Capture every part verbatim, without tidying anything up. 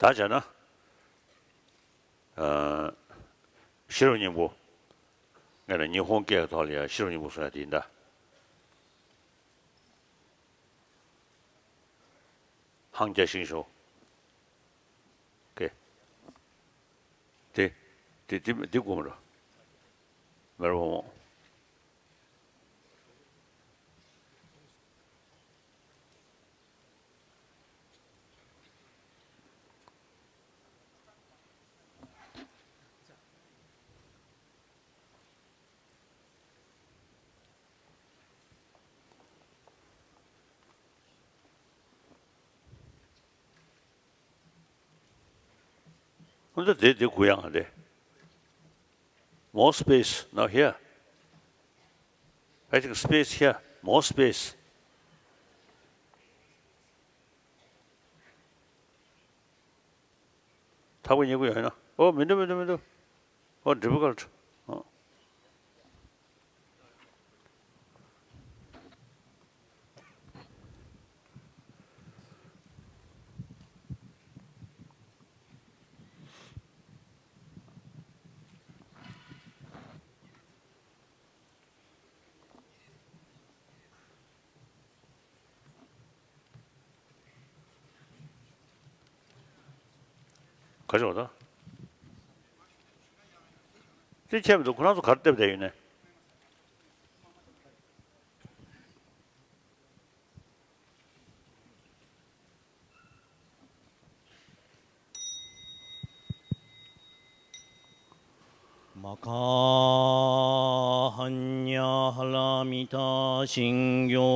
ད་བྱས་ན། ཨ། ཤེས་རབ་སྙིང་པོ། ངས་ལ་ཉི་ཧོང་སྐད་ཀྱི་ཐོག་ལ་ཡང་ཤེས་རབ་སྙིང་པོ་གསུང་ཡ་དེ་ཡིན་ད། ཧང་ཅ་ཤིང་ཤོ། ཀེ། དེ། དེ་དེ་དེ་དགོས་མ་རེད། མེར་བོ་མོ། ཧོན་ད་དེ་དེ་གུ་ཡང་རེད། More space, not here. I think space here, more space. ཐག་པ་ཉེ་གུ་ཡོད་ན། ཨོ་མི་འདུག་མི་འདུག་མི་འདུག་ཨོ་difficult. ཨོ། ག་ཞོག་ད། དེ་ཆད་མི་འདུག་ཁོ་རང་ཚོ་ག་རེ་བལྟས་བསྡད་ཡོད་ནས། མ་ག་ཧཱ་ཉ་ཧ་ར་མི་ཏྲ་ཤིང་གཡོ་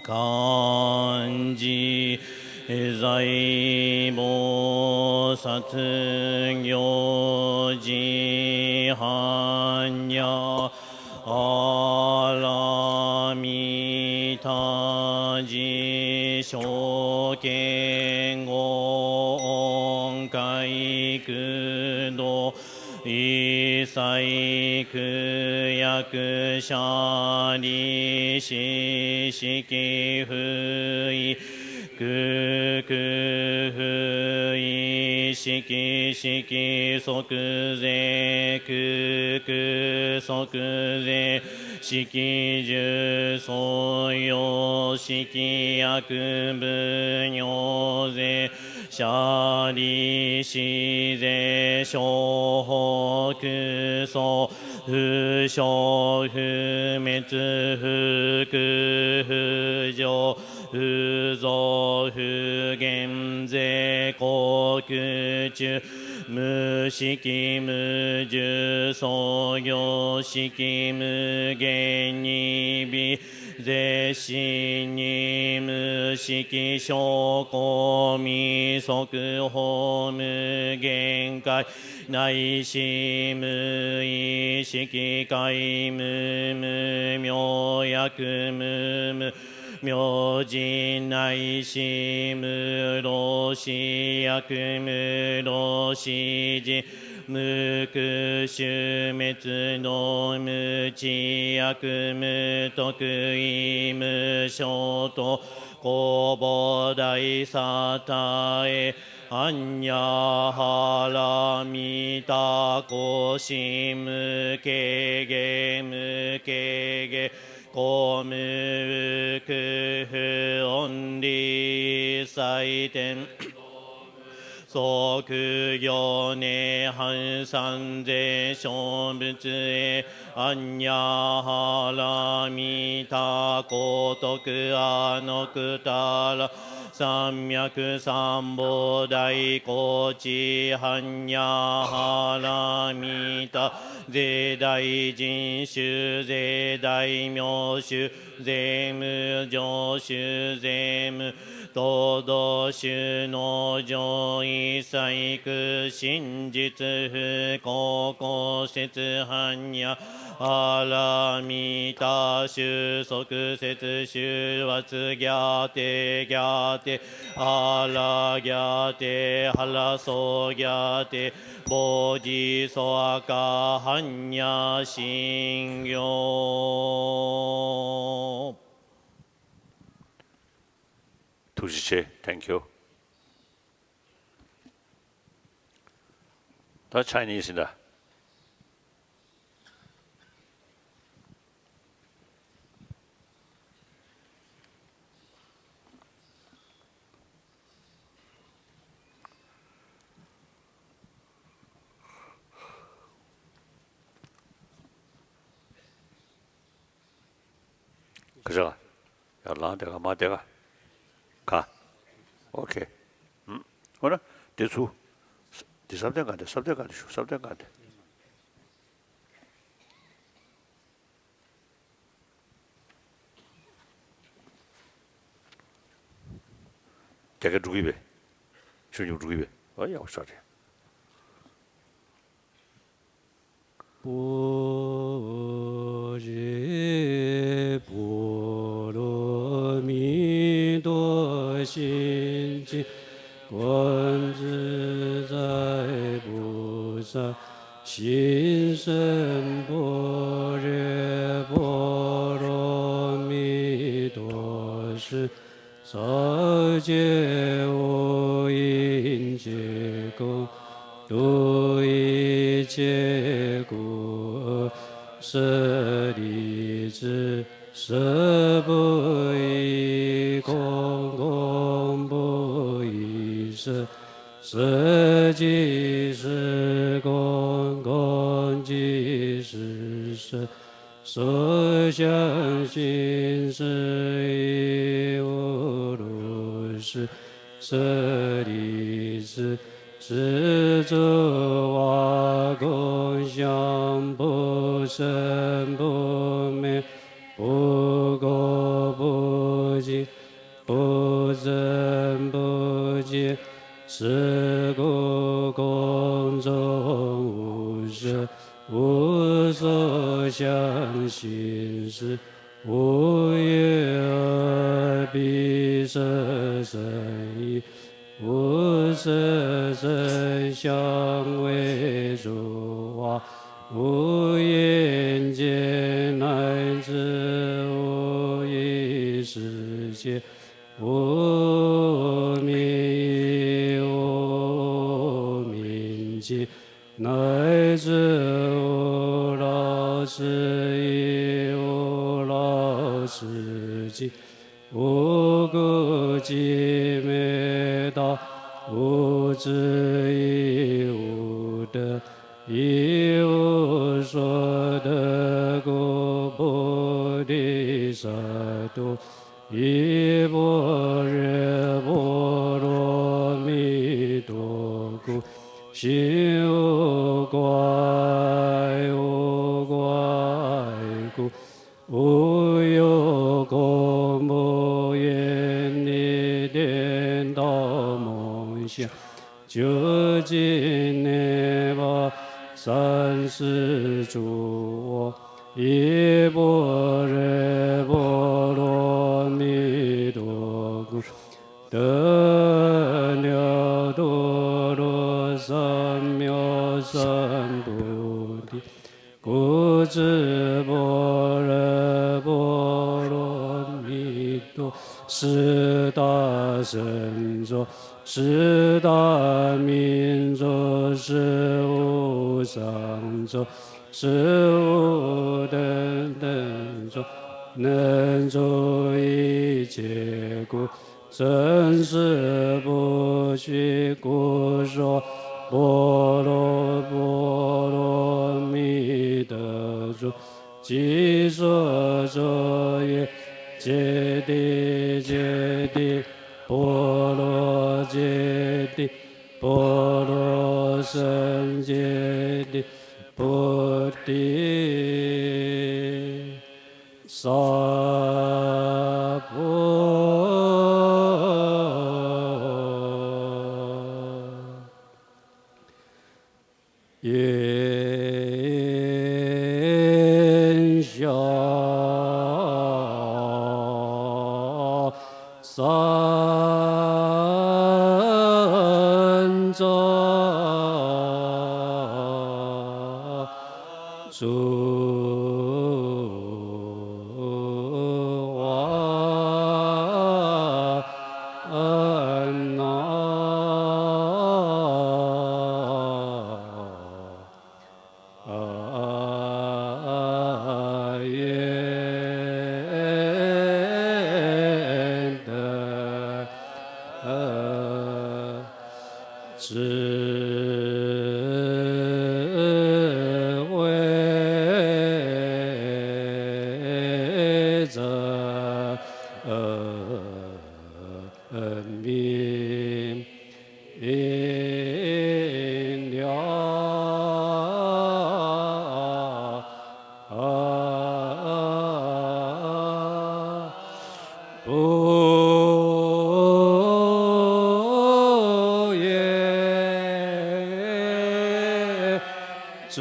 གང་ཇི་ཛའི་བོ་དྷི་སཏྭ་གྱོ་ཇི་ཧ་ཉ་ཨ་ར་མི་ཏྲ་ཇི་ཤོ་ཀེ་གོ་ཨོ་ཀ་ཡི་ཀུ་དོ་ཡི་ས་ཡི་ཀུ་ཡ་ཀུ་ཤ་རི་ཤི་ཤི་ཀི་ཧུ་ཡི། ཀུ་ཀུ་ཧུ་ཡི་ཤི་ཀི་ཤི་ཀི་སོ་ཀུ་ཟེ་ཀུ་ཀུ་སོ་ཀུ་ཟེ་ཤི་ཀི་ཇུ་སོ་ཡོ་ཤི་ཀི་ཡ་ཀུ་བུ་ཉོ་ཟེ་ཤ་རི་ཤི་ཟེ་ཤོ་ཧོ་ཀུ་སོ་ཧུ་ཤོ་ཧུ་མེ་ཙུ་ཧུ་ཀུ་ཧུ་ཇོ། ཧུ་ཛོ་ཧུ་གེན་ཛེ་ཀོ་ཀུ་ཅུ་མུ་ཤི་ཀི་མུ་ཇུ་སོ་གྱོ་ཤི་ཀི་མུ་གེན་ཉི་བི་ཛེ་ཤི་ཉི་མུ་ཤི་ཀི་ཤོ་ཀོ་མི་སོ་ཀུ་ཧོ་མུ་གེན་ཀའི་ནའི་ཤི་མུ་ཡི་ཤི་ཀི་ཀའི་མུ་མུ་མྱོ་ཡ་ཀུ་མུ་མུ། མྱོ་ཇི་ནའི་ཤི་མུ་རོ་ཤི་ཡ་ཀུ་མུ་རོ་ཤི་ཇི། མུ་ཀུ་ཤུ་མེ་ཙུ་ནོ་མུ་ཅི་ཡ་ཀུ་མུ་ཏོ་ཀུ་ཡི་མུ་ཤོ་ཏོ་ཀོ་བོ་དྷའི་ས་ཏྭ་ཨེ། ཨ་ཉ་ཧ་ར་མི་ཏྲ་ཀོ་ཤི་མུ་ཀེ་གེ་མུ་ཀེ་གེ། ཀོ་མུ་ཨུ་ཀུ་ཧུ་ཨོན་རི་ཡི་སའི་ཏེན། སོ་ཀུ་གྱོ་ནེ་ཧན་སན་ཛེ་ཤོ་བུ་ཙུ་ཨེ། ཨ་ཉ་ཧ་ར་མི་ཏྲ་ཀོ་ཏོ་ཀུ་ཨ་ནོ་ཀུ་ཏ་ར་སམ་ཡ་ཀུ་སམ་བོ་དྷའི་ཀོ་ཙི་ཧ་ཉ་ཧ་ར་མི་ཏྲ་ཛེ་དྷའི་ཇིན་ཤུ་ཛེ་དྷའི་མྱོ་ཤུ་ཟེ་མུ་ཇོ་ཤུ་ཟེ་མུ་ཏོ་དོ་ཤུ་ནོ་ཇོ་ཡི་སའི་ཀུ་ཤིན་ཇི་ཙུ་ཧུ་ཀོ་ཀོ་ཤི་ཙུ་ཧ་ཉ་ཨ་ར་མི་ཏྲ་ཤུ་སོ་ཀུ་སེ་ཙུ་ཤུ་བ་ཙུ་གྱ་ཏེ་གྱ་ཏེ་ཨ་ར་གྱ་ཏེ་ཧ་ར་སོ་གྱ་ཏེ་བོ་དྷི་སྭ་ཀ་ཧ་ཉ་ཤིང་གཡོ། ཐུགས་རྗེ་ཆེ། Thank you. ད་Chinese་ཡིན་ད། ག་རེ། ཡར་ལངས་དེ་ག་མར་དེ་ག་ག་ཨོ་ཁེ། ཧུམ། འོ་ན་དེ་ཚུ། འདི་སབ་དེ་ག་དེ་སབ་དེ་ག་དེ་ཞུ་སབ་དེ་ག་དེ། དེ་ག་འགྲོ་གི་བས། ཆུ་ཉུག་འགྲོ་གི་བས། ཨོ་ཡག་པོ་ཤོག་རེད། 般若波罗蜜多心经，观自在菩萨行深般若波罗蜜多时， 照见五阴皆空，度一切苦厄。舍利子，色不异空，空不异色，色即是空，空即是色。 所相行识亦无如是。舍利子，是诸法空相，不生不灭，不垢不净， 不增不减，是故空中无色，无所相行识，无眼耳鼻舌身意，无色声香味触法，无眼见，乃至无意识见。 无明亦无明尽，乃至无老死亦无老死尽，无苦集灭道，无智亦无得，亦无所得。故菩提萨埵 以般若波罗蜜多故，心无挂碍，无挂碍故，无有恐怖，远离颠倒梦想，究竟涅槃，三世诸佛。 以般若波罗蜜多故，得了多罗三藐三菩提。故知般若波罗蜜多，是大乘中，是大明中，是无上中， 是无等等中，能除一切苦，真实不虚。故说般若波罗蜜多咒，即说咒曰：揭谛揭谛，波罗揭谛，波罗僧揭谛， 菩提萨婆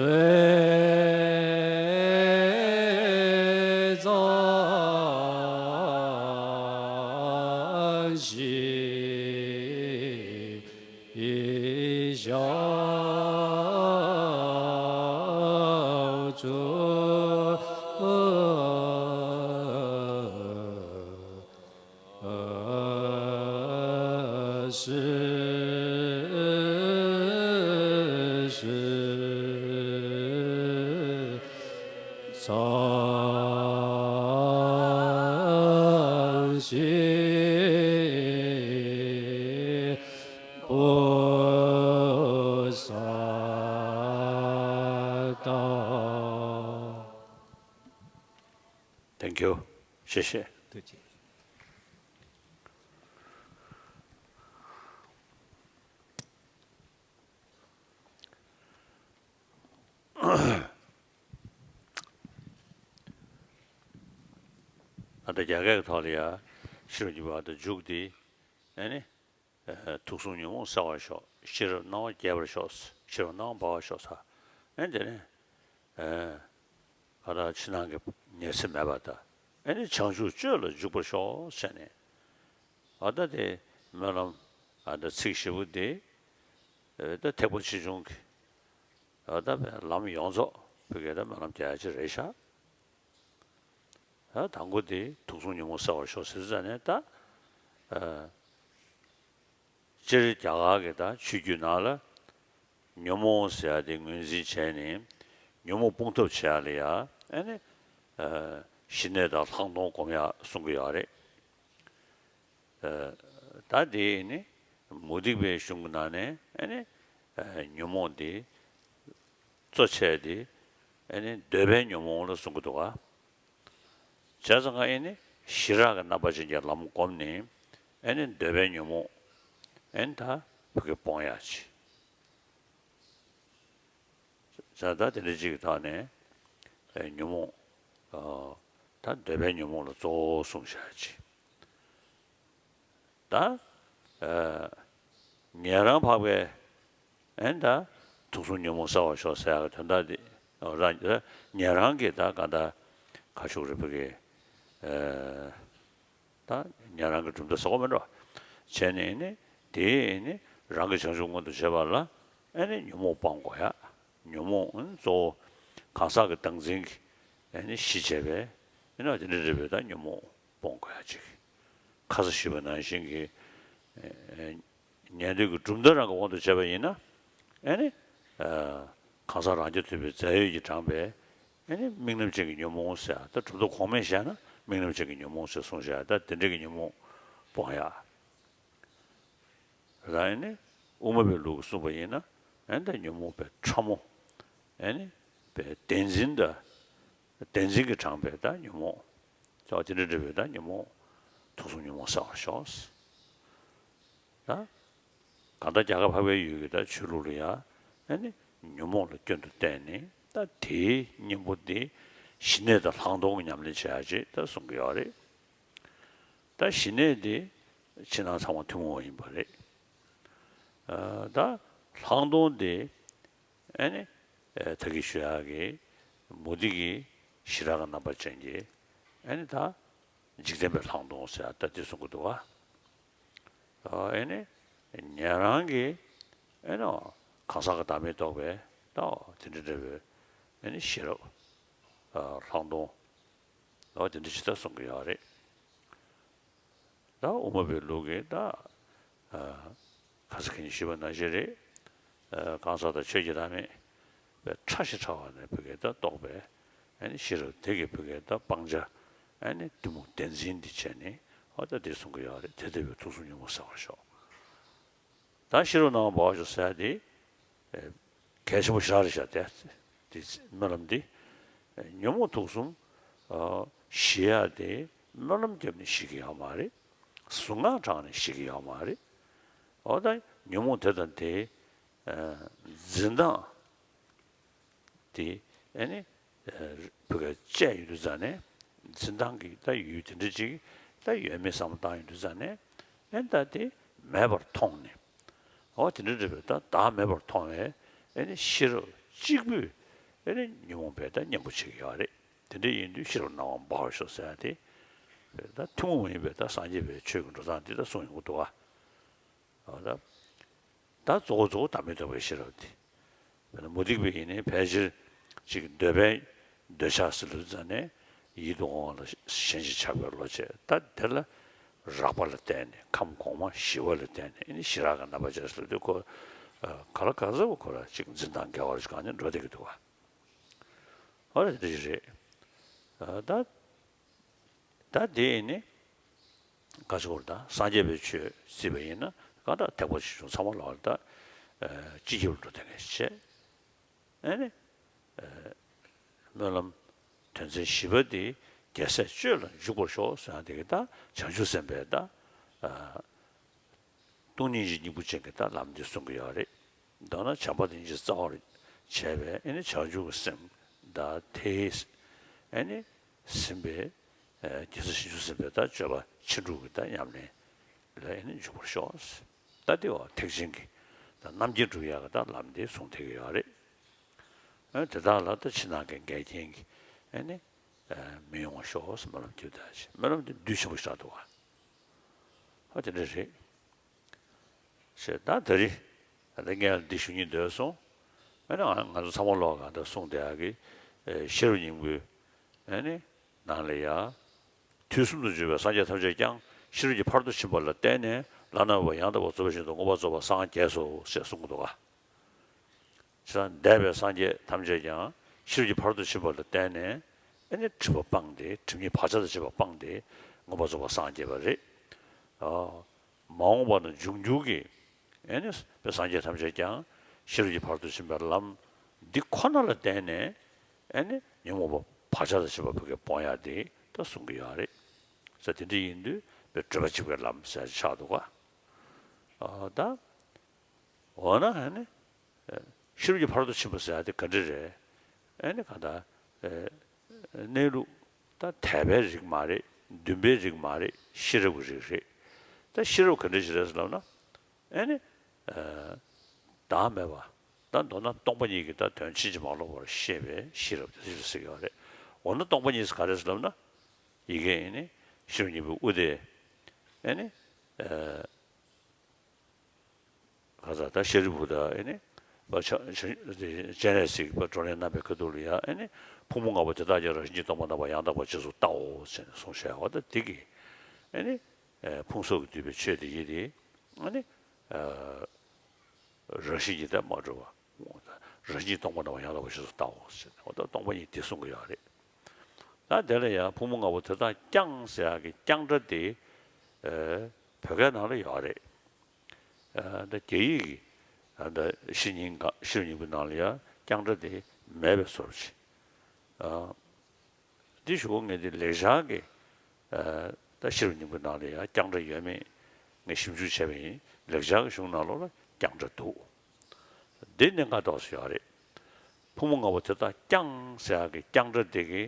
Thank you. 谢谢。 ཨ་ད་རྒྱ་སྐད་ཀྱི་ཐོག་ལ་ཡ་ཤེས་རབ་ཀྱི་བར་དུ་འཇུག་སྟེ། ཨ་ནི། ཨ། དུག་གསུམ་ཉོན་མོངས་སེལ་བར་ཤོག། ཤེས་རབ་སྣང་བ་རྒྱས་པར་ཤོག། ཤེས་རབ་སྣང་བ་འབར་བར་ཤོག་ཟེར། ཨ་ནི་དེ་ནས། ཨ། ག་ད་ཕྱི་ནང་གི་ཉེར་འཚེ་མེད་པ་དང་། ཨ་ནི་བྱང་ཆུབ་སྤྱོད་ལ་འཇུག་པར་ཤོག་ཟེར་ནས། ཨ་ད་དེ་སྨོན་ལམ། ཨ་ད་ཚིག་བཞི་པོ་དེ། ཨ་ད་ཐེག་པ་ཆེ་ཆུང་གི། ཨ་ད་ལམ་ཡོངས་རྫོགས་བོད་སྐད་ད་སྨོན་ལམ་རྒྱག་ཡ་ཅིག་རེད་ཤག། ཨ་དང་པོ་དེ་དུག་གསུམ་ཉོན་མོངས་སེལ་བར་ཤོག་ཟེར་ཙ་ནས་ད། ཨ། སྤྱིར་རྒྱ་གར་གྱི་ད་ཆོས་བརྒྱུད་ནང་ལ་ཉོན་མོངས་ཟེར་ཡ་དེ་ངོས་འཛིན་བྱས་ནས་ཉོན་མོངས་སྤོང་ཐབས་བྱེད་ཡ་ལ་ཡ། ཨ་ནི། ཨ། ཞི་གནས་དང་ལྷག་མཐོང་སྒོམ་ཡ་གསུང་གི་ཡོད་རེད། ཨ། ད་དེ་ནི་མུ་སྟེགས་པའི་གཞུང་གི་ནང་ནས་ཨ་ནི། ཨ། ཉོན་མོངས་དེ་གཙོ་ཆེ་དེ་ཨ་ནི་འདོད་པའི་ཉོན་མོངས་ལ་གསུང་གི་འདུག་ག། བྱས་ཙང་ཀ་ཨེ་ནི་ཞི་རགས་ཀྱི་རྣམ་པ་ཅན་གྱི་ལམ་བསྒོམས་ནས་ཨེ་ནི་འདོད་པའི་ཉོན་མོངས་ཨེ་ནི་ད་བུ་གའི་སྤོང་ཡག་ཅིག། བྱས་ཙང་ད་དེ་འདྲ་ཅིག་གི་ཐོག་ནས་ཨེ་ཉོན་མོངས། ཨ། ད་འདོད་པའི་ཉོན་མོངས་ལ་གཙོ་བོ་གསུངས་བཞག་ཅིག། ད། ཨ། ཉན་རང་འཕགས་པའི་ཨེ་ནི་ད་དུག་གསུམ་ཉོན་མོངས་སེལ་བར་ཤོག་ཟེར་ཡག་གི་དོན་དག་དེ། ཨ། རང་ཉན་རང་གི་ད་ག་ད་ཁ་ཤུགས་རེ་བུ་གའི། ཨ། ད་ཉན་རང་གི་གྲུབ་མཐའ་ཟེར་དགོས་མེད་འགྲོ། བྱས་ནས་ནི་དེ་ནི་རང་གི་བྱང་ཆུབ་མངོན་དུ་བྱེད་པ་ལ་ཨེ་ནི་ཉོན་མོངས་སྤང་དགོས་ཡ། ཉོན་མོངས་ཨེ་ནི་གཙོ་བོ་གང་ཟག་གི་བདག་འཛིན་གྱི་ཨེ་ནི་གཞི་བྱས་པའི་ཨེ་ནི་དེ་འདྲ་རེད་པས། ད་ཉོན་མོངས་སྤོང་དགོས་ཡ་ཅིག། ཁ་སང་ཞུས་པ་ནང་བཞིན་གྱི། ཨེ། ཉན་ཐོས་ཀྱི་གྲུབ་མཐའ་རང་གི་དབང་དུ་བྱས་པ་ཡིན་ན། ཨེ་ནི། ཨ། གང་ཟག་རང་རྐྱ་ཐུབ་པའི་རྫས་ཡོད་ཀྱིས་དྲངས་པའི་ཨེ་ནི་དམིགས་རྣམ་ཅན་གྱི་ཉོན་མོངས་ཟེར་ཡ། ད་གྲུབ་མཐའ་གོང་མས་བཤད་ན་དམིགས་རྣམ་ཅན་གྱི་ཉོན་མོངས་ཟེར་གསུངས་བཞག་ཡ། ད་དེ་འདྲ་གི་ཉོན་མོངས་སྤོང་ཡ། རང་ཨེ་ནི་དབུ་མ་པའི་ལུགས་ཀྱིས་གསུངས་པ་ཡིན་ན་ཨེ་ནི་ད་ཉོན་མོངས་པའི་ཕྲ་མོ། ཨེ་ནི་པའི་བདེན་འཛིན་དང་། བདེན་འཛིན་གྱིས་དྲངས་པའི་ད་ཉོན་མོངས། ད་དེ་འདྲ་འདྲ་བའི་ད་ཉོན་མོངས། དུག་གསུམ་ཉོན་མོངས་སེལ་བར་ཤོག། ད་གང་ལྟར་རྒྱ་གར་འཕགས་པའི་ཡུལ་གྱི་ད་ཆོས་ལུགས་ལ་ཡ་ཨེ་ནི་ཉོན་མོངས་ལ་སྐྱོན་དུ་བལྟས་ནས་ད་དེའི་གཉེན་པོ་དེ་ཞི་གནས་དང་ལྷག་མཐོང་གི་ཉམས་ལེན་བྱེད་ཡ་ཅིག་ད་གསུང་གི་ཡོད་རེད། ད་ཞི་གནས་དེ་ཕྱི་ནང་ཚང་མ་ཐུན་མོང་བ་ཡིན་པ་རེད། ཨ། ད་ལྷག་མཐོང་དེ་ཨེ་ནི། ཨེ། ད་གིན་ཞུ་ཡག་གི་མུ་སྟེགས་ཀྱི་ཞི་རགས་ཀྱི་རྣམ་པ་ཅན་གྱི་ཨེ་ནི་ད་འཇིག་རྟེན་པའི་ལྷག་མཐོང་ཟེར་ཡ་ད་དེ་གསུང་གི་འདུག་ག། ཨ། ཨེ་ནི་ཉན་རང་གི་ཨེ་ནི་གང་ཟག་གི་བདག་མེད་རྟོགས་པའི་ད་དེ་འདྲ་འདྲ་བའི་ཨེ་ནི་ཤེས་རབ། ཨ། ལྷག་མཐོང་། ཨ། དེ་འདྲ་ཅིག་ད་གསུང་གི་ཡོད་རེད། ད་དབུ་མ་པའི་ལུགས་ཀྱི་ད། ཨ། ཁ་སང་ཁ་ཉིན་ཞུས་པ་ནང་བཞིན་རེད། ཨ། གང་ཟག་དང་ཆོས་ཀྱི་བདག་མེད་པའི་ཕྲ་ཞིང་ཕྲ་བ་ནས་བུ་གའི་ད་རྟོགས་པའི་ཨེ་ནི་ཤེས་རབ་དེ་གིས་བུ་གའི་ད་སྤང་བྱ་ཨེ་ནི་གཏི་མུག་བདེན་འཛིན་འདི་བྱས་ནས། ཨོ། ད་དེ་གསུང་གི་ཡོད་རེད། དེ་ལྟ་བུའི་དུག་གསུམ་ཉོན་མོངས་སེལ་བར་ཤོག། ད་ཤེས་རབ་སྣང་བ་འབར་བར་ཤོག་ཟེར་ཡ་དེ། ཨེ། གལ་ཆེན་པོ་ཞེ་དྲག་རེད་ཤག་དེ། དེ་སྨོན་ལམ་འདི། ཨེ། ཉོན་མོངས་དུག་གསུམ། ཨ། ཞི་ཡ་དེ་སྨོན་ལམ་བརྒྱབ་ནས་ཞི་གི་ཡོད་མ་རེད། གཟུངས་སྔགས་བགྲངས་ནས་ཞི་གི་ཡོད་མ་རེད། ཨོ། ད་ཉོན་མོངས་དེ་དང་དེའི། ཨ། འཛིན་སྟངས་དེ་ཨེ་ནི། ཨ། བུ་ག་བཅད་ཡོང་དུས་ཙ་ནས་འཛིན་སྟངས་ཀྱི་ད་ཡུལ་དེ་འདྲ་ཅིག་ད་ཡོད་མེད་བསམ་བློ་བཏང་ཡོང་དུས་ཙ་ནས། ཨེ་ནི་ད་དེ་མེད་པར་མཐོང་ནས། ཨོ། དེ་འདྲ་འདྲ་བའི་ད་བདག་མེད་པར་མཐོང་བའི་ཨེ་ནི་ཤེས་རབ་གཅིག་པུས་ དེ་ནི་ཉོན་མོངས་པས་ད་གཉེན་པོ་བྱེད་ཀྱི་ཡོད་རེད། དེ་འདྲ་ཡིན་དུས་ཤེས་རབ་སྣང་བ་འབར་བར་ཤོག་ཟེར་ཡ་དེ། ད་ཐུན་མོང་མ་ཡིན་པའི་ད་སངས་རྒྱས་པའི་ཆོས་ཀྱི་འགྲོ་སྟངས་འདི་ད་གསུངས་ཡོང་གི་འདུག་ག་ཨ་ད་ད་གཙོ་བོ་གཙོ་བོ་བདག་མེད་རྟོགས་པའི་ཤེས་རབ་འདི། དཔེར་ན་མུ་སྟེགས་པ་ཡིན་ནའི་ཕལ་ཆེར་ཅིག་འདོད་པའི་འདོད་ཆགས་ཟེར་ལབ་ཙང་ནས་ཡིད་དུ་འོང་བ་ལ་ཞེན་ཅིང་ཆགས་པའི་བློ་བྱས། ད་དེ་ལ་རགས་པ་ལ་བརྟེན་ནས་ཁམས་གོང་མ་ཞི་བ་ལ་བརྟེན་ནས་ཨེ་ནི་ཞི་རགས་ཀྱི་རྣམ་པ་ཅན་ཟེར་ལབ་དུས་ཁོ་ག་ལ་ག་ཚོད་ཁོ་ར་ཅིག་འཛིན་སྟངས་འགལ་བ་རེ་གང་ནས་འགྲོ་བསྡད་ཀྱི་འདུག་བ། ཨོ་རེད་འདི་རེད། ད་ད་དེ་ནི་ག་ཚོད་ད་སངས་རྒྱས་པའི་ཆོས་སྲིད་པ་ཡིན་ན་གང་ལྟར་ཐེག་པ་ཆེ་ཆུང་ཚང་མ་ལ་ད་སྤྱི་ཁྱབ་འགྲོ་དེ་ནས་བྱས། ཨེ་ནི། སྨོན་ལམ་དོན་ཚན་བཞི་པ་འདི་རྒྱལ་སྲས་སྤྱོད་ལ་འཇུག་པར་ཤོག་ཟེར་ཡང་དེ་གི་ད་བྱང་ཆུབ་སེམས་དཔའི་ད་སྟོང་ཉིད་ཀྱི་སྙིང་པོ་ཅན་གྱི་ད་ལམ་འདི་གསུང་གི་ཡོད་རེད། མདོར་ན་བྱམས་པ་དང་སྙིང་རྗེ་རྩ་བར་བྱས་པའི་ཨེ་ནི་བྱང་ཆུབ་ཀྱི་སེམས་ད་དེས་ཨེ་ནི་ཟིན་པའི་རྒྱལ་སྲས་བྱང་ཆུབ་སེམས་དཔའི་ད་སྤྱོད་པ་ཕྱིན་དྲུག་གི་ད་ཉམས་ལེན་ལ་ཨེ་ནི་འཇུག་པར་ཤོག་ད་དེ་བ་ཐེག་ཆེན་གྱི་ད་རྣམ་མཁྱེན་སྒྲུབ་ཡག་གི་ད་ལམ་འདི་གསུང་བསྡད་ཀྱི་ཡོད་རེད། ཨ་དེ་དག་ལ་ད་ཕྱི་ནང་གི་འགལ་རྐྱེན་གྱིས་ཨེ་ནི་མི་ཡོང་བ་ཤོག་ཟེར་སྨོན་ལམ་རྒྱུད་ལྡན་ཞེས་སྨོན་ལམ་འདི་འདུས་ཆེན་པོ་ཞིག་ཆགས་འདུག་ག་ཨ་དེ་འདྲ་རེད། ཞེས་ད་ད་རེས་ད་ལྟ་ངས་འདི་ཞུ་སྙིང་འདོད་སོང་། ཨ་ནི་ང་ང་ཚོ་ཚང་མ་ལོག་ག་ད་གསུང་བསྡད་ཡག་གི་ཤེས་རབ་སྙིང་པོའི་ཨ་ནི་ནང་ལ་ཡ། དུས་གསུམ་དུ་བྱོན་པའི་སངས་རྒྱས་ཐམས་ཅད་ཀྱང་ཤེས་རབ་ཀྱི་ཕ་རོལ་ཏུ་ཕྱིན་པ་ལ་བརྟེན་ནས་བླ་ན་མེད་པ་ཡང་དག་པར་རྫོགས་པའི་ཞིང་དུ་མངོན་པར་རྫོགས་པར་སངས་རྒྱས་སོ་ཞེས་གསུངས་འདུག་ག་བྱས་ཙང་འདས་པའི་སངས་རྒྱས་ཐམས་ཅད་ཀྱང་ཤེས་རབ་ཀྱི་ཕ་རོལ་ཏུ་ཕྱིན་པ་ལ་བརྟེན་ནས་ཨེ་ནི་སྒྲིབ་པ་སྤངས་ཏེ་སྒྲིབ་གཉིས་བག་ཆགས་དང་བཅས་པ་སྤངས་ཏེ་མངོན་པར་རྫོགས་པར་སངས་རྒྱས་པ་རེད། ཨ། མ་འོངས་པ་དང་འབྱུང་འགྱུར་གྱི་ཨེ་ནི་དཔེ་སངས་རྒྱས་ཐམས་ཅད་ཀྱང་ཤེས་རབ་ཀྱི་ཕ་རོལ་ཏུ་ཕྱིན་པའི་ལམ་འདི་ཁོ་ན་ལ་བརྟེན་ནས་ཨེ་ནི་ཉོན་མོངས་པ་བག་ཆགས་དང་བཅས་པ་ཕ་གིར་སྤོང་ཡག་དེ་ད་གསུང་གི་ཡོད་རེད། ས་དེ་འདྲ་ཡིན་དུས་དཔེ་བགྲོད་པ་གཅིག་པའི་ལམ་ཟེར་ཆགས་འདུག་ག་ཨ་ད། འོ་ན་ཨ་ནི། ཤེས་རབ་ཀྱི་ཕ་རོལ་ཏུ་ཕྱིན་པ་ཟེར་ཡ་དེ་ག་འདྲ་རེད། ཨ་ནི་གང་ལྟར། གནས་ལུགས་ད་དད་པའི་རིགས་མ་རེད། འདུན་པའི་རིགས་མ་རེད། ཤེས་རབ་ཀྱི་རིགས་རེད། ད་ཤེས་རབ་ག་འདྲ་ཞིག་རེད་ཟེར་ལབ་ན། ཨ་ནི། བདག་མེད་པ། ད་མདོར་ན་སྟོང་པ་ཉིད་ཀྱི་ད་དོན་ཕྱིན་ཅི་མ་ལོག་པར་ཤེས་པའི་ཤེས་རབ་དེ་ཞིག་ཟེར་གྱི་ཡོད་རེད། འོ་ན་སྟོང་པ་ཉིད་ཟེར་ག་རེ་ཟེར་ལབ་ན། ཡི་གེ་ཨ་ནི། ཤེས་རབ་སྙིང་པོའི་དབུ་དེ། ཨ་ནི། ག་ས་ད་ཤཱ་རིའི་བུ་དང་ཨེ་ནི། པ་ཆ་ཆ་སྤྱན་རས་གཟིགས་པ་བགྲོ་གླེང་གནང་བའི་ཁ་ཐུག་ལ་ཡ་ཨེ་ནི། ཕུང་པོ་ལྔ་པོ་དེ་དག་ཀྱང་རང་བཞིན་གྱིས་སྟོང་པར་སྣང་བ་ཡང་དག་པར་རྗེས་སུ་བལྟའོ་ཟེར་ནས་གསུངས་བཞག་པ་ད་དེ་གི་ཨེ་ནི། ཕུང་སོགས་ཀྱིས་བསྡུས་པའི་ཆོས་དེ་ཡིན་ཏེ་ཨེ་ནི། རང་བཞིན་གྱིས་ད་མ་གྲུབ་པ། རང་བཞིན་གྱིས་སྟོང་པར་སྣང་བ་ཡང་དག་པར་རྗེས་སུ་བལྟའོ་ཟེར་ནས་འོ་ད་སྟོང་པ་ཉིད་དེ་གསུང་གི་ཡོད་རེད། ད་དེ་ལ་ཡང་ཕུང་པོ་ལྔ་པོ་དེ་དག་ཀྱང་ཟེར་ཡག་གི་ཀྱང་སྒྲ་དེ་བོད་སྐད་ནང་ལ་ཡོད་རེད། ཨ་ད་རྒྱ་ཡིག་གི་ཨ་ད་ཤེར་སྙིང་ག་ཤེར་སྙིང་པོའི་ནང་ལ་ཡང་ཀྱང་སྒྲ་དེ་མེད་པའི་བཟོ་འདྲ་ཅིག་ཨ་འདི་ཞུ་དགོས་ངེས་དེ་ལེགས་སྦྱར་གྱི་ཨ་ད་ཤེར་སྙིང་པོའི་ནང་ལ་ཡང་ཀྱང་སྒྲ་ཡོད་མེད་ངས་ཞིབ་འཇུག་བྱས་པ་ཡིན། ལེགས་སྦྱར་གྱི་གཞུང་ནང་ལོགས་ལ་ཀྱང་སྒྲ་འདུག་འདི་གནད་འགག་ཏོག་ཙམ་ཡོད་རེད། ཕུང་པོ་ལྔ་པོ་དེ་དག་ཀྱང་ཟེར་ཡག་གི་ཀྱང་སྒྲ་དེ་གི་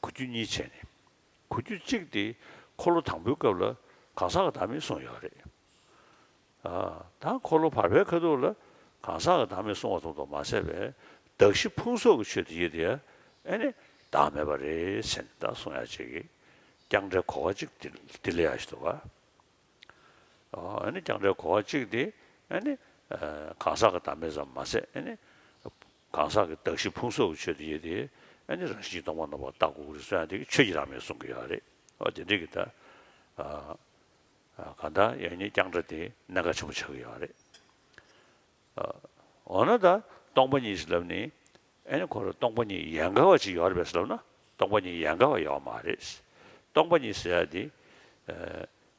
གོ་རྒྱུ་གཉིས་བྱས་ནས། གོ་རྒྱུ་གཅིག་དེ་འཁོར་ལོ་དང་པོའི་སྐབས་ལ་གང་ཟག་གི་བདག་མེད་གསུངས་ཡོད་རེད། ད་འཁོར་ལོ་བར་པའི་ཁ་ཐུག་ལ་གང་ཟག་གི་བདག་མེད་གསུངས་པ་ཙམ་དུ་མ་ཟད་པའི་གདགས་གཞི་ཕུང་སོགས་ཀྱི་ཆོས་དེ་ཡོད་དེ་ཨེ་ནི་བདག་མེད་པ་རེད་ཟེར་ནས་ད་གསུང་ཡག་ཅིག་གི་ཀྱང་སྒྲའི་གོ་བ་གཅིག་དེ་དེ་ལ་ཡག་ཞིག་འདུག་ག་ཨ་ནི་ཀྱང་སྒྲའི་གོ་བ་གཅིག་དེ་ཨ་ནི་གང་ཟག་གི་བདག་མེད་ཙམ་མ་ཟད་ཨ་ནི་གང་ཟག་གི་གདགས་གཞི་ཕུང་སོགས་ཀྱི་ཆོས་དེ་ཡོད་དེ་ཨ་ནི་རང་བཞིན་གྱིས་སྟོང་པར་སྣང་བ་བལྟ་དགོས་ཀྱི་རེད་གསུང་ཡག་དེ་གི་ཆོས་ཀྱི་བདག་མེད་གསུང་གི་ཡོད་རེད། ཨོ་དེ་འདྲ་གི་ད་གང་ལྟར་ཡང་སྙིང་ཀྱང་སྒྲ་དེ་གནད་འགག་ཆེན་པོ་ཆགས་ཀྱི་ཡོད་རེད། འོ་ན་ད་སྟོང་པ་ཉིད་ཟེར་ལབ་ནི་ཨེ་ནི་ཁོ་རང་སྟོང་པ་ཉིད་ཡན་གར་བ་ཅིག་ཡོད་རེད་པས་ཟེར་ལབ་ན་སྟོང་པ་ཉིད་ཡན་གར་བ་ཡོད་མ་རེད། སྟོང་པ་ཉིད་ཟེར་ཡ་དེ་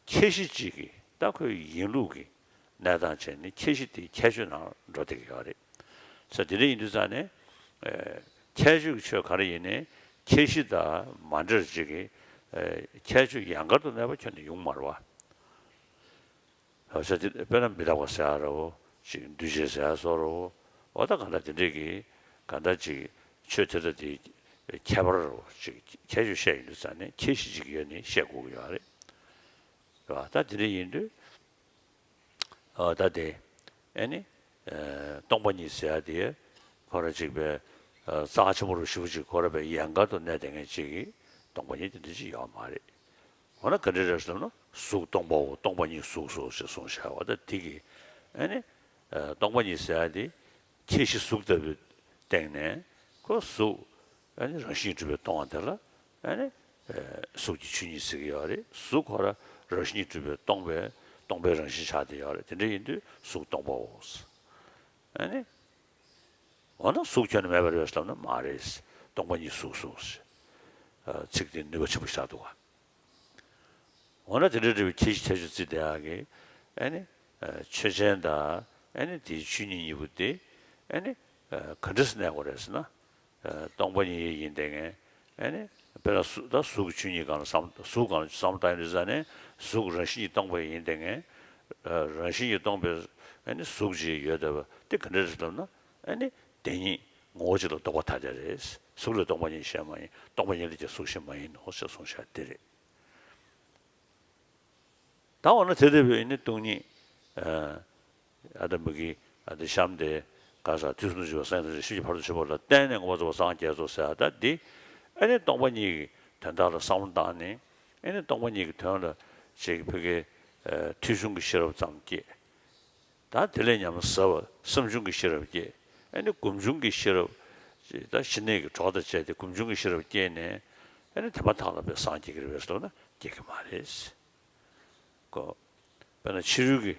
ཁྱད་གཞི་གཅིག་གི་ད་ཁོའི་ཡིན་ལུགས་ཀྱི་གནས་སྟངས་བྱས་ནས་ཁྱད་གཞི་དེ་ཁྱད་ཆོས་ནང་འགྲོ་བསྡད་ཀྱི་ཡོད་རེད། ས་དེ་འདྲ་ཡིན་དུས་ཙང་ནས་ཁྱད་ཆོས་ཀྱི་ཆོས་ག་རེ་ཡིན་ནའི་ཁྱད་གཞི་དང་མ་འདྲེས་ཅིག་གི་ཁྱད་ཆོས་ཡན་གར་དུ་གནས་པ་ཁྱོན་ནས་ཡོང་མ་རེད་བ། བྱ་དེ་དཔེར་ན་མི་རྟག་པ་ཟེར་ཡ་རེད་བོ། ཅིག་འདུས་བྱས་ཟེར་ཡ་སོགས་རེད་བོ། འོ་ད་གང་ལྟར་དེ་འདྲས་ཀྱི་གང་ལྟར་ཅིག་ཆོས་དེ་དག་དེ་ཁྱད་པར་རེད་བོ། ཅིག་ཁྱད་ཆོས་བཤད་ཡོང་དུས་ཙང་ནས་ཁྱད་གཞི་ཅིག་ཡོད་ནས་བཤད་དགོས་ཀྱི་ཡོད་རེད། རེད་བ། ད་དེ་འདྲས་ཡིན་དུས་འོ་ད་དེ་ཨེ་ནི་སྟོང་པ་ཉིད་ཟེར་ཡ་དེ་ཁོ་རང་ཅིག་པའི་ རྩ་ཆེན་པོ་རུ་ཞུ་ཅིག་ཁོ་ར་བའི་ཡན་གར་དུ་གནས་བསྡད་མཁན་ཅིག་གིས་སྟོང་པ་ཉིད་དེ་འདྲ་ཅིག་ཡོད་མ་རེད། འོ་ན་ག་འདྲ་རེད་ཟེར་ན་གཟུགས་སྟོང་པའོ། སྟོང་པ་ཉིད་གཟུགས་སོ་ཞེས་གསུངས་བཞག་པ་ད་དེ་གིས་ཨ་ནི་སྟོང་པ་ཉིད་ཟེར་ཡ་དེ་ཁྱད་གཞི་གཟུགས་ལྟ་བུའི་སྟེང་ནས་ཁོ་གཟུགས་ཨ་ནི་རང་བཞིན་གྱིས་གྲུབ་པའི་སྟོང་པ་དེ་ལ་ཨ་ནི་གཟུགས་ཀྱི་ཆོས་ཉིད་ཟེར་གྱི་ཡོད་རེད། གཟུགས་ཁོ་ར་རང་བཞིན་གྱིས་གྲུབ་པའི་སྟོང་པའི་སྟོང་པའི་རང་བཞིན་ཆགས་བསྡད་ཡོད་རེད། དེ་འདྲ་ཡིན་དུས་གཟུགས་སྟོང་པའོ། ཨ་ནི། འོ་ན་གཟུགས་ཁྱོན་ནས་མེད་པ་རེད་ཟེར་ལབ་ན་མ་རེད། སྟོང་པ་ཉིད་གཟུགས་སོ་ཞེས། ཚིག་དེ་ནུས་པ་ཆེན་པོ་ཞིག་ཆགས་འདུག་ག་འོ་ན་དེ་འདྲ་འདྲ་བའི་ཁྱད་གཞི་ཁྱད་ཆོས་བརྩིས་བསྡད་ཡག་གི་ཨ་ནི། ཆོས་ཅན་དང་ཨ་ནི་དེའི་ཆོས་ཉིད་གཉིས་པོ་དེ་ཨ་ནི། ག་འདྲ་སེ་གནས་དགོས་རེད་ཟེར་ན། སྟོང་པ་ཉིད་ཡིན་བསྡད་མཁན་ཨ་ནི། དཔེར་ན་གཟུགས་ད་གཟུགས་ཀྱི་ཆོས་ཉིད་སྒང་ལ་བསམ་གཟུགས་སྒང་ལ་བསམ་བློ་བཏང་ཡོང་དུས་ཙང་ནས་གཟུགས་རང་བཞིན་གྱིས་སྟོང་པ་ཡིན་བསྡད་མཁན། རང་བཞིན་གྱིས་སྟོང་པའི་ཨ་ནི་གཟུགས་ཅིག་ཡོད་བསྡད་པ་དེ་ག་འདྲ་རེད་ལབ་ན། ཨ་ནི་བདེན་གཉིས་ངོ་བོ་གཅིག་ལ་ལྡོག་པ་ཐ་དད་རེད། གཟུགས་ལས་སྟོང་པ་ཉིད་གཞན་མ་ཡིན། སྟོང་པ་ཉིད་ལས་ཀྱང་གཟུགས་གཞན་མ་ཡིན་ནོ་ཞེས་གསུངས་བཞག་དེ་རེད། ད་འོ་ན་དེ་ལྟ་བུའི་ཨ་ནི་སྟོང་ཉིད། ཨ་ད་མུ་གེ་ཨ་ད་གཤམ་དེ་ག་ས་དུས་གསུམ་དུ་བཞུགས་པ་སངས་རྒྱས་ཐམས་ཅད་ཞིང་གི་ཕ་རོལ་ཏུ་ཕྱིན་པ་ལ་བརྟེན་ནས་མངོན་པར་རྫོགས་པར་སངས་རྒྱས་སོ་ཟེར་ཡ་ད་འདི་ཨ་ནི་སྟོང་པ་ཉིད་ཀྱི་དོན་དག་ལ་བསམ་བློ་བཏང་ནས་ཨ་ནི་སྟོང་པ་ཉིད་ཀྱི་དོན་ལ་ཅིག་ཕ་གི་ཐོས་བྱུང་གི་ཤེས་རབ་ཙམ་སྐྱེས། ད་དེ་ལས་ཉམས་ཟབ་པ་བསམ་བྱུང་གི་ཤེས་རབ་སྐྱེས། ཨ་ནི་སྒོམ་བྱུང་གི་ཤེས་རབ་ཅིག་ད་ཞི་གནས་ཀྱི་གྲོགས་དང་བཅས་ཏེ་སྒོམ་བྱུང་གི་ཤེས་རབ་སྐྱེས་ནས་ཨ་ནི་དེ་མ་ཐག་ལ་དཔེ་སངས་རྒྱས་ཀྱི་རེད་པས་ཟེར་ན་རྒྱས་ཀྱི་མ་རེད། ཀོ། དཔེར་ན་ཕྱི་རོལ་གྱི་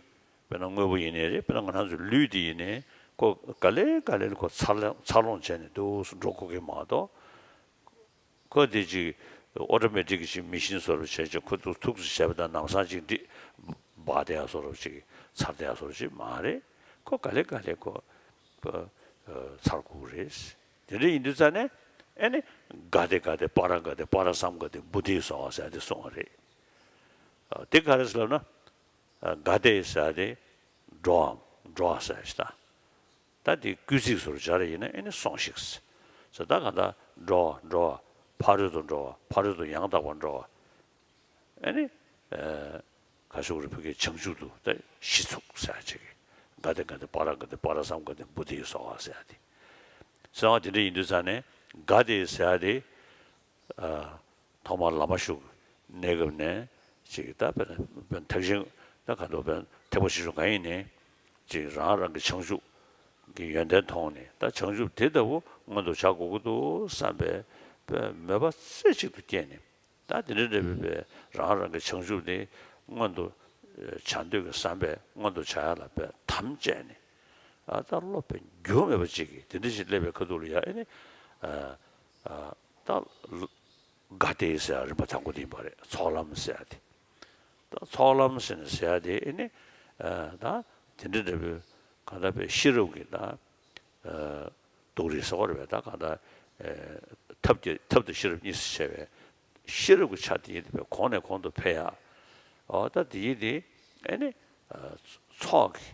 དཔེར་ན་དངོས་པོ་ཡིན་ནའི་རེད། དཔེར་ན་ང་རང་ཚོའི་ལུས་འདི་ཡིན་ནའི་ཀོ་ག་ལེ་ག་ལེ་ལ་ཀོ་འཚར་ལོངས་འཚར་ལོངས་བྱས་ནས་འདུག་སེ་འགྲོ་དགོས་ཀྱི་མ་གཏོགས། ཁོ་དེ་ཅིག་ཨོ་ཊོ་མེ་ཊིག་གི་ཅིག་མེ་ཤིན་བཟོ་འདྲ་བྱས་ཅིག་ཁོ་ཐུག་ཐུག་ཙམ་བྱས་པ་དང་ལམ་སང་ཅིག་འདི་འབར་བསྡད་ཡ་བཟོ་འདྲ་ཅིག་འཚར་བསྡད་ཡ་བཟོ་འདྲ་ཅིག་མ་རེད། ཁོ་ག་ལེ་ག་ལེ་ཁོ་ཁོ་འཚར་དགོས་རེད། དེ་འདྲ་ཡིན་དུས་ཙང་ནས་ཨེ་ནི་ག་ཏེ་ག་ཏེ་པཱ་ར་ག་ཏེ་པཱ་ར་སཾ་ག་ཏེ་བོ་དྷི་སྭཱ་ཧཱ་ཟེར་ཏེ་གསུངས་པ་རེད། དེ་ག་རེ་ཟེར་ལབ་ན། ག་ཏེ་ཟེར་ཏེ་འགྲོ་བའམ་འགྲོ་བ་ཟེར་ཞིག་ད། ད་དེ་སྐུལ་ཚིག་སོར་སྦྱར་ཡིན་ན་ཨེ་ནི་སོང་ཞིག་ཟེར། ད་གང་ལྟར་འགྲོ་བ་འགྲོ་བ་ཕ་རོལ་ཏུ་འགྲོ་བ་ཕ་རོལ་ཏུ་ཡང་དག་པར་འགྲོ་བ། ཨེ་ནི། ག་ཤོག་རི་ཕུ་གའི་བྱང་ཆུབ་ཏུ་ད་གཞི་ཚུགས་ཟེར་ཅིག་ག་ཏེ་ག་ཏེ་པཱ་ར་ག་ཏེ་པཱ་ར་སཾ་ག་ཏེ་བོ་དྷི་སྭཱ་ཧཱ་ཟེར་ཏེ། ཟེར་བ་དེ་འདྲ་ཡིན་དུས་ཙང་ནས་ག་ཏེ་ཟེར་ཏེ། ཐོག་མར་ལམ་མ་ཞུགས་གནས་སྐབས་ནས་ཅིག་ད་དཔེར་ན་ཐེག་ཆེན་ད་ག་དོ་དཔེར་ན་ཐེག་པ་ཆེ་ཆུང་གང་ཡིན་ནའི་ཅིག་རང་རང་གི་བྱང་ཆུབ་ཀྱི་ཡོན་ཏན་མཐོང་ནས་ད་བྱང་ཆུབ་དེ་ལྟ་བུ་མངོན་དུ་བྱ་དགོས་ཀྱི་འདུག་བསམ་པའི་དཔེ་མོས་པ་རྩེ་གཅིག་ཏུ་སྐྱེས་ནས་ད་དེ་འདྲ་འདྲ་བའི་དཔེ་རང་རང་གི་བྱང་ཆུབ་དེ་མངོན་དུ་བྱ་འདོད་ཀྱི་བསམ་པས་མངོན་དུ་བྱ་ཡ་ལ་དཔེ་དམ་བཅས་ནས་ཨ་ད་བློ་དཔེ་འགྱུར་མེད་པ་ཅིག་གིས་དེ་འདྲ་ཞིག་སླེབས་པའི་ཁ་ཐུག་ལ་ཡ་ཨེ་ནི་ཨ་ཨ་ད། ག་ཏེ་ཟེར་ཡ་རིམ་པ་དང་པོ་དེ་ཡིན་པ་རེད། ཚོགས་ལམ་ཟེར་ཡ་དེ། ད་ཚོགས་ལམ་ཟེར་ནས་ཟེར་ཡ་དེ་ཨེ་ནི། ད་དེ་འདྲ་འདྲ་པོའི་གང་ལྟར་པའི་ཤེས་རབ་ཀྱི་ད། རྡོག་རིལ་ཟེར་བ་རེད་པས། ད་གང་ལྟར། ཐབས་ཀྱི་ཐབས་དང་ཤེས་རབ་གཉིས་སུ་ཕྱེ་བའི་ཤེས་རབ་ཀྱི་ཆ་དེ་ཡིན་པའི་གོང་ནས་གོང་དུ་འཕེལ་ཡ། འོ་ད་དེ་ཡིན་དེ་ཨེ་ནི། ཚོགས་ཀྱི།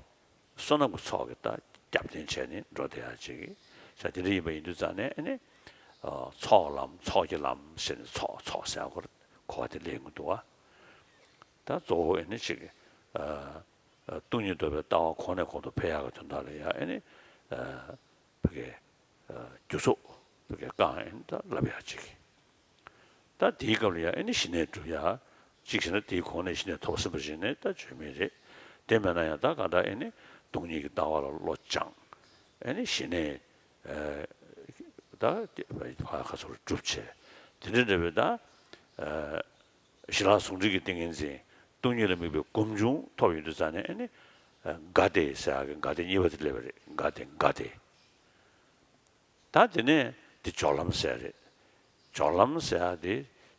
བསོད་ནམས་ཀྱི་ཚོགས་ཀྱིས་ད་རྒྱབ་རྟེན་བྱས་ནས་འགྲོ་བསྡད་ཡ་ཅིག་གི་ཆ་དེ་འདྲ་ཡིན་པ་ཡིན་དུས་ཙང་ནས་ཨེ་ནི། ཚོགས་ལམ་ཚོགས་ཀྱི་ལམ་ཟེར་ནས་ཚོགས་ཚོགས་ཟེར་ཡ་གོ་གོ་བ་དེ་སླེབས་ཀྱི་འདུག་བ། ད་གཙོ་བོ་ཨེ་ནི་ཅིག་གི་སྟོང་ཉིད་རྟོགས་པའི་ལྟ་བ་གོང་ནས་གོང་དུ་འཕེལ་ཡག་གི་དོན་དག་ལ་ཡ་ཨེ་ནི། ཕ་གི་རྒྱུ་ཚོགས་ཕ་གི་བསྐང་ཨེ་ནི་ད་ལབ་ཡག་ཅིག་ད་དེའི་སྐབས་ལ་ཡང་ཨེ་ནི་ཞི་གནས་སྒྲུབ་ཡ། གཅིག་བྱས་ན་དེའི་གོང་ནས་ཞི་གནས་ཐོབ་ཟིན་པ་ཞིག་ནས་ད་བརྗོད་མེད་རེད། དེ་མེད་ན་ཡང་ད་གང་ལྟར་ཨེ་ནི་སྟོང་ཉིད་ཀྱི་ལྟ་བ་ལ་བློ་སྦྱངས། ཨེ་ནི་ཞི་གནས་ད་ཕ་ཁ་ཚུར་སྒྲུབ་བྱས། དེ་འདྲ་འདྲ་བའི་ད་ཞི་ལྷག་ཟུང་འབྲེལ་གྱི་ཏིང་ངེ་འཛིན་སྟོང་ཉིད་ལ་དམིགས་པའི་སྒོམ་བྱུང་ཐོབ་ཡོང་དུས་ཙང་ནས་ཨེ་ནི་ག་ཏེ་ཟེར་ཡག་གི་ག་ཏེ་གཉིས་པ་དེ་སླེབས་པ་རེད། ག་ཏེ་ག་ཏེ། ད་དེ་ནས་དེ་སྦྱོར་ལམ་ཟེར་རེད། སྦྱོར་ལམ་ཟེར་ཡ་དེ་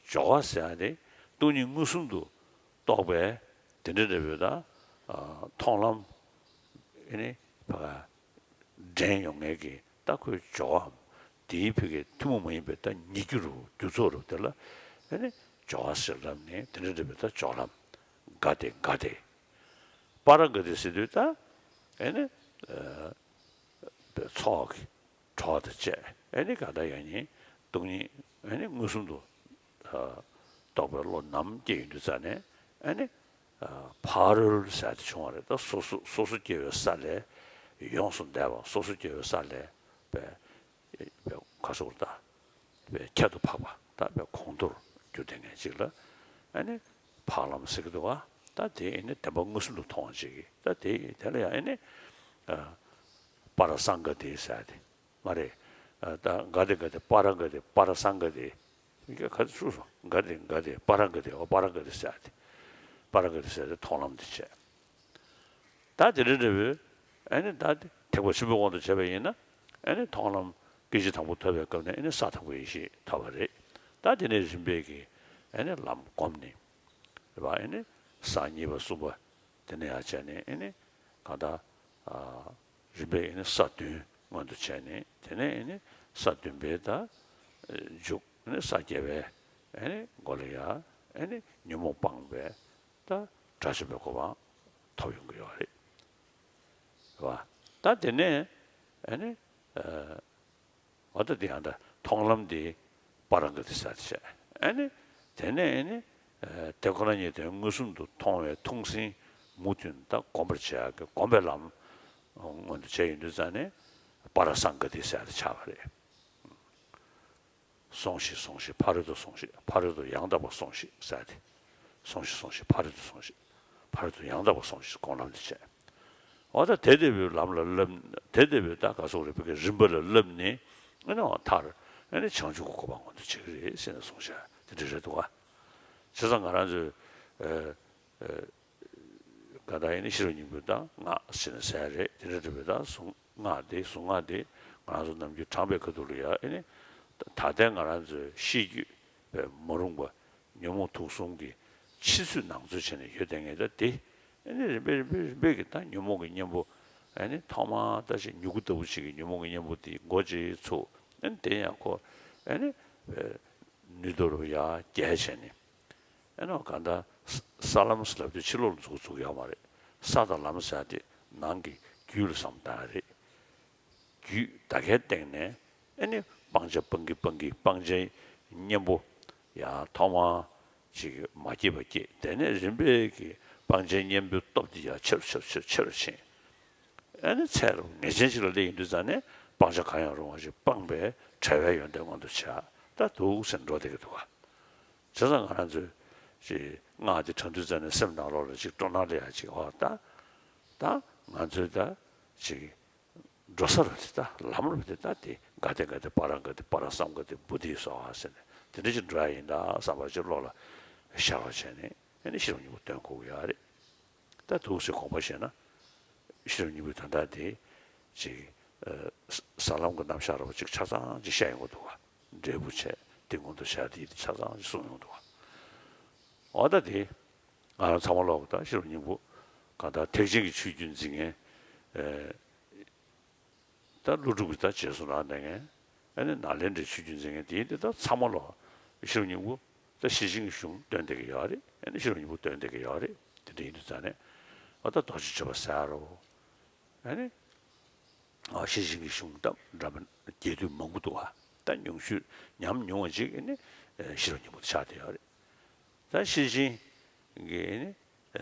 སྦྱོར་བ་ཟེར་ཡ་དེ་སྟོང་ཉིད་མངོན་སུམ་དུ་རྟོགས་པའི་དེ་འདྲ་འདྲ་བའི་ད་མཐོང་ལམ་ཨེ་ནི་ཕ་ག་འདྲེན་ཡོང་མཁན་གྱི་ད་ཁོའི་སྦྱོར་བའམ་དེའི་ཕ་གི་ཐུན་མོང་མ་ཡིན་པའི་ད་ཉིད་རྒྱུ་རུ་རྒྱུ་ཚོགས་རུ་དེ་ལ་ཨེ་ནི་སྦྱོར་བ་ཟེར་ལབ་ནས་དེ་འདྲ་འདྲ་བའི་ད་སྦྱོར་ལམ་ག་ཏེ་ག་ཏེ། པཱ་ར་ག་ཏེ་ཟེར་དུས་ད་ཨེ་ནི། པའི་ཚོགས་ཀྱི་གྲོགས་དང་བཅས་ཨེ་ནི་ག་ད་ཡང་ནི་སྟོང་ཉིད་ཨེ་ནི་མངོན་སུམ་དུ་རྟོགས་པའི་བློ་ནམ་སྐྱེ་ཡོང་དུས་ཙ་ནས་ཨེ་ནི་ཕ་རོལ་ཟེར་དེ་བྱུང་བ་རེད། ད་སོ་སོ་སོ་སོ་སྐྱེ་བོའི་ས་ལས་ཡོངས་སུ་འདས་པ་སོ་སོ་སྐྱེ་བོའི་ས་ལས་པའི་ པའི་ག་སོགས་ད་པའི་ཁྱད་དུ་འཕགས་པ་ད་པའི་གོང་མཐོར་གྱུར་ཏེ་ངེས་ཅིག་ལ་ཨ་ནི་འཕགས་ལམ་ཟེར་གི་འདུག་བ། ད་དེ་ཨ་ནི་བདེན་པ་མངོན་སུམ་དུ་མཐོང་བ་ཅིག་གི་ད་དེ་དེ་ལ་ཡང་ཨ་ནི་པ་ར་སངྒ་ཏི་ཟེར་ཏེ། མ་རེད། ད་ག་དེ་ག་དེ་པ་ར་ག་དེ་པ་ར་སངྒ་ཏི། ག་ཚུགས་སོང་ག་དེ་ག་དེ་པ་ར་ག་དེ་ཨོ་པ་ར་ག་དེ་ཟེར་ཏེ། པ་ར་ག་དེ་ཟེར་ཏེ་མཐོང་ལམ་དེ་བྱས། ད་དེ་འདྲ་འདྲ་བོའི་ཨ་ནི་ད་ཐེག་པ་ཆེན་པོའི་དབང་དུ་བྱས་པ་ཡིན་ན་ཨ་ནི་མཐོང་ལམ་སྐད་ཅིག་དང་པོ་ཐོབ་པའི་སྐབས་ནས་ཨ་ནི་ས་དང་པོའི་ཡེ་ཤེས་ཐོབ་པ་རེད། ད་དེ་ནས་རིམ་པས་ཀྱི་ཨ་ནི་ལམ་བསྒོམས་ནས་རེད་པ། ཨ་ནི་ས་གཉིས་པ་གསུམ་པ་དེ་ནས་ཡར་བྱས་ནས་ཨ་ནི་གང་ལྟར་རིམ་པས་ཨ་ནི་ས་བདུན་མངོན་དུ་བྱས་ནས་དེ་ནས་ཨ་ནི་ས་བདུན་པའི་ད་མཇུག་ཨ་ནི་ས་བརྒྱད་པའི་ཨ་ནི་མགོ་ལ་ཡ་ཨ་ནི་ཉོན་མོངས་སྤངས་པའི་ད་དགྲ་བཅོམ་པའི་གོ་འཕང་ཐོབ་ཡོང་གི་ཡོད་རེད། རེད་པ། ད་དེ་ནས་ཨ་ནི་འོ་ད་དེ་ཡང་ད་མཐོང་ལམ་དེ་པ་ར་ག་ཏི་ས་དེ་བྱས། ཨ་ནི་དེ་ནས་ཨ་ནི་དེ་ཁོ་ན་ཉིད་དོན་མངོན་སུམ་དུ་མཐོང་བའི་མཐོང་ཟིན་མུ་མཐུད་ད་སྒོམ་པར་བྱེད་ཡག་གི་སྒོམ་པའི་ལམ་མངོན་དུ་བྱས་ཡོང་དུས་ཙང་ནས་པ་ར་སངྒ་ཏི་ས་དེ་ཆགས་པ་རེད། སོང་ཞིག་སོང་ཞིག་ཕ་རོལ་ཏུ་སོང་ཞིག་ཕ་རོལ་ཏུ་ཡང་དག་པར་སོང་ཞིག་ཟེར་ཏེ། སོང་ཞིག་སོང་ཞིག་ཕ་རོལ་ཏུ་སོང་ཞིག་ཕ་རོལ་ཏུ་ཡང་དག་པར་སོང་ཞིག་སྒོམ་ལམ་དེ་བྱས། འོ་ད་དེ་ལྟ་བུའི་ལམ་ལ་བསླབ། དེ་ལྟ་བུའི་ད་ག་སོགས་རིག་པའི་རིམ་པ་ལ་བསླབ་ནས་ཨ་ནི་འོ་མཐར་ཨ་ནི་བྱང་ཆུབ་ཀྱི་གོ་འཕང་མངོན་དུ་བྱེད་ཀྱི་རེད་ཟེར་ནས་གསུངས་བཞག་དེ་འདྲ་རེད་འདུག་ག་བྱས་ཙང་ང་རང་ཚོས་ཨ་ཨ་ག་ད་ཨ་ནི་ཤེས་རབ་སྙིང་པོའི་ད་སྔགས་ཟེར་ནས་ཟེར་རེད། དེ་འདྲ་རེད་པས་ད་གཟུངས། སྔགས་དེ་གཟུངས་སྔགས་དེ་ང་རང་ཚོ་ནམ་རྒྱུན་བགྲངས་པའི་ཁ་ཐུག་ལ་ཡ་ཨ་ནི་ད་ལྟའི་ང་རང་ཚོའི་ཤེས་རྒྱུད་པའི་མ་རུངས་པ་ཉོན་མོངས་དུག་གསུམ་གྱི་ཕྱི་ཚུལ་ནང་གསལ་བྱས་ནས་ཡོད་བསྡད་མཁན་ད་དེ་ཨ་ནི་རིམ་པས་རིམ་པས་རིམ་པས་ཀྱི་ད་ཉོན་མོངས་ཀྱི་གཉེན་པོ་ཨ་ནི་ཐོག་མར་ད་ཅིག་མྱུ་གུ་ལྟ་བུ་ཞིག་གི་ཉོན་མོངས་ཀྱི་གཉེན་པོ་དེ་མགོ་ཅིག་ཚུགས། ཨ་ནི་དེ་ཡང་ཁོ་ཨ་ནི་ནུས་མཐོ་རུ་ཡར་རྒྱས་བྱས་ནས། ཨེ་ནོ་གང་ལྟར་ས་ས་ལམ་ཟེར་ལབ་དུས་ཕྱི་ལོགས་ལ་འཛུགས་འཛུགས་ཡོད་མ་རེད། ས་དང་ལམ་ཟེར་དེ་ནང་གི་རྒྱུད་ལ་བསམ་བཏང་རེད། རྒྱུད་ད་གའི་སྟེང་ནས་ཨེ་ནི་སྤང་བྱ་སྤང་གི་སྤང་གི་སྤང་བྱའི་གཉེན་པོ་ཡང་ཐོག་མ་ཅིག་མ་སྐྱེས་པ་སྐྱེས། དེ་ནས་རིམ་པས་ཀྱི་སྤང་བྱའི་གཉེན་པོའི་སྟོབས་དེ་ཡང་ཆེ་རུ་ཆེ་རུ་ཆེ་རུ་ཆེ་རུ་ཕྱིན། ཨེ་ནི་ཚད་རུ་ངེས་ཅན་ཅིག་ལ་སླེབས་ཡོང་དུས་ཙང་ནས་སྤང་བྱ་གང་ཡང་རུང་བ་ཞིག་སྤངས་པའི་བྲལ་བའི་ཡོན་ཏན་མངོན་དུ་བྱ། ད་འདུག་སེ་འགྲོ་བསྡད་ཀྱི་འདུག་ག་བྱས་ཙང་ང་རང་ཚོས་ཅིག་སྔགས་འདི་བགྲང་དུས་ཙམ་ནས་སེམས་ནང་ལོགས་ལ་ཅིག་སྤྲོ་སྣང་སླེབས་ཡ་ཅིག་འོ་ད་ད་ང་ཚོས་ད་ཅིག་འགྲོ་ས་རུ་དེ་ད་ལམ་རུ་དེ་ད་དེ་ག་དེ་ག་དེ་པ་ར་ག་དེ་པ་ར་སངྒ་ཏི་བོ་དྷི་སྭཱ་ཧཱ་ཟེར་ནས་དེ་འདྲ་ཅིག་འགྲོ་ཡ་ཡིན་ད་བསམ་པ་ཅིག་བློ་ལ་ཤར་བ་བྱས་ནས་ཨ་ནི་ཤེས་རབ་སྙིང་པོ་སྟོན་དགོས་ཀྱི་ཡོད་རེད། ད་འདུག་སེ་དགོངས་པ་བཞེས་ན་ཤེས་རབ་སྙིང་པོའི་དོན་དག་དེ་ཅིག་ས་ལམ་གྱི་རྣམ་གཞག་ར་བ་ཅིག་ཆ་ཚང་ཅིག་བཤད་ཡོང་གི་འདུག་ག་འབྲས་བུ་བྱས་དེ་མངོན་དུ་བྱ་དེ་ཆ་ཚང་ཅིག་གསུངས་ཡོང་གི་འདུག་ག་འོ་ད་དེ་ང་རང་ཚང་མ་ལོག་གི་ད་ཤེས་རབ་སྙིང་པོ་གང་ལྟར་ཐེག་ཆེན་གྱི་ཆོས་བརྒྱུད་འཛིན་མཁན་ཨེ་ད་ཀླུ་སྒྲུབ་ཀྱི་ད་རྗེས་སུ་འབྲངས་བསྡད་མཁན་ཨ་ནི་ནཱ་ལེནྡྲའི་ཆོས་བརྒྱུད་འཛིན་མཁན་དེ་འདི་ད་ཚང་མ་ལོག་ཤེས་རབ་སྙིང་པོ་ད་ཤེར་ཕྱིན་གྱི་གཞུང་སྟོན་བསྡད་ཀྱི་ཡོད་རེད། ཨ་ནི་ཤེས་རབ་སྙིང་པོ་སྟོན་བསྡད་ཀྱི་ཡོད་རེད། དེ་འདྲ་ཡིན་དུས་ཙང་ནས་ཨ་ད་རྡོ་རྗེ་གཅོད་པ་ཟེར་རོ། ཨ་ནི། ཨ་ཤེར་ཕྱིན་གྱི་གཞུང་ད་འདྲ་མིན་རྒྱས་བསྡུས་མང་པོ་འདུག་ག་ད་ཉུང་ཤོས་ཉམས་ཉུང་བ་ཅིག་ཨ་ནི་ཤེས་རབ་སྙིང་པོ་དེ་ཆགས་བསྡད་ཡོད་རེད། ད་ཤེར་ཕྱིན་གྱི་ཨ་ནི་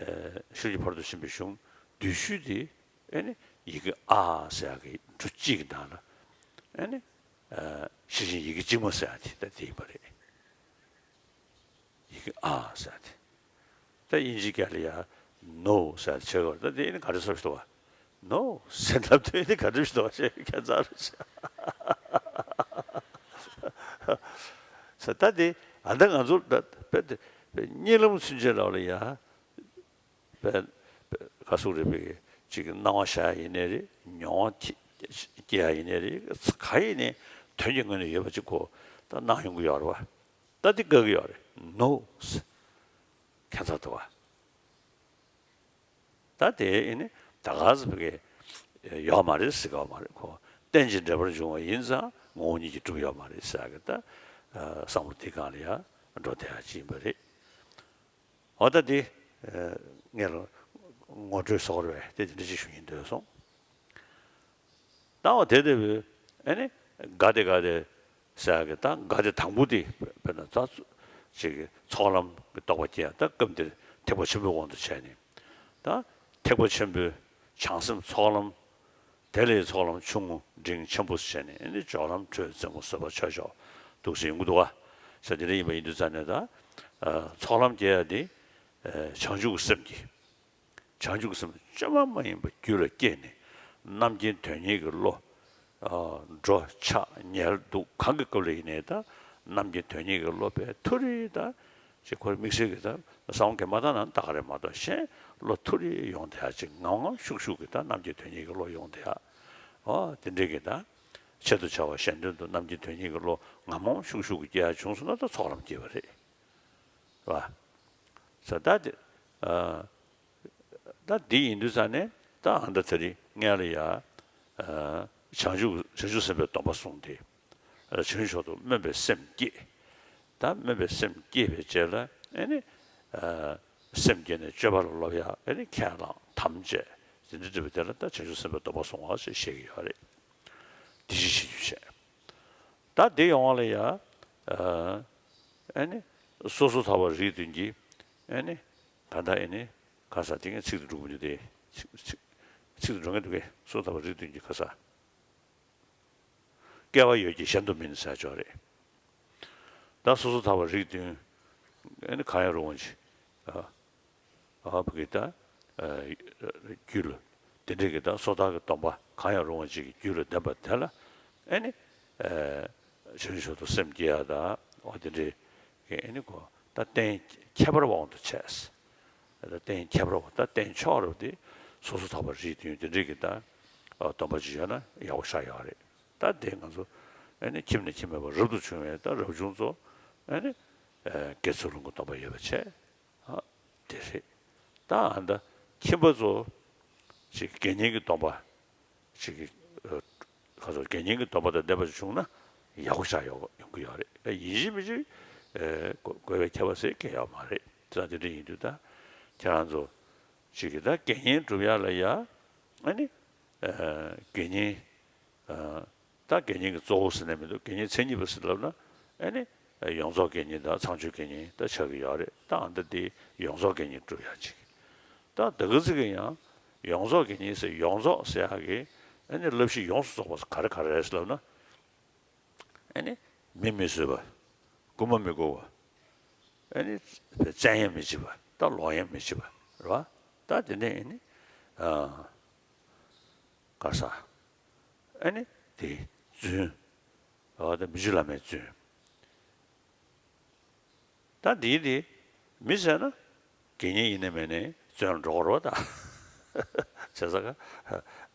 ཤེར་ཕྱིན་ཕ་རོལ་ཏུ་ཕྱིན་པའི་གཞུང་བསྡུས་ཤོས་དེ་ཨ་ནི་ཡི་གེ་ཨ་ཟེར་ཡག་གི་འབྲུ་གཅིག་གི་ནང་ལ་ཨ་ནི་ཤེར་ཕྱིན་ཡི་གེ་གཅིག་མ་ཟེར་ཡག་དེ་ད་དེ་ཡིན་པ་རེད། ཡི་གེ་ཨ་ཟེར་ཏེ། ད་དབྱིན་ཇིའི་སྐད་ལ་ཡ་ནོ་ཟེར་ཏེ་བྱེད་དགོས། ད་དེ་ནི་ག་འདྲ་ཟེར་ཞིག་འདུག་བ། ནོ་ཟེར་ན་དེ་ནི་ག་འདྲ་ཞིག་འདུག་བ་ཞེས་ཁྱད་མཚར་རེ་བྱས། ཟེར་ད་དེ་ཨ་ད་ང་ཚོ་ད་དཔེ་དེ་དཔེ་གཉིད་ལམ་ཚུན་ཆད་ལ་ལ་ཡ། དཔེ་དཔེ་ག་ཟུག་རེད་པས་ཅིག་སྣང་བ་ཤར་ཡ་ཡིན་ནའི་རེད། མྱོང་བ་སྐྱེ་ཡ་ཡིན་ནའི་རེད། ག་ཡིན་ནའི་དོན་གྱི་ངོས་ནས་ཡོད་པ་ཅིག་གོ་ད་སྣང་ཡོང་གི་ཡོད་རེད་བ། ད་འདི་དགའ་གི་ཡོད་རེད། ནོ། ཁྱད་མཚར་འདུག་བ། ད་དེ་ཨེ་ནི་ད་ག་ཟེ་བ་གི་ཡོད་མ་རེད་ཟེར་གི་ཡོད་མ་རེད་ཁོ། རྟེན་ཅིང་འབྲེལ་པར་འབྱུང་བ་ཡིན་ཙང་ངོ་བོ་ཉིད་ཀྱིས་གྲུབ་ཡོད་མ་རེད་ཟེར་གི་ད་བསམ་བློ་དེ་སྒང་ལ་ཡ་འགྲོ་བསྡད་ཡ་ཅིག་ཡིན་པ་རེད། འོ་ད་དེ་ངས་ལ་ངོ་སྤྲོད་བཟོ་དགོས་རེད་པས་དེ་དེ་འདྲ་ཅིག་ཞུ་སྙིང་འདོད་སོང་། ད་འོ་དེ་དེ་བས་ཨེ་ནི་ག་དེ་ག་དེ་ཟེར་གི་ད་ག་དེ་དང་པོ་དེ་དཔེར་ན་ད་ཅིག་ཚོགས་ལམ་གྱི་རྟོགས་པ་སྐྱེ་ཡ་ད་སྐབས་འདིར་ཐེག་པ་ཆེན་པོའི་དབང་དུ་བྱས་ནས་ད་ཐེག་པ་ཆེན་པོའི་བྱང་སེམས་ཚོགས་ལམ་ དེ་ལས་ཚོགས་ལམ་ཆུང་ངུ་འབྲིང་ཆེན་པོ་ཟེར་ནས་ཨ་ནི་སྦྱོར་ལམ་དྲོད་རྩེ་མོ་བཟོད་པ་ཆོས་མཆོག་འདུག་ཟེར་ཡོང་གི་འདུག་ག་ས་དེ་འདྲ་ཡིན་པ་ཡིན་དུས་ཙང་ནས་ད་ཚོགས་ལམ་སྐྱེ་ཡ་དེ་བྱང་ཆུབ་ཀྱི་སེམས་ཀྱིས། བྱང་ཆུབ་ཀྱི་སེམས་བཅོས་མ་མ་ཡིན་པ་རྒྱུད་ལ་སྐྱེས་ནས་རྣམ་མཁྱེན་དོན་གཉེར་གྱི་བློ། འགྲོ་འཆག་ཉལ་འདུག་གང་གི་སྐབས་ལ་ཡིན་ནའི་ད་རྣམ་མཁྱེན་དོན་གཉེར་གྱི་བློ་དཔེ་མཐོ་རིས་ད་ཅིག་ཁོ་རང་དམིགས་བསལ་གྱི་ད་གསང་བ་གད་མ་བཏང་ན་ད་ག་རེ་མ་གཏོགས་གཞན་བློ་མཐོ་རིས་ཡོང་བསྡད་ཡ་ཅིག་ངམ་ངམ་ཤུགས་ཤུགས་ཀྱི་ད་རྣམ་མཁྱེན་དོན་གཉེར་གྱི་བློ་ཡོང་བསྡད་ཡ། ཨོ་དེ་འདྲའི་གི་ད་ཆེད་དུ་བྱ་བ་གཞན་དོན་དུ་རྣམ་མཁྱེན་དོན་གཉེར་གྱི་བློ་ངམ་ངམ་ཤུགས་ཤུགས་ཀྱི་སྐྱེ་ཡ་བྱུང་སོང་ན་ད་ཚོགས་ལམ་སྐྱེས་པ་རེད། རེད་བ། ས་ད་དེ། ཨ། ད་འདི་ཡིན་དུས་ཙང་ནས་ད་ཨ་ད་དེ་རིང་སྔོན་ལ་ཡ། ཨ། བྱང་ཆུབ་བྱང་ཆུབ་སེམས་དཔའི་སྡོམ་པ་བཟུང་སྟེ། བྱང་ཆུབ་མཆོག་ཏུ་སྨོན་པའི་སེམས་བསྐྱེད། ད་སྨོན་པའི་སེམས་བསྐྱེད་པའི་རྗེས་ལ་ཨེ་ནི། ཨ། སེམས་བསྐྱེད་ནས་སྤྱོད་པ་ལ་སློབ་ཡ་ཨེ་ནི་ཁས་བླངས་དམ་བཅས་དེ་འདྲ་འགྲིག་པ་དེ་ལ་ད་བྱང་ཆུབ་སེམས་དཔའི་སྡོམ་པ་བཟུང་བ་ཞེས་བཤད་ཀྱི་ཡོད་རེད། དེ་བཞིན་གཤེགས་རྒྱུད་བཤད། ད་དེ་ཡོང་བ་ལ་ཡ། ཨ། ཨེ་ནི། སོ་སོར་ཐར་པ་རིགས་བདུན་གྱི། ཨེ་ནི། ག་ད་ཨེ་ནི། ག་ས་དེ་ངས་ཚིག་ཏུ་འགྲོ་མི་འདུག་སྟེ། ཚིག་ཚིག་ཚིག་ཏུ་འགྲོ་མཁན་འདུག་གས་སོ་སོར་ཐར་པ་རིགས་བདུན་གྱི་ག་ས། སྐལ་བ་ཡོད་ཀྱང་གཞན་དུ་སྨིན་ཟེར་ཆོག་རེད། ད་སོ་སོར་ཐར་པ་རིགས་བདུན། ཨེ་ནི་གང་ཡང་རུང་བ་ཅིག་ཨ། ཨ་བུ་གི་ད། ཨ། རྒྱུད་ལ། དེ་འདྲའི་གི་ད་སོ་ཐར་གྱི་སྡོམ་པ་གང་ཡང་རུང་བ་ཅིག་གི་རྒྱུད་ལ་ལྡན་པ་དེ་ལ། ཨེ་ནི། ཨ། བྱང་ཆུབ་ཏུ་སེམས་བསྐྱེད་ཡ་ད། འོ་དེ་འདྲའི་གི་ཨེ་ནི་གོ་ད་རྟེན་ཁྱད་པར་དབང་དུ་བྱས། ད་རྟེན་ཁྱད་པར་དབང་ད་རྟེན་མཆོག་རབ་དེ་སོ་སོར་ཐར་པ་རིགས་བདུན་དེ་འདྲའི་གི་ད། ཨ། སྡོམ་པ་ཅིག་ཡོད་ན་ཡག་པོ་ཆགས་ཡོད་རེད། ད་དེ་ང་ཚོ་ཨེ་ནི་ཁྱིམ་ནས་ཁྱིམ་མེད་པར་རབ་ཏུ་བྱུང་བའི་ད་རབ་བྱུང་ཚོ་ཨེ་ནི། ཨ། དགེ་ཚུལ་སློང་གི་སྡོམ་པ་ཡོད་པ་བྱས། ཨ། དེ་རེད། ད་ཨ་ད་ཁྱིམ་པ་ཚོ་ཅིག་དགེ་བསྙེན་གྱི་སྡོམ་པ་ཅིག་གི། ཨ། ཁ་སོ་དགེ་བསྙེན་གྱི་སྡོམ་པ་དང་ལྡན་པ་ཞིག་བྱུང་ན་ཡག་པོ་ཆགས་ཡོང་ཡོང་གི་ཡོད་རེད། ཨ། ཡིན་གཅིག་མིན་གཅིག་ཨ། དགོས་དགོས་པའི་ཁྱད་པར་ཟེར་གང་ཡང་ཡོད་མ་རེད། ད་དེ་འདྲ་ཡིན་དུས་ད་ཁྱེད་རང་ཚོ་ཅིག་གི་ད་དགེ་བསྙེན་སྒྲུབ་ཡག་ལ་ཡ། ཨ་ནི། ཨ། དགེ་བསྙེན། ཨ། ད་དགེ་བསྙེན་གྱི་གཙོ་བོ་ཟེར་ནས་མི་འདུག་དགེ་བསྙེན་མཚན་ཉིད་པ་ཟེར་ལབ་ན། ཨ་ནི། ཡོངས་རྫོགས་དགེ་བསྙེན་དང་ཚངས་སྤྱོད་དགེ་བསྙེན་ད་ཆགས་ཀྱི་ཡོད་རེད། ད་ཨ་ད་དེ་ཡོངས་རྫོགས་དགེ་བསྙེན་སྒྲུབ་ཡག་ཅིག་ད་ད་ག་ཚོད་ཀྱི་ཡང་ཡོངས་རྫོགས་དགེ་བསྙེན་ཟེར་ཡོངས་རྫོགས་ཟེར་ཡག་གི་ཨ་ནི་བསླབ་གཞི་ཡོངས་སུ་རྫོགས་པ་ག་རེ་ག་རེ་རེད་ཟེར་ལབ་ན། ཨ་ནི། མི་མི་བཟོད་པ། རྐུན་མ་མི་རྐུ་བ། ཨ་ནི། བཙན་གཡེམ་མི་བྱེད་པ་ད་ལོག་གཡེམ་མི་བྱེད་པ་རེད་བ། ད་དེ་ནས་ཨ་ནི། ཨ། ག་ས། ཨ་ནི་དེ་རྫུན། འོ་ད་མི་རྒྱུད་བླ་མའི་རྫུན། ད་འདིའི་དེ་མི་ཟེར་ན་དགེ་བསྙེན་ཡིན་ནའི་མིན་ནའི་རྫུན་འགྲོ་གི་རེད་ད། བྱས་ཙང་ཀ་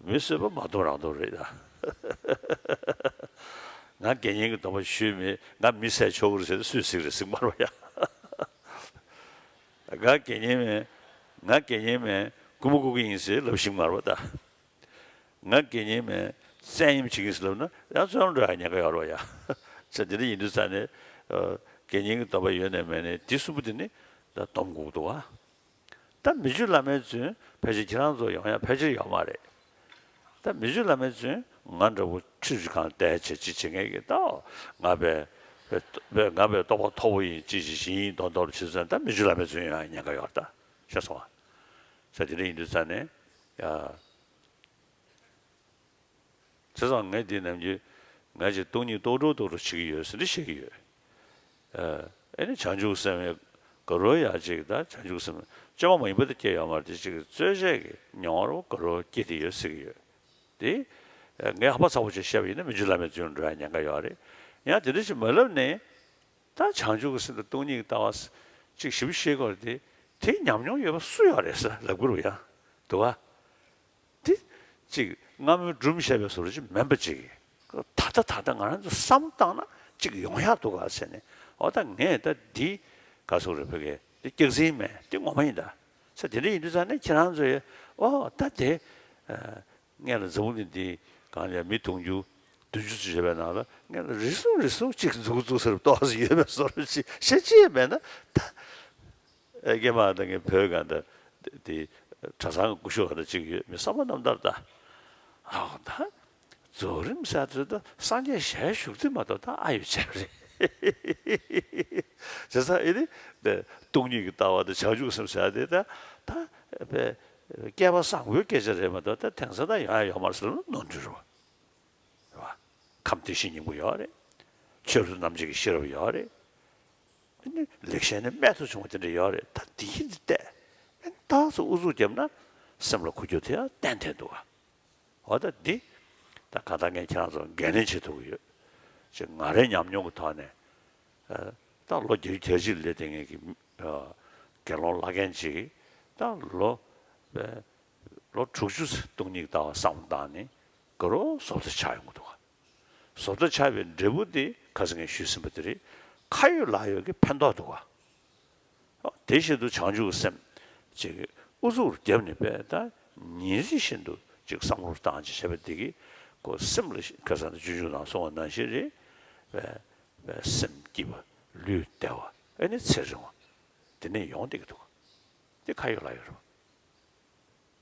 མི་བཟོད་པ་མ་སྡོམ་རང་སྡོམ་རེད་ད། ང་དགེ་བསྙེན་གྱི་སྡོམ་པ་ཞུས་མེད། ང་མི་བསད་ཆོག་གི་རེད་ཟེར་ན་སུས་གཟིགས་རེད། གཟིགས་མ་རེད་ཡ། ང་དགེ་བསྙེན་མིན། ང་དགེ་བསྙེན་མིན། རྐུན་མ་རྐུ་གི་ཡིན་ཟེར་ལབ་ཤེས་མ་རེད་པ་ད། ང་དགེ་བསྙེན་མིན། བཙན་གཡེམ་བྱེད་ཀྱི་ཡིན་ཟེར་ལབ་ན་ཡང་བཙོན་འགྲོ་ཡ་ཉེན་ཁ་ཡོད་རེད་པ་ཡ། ཚེ་འདི་འདྲ་ཡིན་དུས་ཙང་ནས། ཨ། དགེ་བསྙེན་གྱི་སྡོམ་པ་ཡོད་ནའི་མེད་ནའི་འདི་གསུམ་པོ་འདི་ནི་ད་སྡོམ་དགོས་འདུག་བ། ད་མི་རྒྱུད་བླ་མའི་རྫུན་ཕལ་ཆེར་ཁྱེད་རང་ཚོ་ཡོང་ཡ་ཕལ་ཆེར་ཡོད་མ་རེད། ད་མི་རྒྱུད་བླ་མའི་རྫུན་ང་འདྲ་པོ་ཁྲིམས་ཀྱི་སྒང་བསྡད་བྱས་ཅི་བྱེད་མཁན་གྱི་ད་ང་པའི་པའི་ང་པའི་རྟོགས་པ་མཐོ་པོ་ཡིན་ཅི་ཞིག་ཞིག་ཡིན་མདོག་མདོག་བྱེད་ཚོད་ད་མི་རྒྱུད་བླ་མའི་རྫུན་ཡོང་ཡ་ཉེན་ཁ་ཡོད་ད། ཤེས་སོང་ང་། ས་དེ་འདྲ་ཡིན་དུས་ཙང་ནས་ཡ། བྱས་ཙང་ངས་འདི་ནམ་རྒྱུན་ང་ཅིག་སྟོང་ཉིད་རྟོགས་གྲོལ་རྟོགས་གྲོལ་བྱེད་ཀྱི་ཡོད་ཟེར་འདི་བཤད་ཀྱི་ཡོད། ཨ་ནི་བྱང་ཆུབ་སེམས་དཔའི་དགའ་རོགས་ཡག་ཅིག་ད་བྱང་ཆུབ་སེམས་བཅོས་མ་མ་ཡིན་པ་དེ་སྐྱེ་ཡོད་མ་རེད། དེ་ཅིག་རྩོལ་བཅས་ཀྱི་མྱོང་བར་དགའ་རོགས་སྐྱེ་དེ་ཡོད་ཟེར་གྱི་ཡོད། དེ་ངས་ཧ་པ་ཚ་པོ་ཅིག་བཤད་པ་ཡིན་ན་མི་རྒྱུད་བླ་མའི་རྫུན་འགྲོ་ཡ་ཉེན་ཁ་ཡོད་རེད། ཡང་དེ་འདྲ་ཞིག་མ་ལབ་ནས། ད་བྱང་ཆུབ་ཀྱི་སེམས་དང་སྟོང་ཉིད་ཀྱི་ལྟ་བ་ཅིག་ཞིབ་ཤེས་དགོས་རེད་དེ། དེ་ཉམས་མྱོང་ཡོད་པ་སུ་ཡོད་རེད་ཟེར་ལབ་དགོས་རེད་ཡ། འདུག་ག་དེ་ཅིག་སྔ་མོའི་སྒྲུང་བཤད་པའི་བཟོ་འདྲ་ཅིག་མིན་པ་ཅིག་ད་ལྟ་ད་ལྟ་ང་རང་ཚོ་བསམ་བཏང་ན་ཅིག་ཡོང་ཡག་འདུག་ག་ཟེར་ནས། འོ་ད་ངས་ད་འདི་ག་ཟེར་རེད། ཕ་གི་འདི་སྐྱག་རྫུན་མེད། འདི་ངོ་མ་ཡིན་ད་ཟེར། དེ་འདྲ་ཡིན་དུས་ཙང་ནས་ཁྱེད་རང་ཚོས་འོ་ད་དེ། སྔོན་ལ་འཛམ་བུ་གླིང་འདི་གང་ལ་མི་དུང་ཕྱུར་བདུན་ཅུ་ཙམ་ཡོད་པའི་ནང་ལ་སྔོན་ལ་རེ་ཟུང་རེ་ཟུང་གཅིག་མཛུབ་གུ་བཙུགས་ས་རུ་ཏོག་ཙམ་ཡོད་པའི་བཟོ་འདྲ་ཅིག་བཤད་ཅི་ཡང་མེད་ན་ད། ཨེ་རྒན་མ་དང་ངའི་བོད་གང་ལྟར་དེ་གྲྭ་ཚང་གི་སྐུ་ཞབས་གང་འདྲ་ཅིག་ཡོད་མི་བསམ་པ་རྣམ་ཐར་ད། ཨའོ་ད། རྫོགས་རིམ་ཟེར་དུས་ད་སངས་རྒྱས་ཞལ་བཞུགས་དུས་མ་གཏོགས་ད་ཨ་ཡོད་ཆགས་རེད། བྱས་ཙང་ཨེ་ནི་སྟོང་ཉིད་ཀྱི་ལྟ་བ་དང་བྱང་ཆུབ་སེམས་ཟེར་དེ་ད་ད་པའི། བསྐལ་པ་བཟང་པོའི་སྐད་ཆ་རེད་མ་གཏོགས། ད་དེང་སང་ད་ཡོང་ཡ་ཡོད་མ་རེད་ཟེར་ན་ནོར་འཁྲུལ་རེད་བ། རེད་བ། ཁམས་བདེ་གཤེགས་སྙིང་པོ་ཡོད་རེད། ཆོས་རབ་རྣམ་འབྱེད་ཀྱི་ཤེས་རབ་ཡོད་རེད། ཨ་ནི་ལེགས་བཤད་ནས་རྨད་དུ་བྱུང་བ་དེ་འདྲ་ཡོད་རེད། ད་འདི་ཡིན་འདི་བལྟས། ཨ་ནི་ད་སུ་ཨུ་ཚུགས་བརྒྱབ་ན་སེམས་ལ་འཁོར་རྒྱུ་དེ་ཡང་ཏན་ཏན་འདུག་ག་འོ་ད་འདི། ད་གང་ལྟར་ངས་ཁྱེད་རང་ཚོར་འགན་ལེན་བྱེད་ཐུབ་ཀྱི་ཡོད། ཅེས་ང་རའི་ཉམས་མྱོང་གི་ཐོག་ནས། ཨ། ད་ལོ་བརྒྱད་ཅུ་གྱ་གཅིག་ལས་བསྡད་མཁན་གྱི་ཨ་དགེ་སློང་བླ་རྒན་ཅིག་ད་ལོ་ཨ་ལོ་དྲུག་ཅུ་སྟོང་ཉིད་ལྟ་བ་བསམ་བློ་བཏང་ནས་དགའ་རབ་བཟོ་ལྟ་ཆགས་ཡོང་གི་འདུག་ག་བཟོ་ལྟ་ཆགས་པའི་འབྲས་བུ་དེ་ཁ་སང་ངས་ཞུས་ཟིན་པ་དེ་རེད། ཁ་ཡོད་ལག་ཡོད་ཀྱི་ཕན་ཐོགས་འདུག་ག་དེ་བཞིན་དུ་བྱང་ཆུབ་སེམས་ཅིག་ཨུ་ཚུགས་བརྒྱབ་ནས་པས་ད་ཉིན་རེ་བཞིན་དུ་ཅིག་བསམ་བློ་བཏང་ཅིག་བྱས་པ་འདི་གིས་ཁོ་སེམས་ལ་ཁ་སང་ད་སྤྱོད་འཇུག་ནང་གསུངས་པ་ནང་བཞིན་རེད། པས་པས་སེམས་སྐྱིད་པ་ལུས་བདེ་བ་ཨ་ནི་ཚེ་རིང་བ་དེ་ནས་ཡོང་བསྡད་ཀྱི་འདུག་དེ་ཁ་ཡོད་ལག་ཡོད་རེད།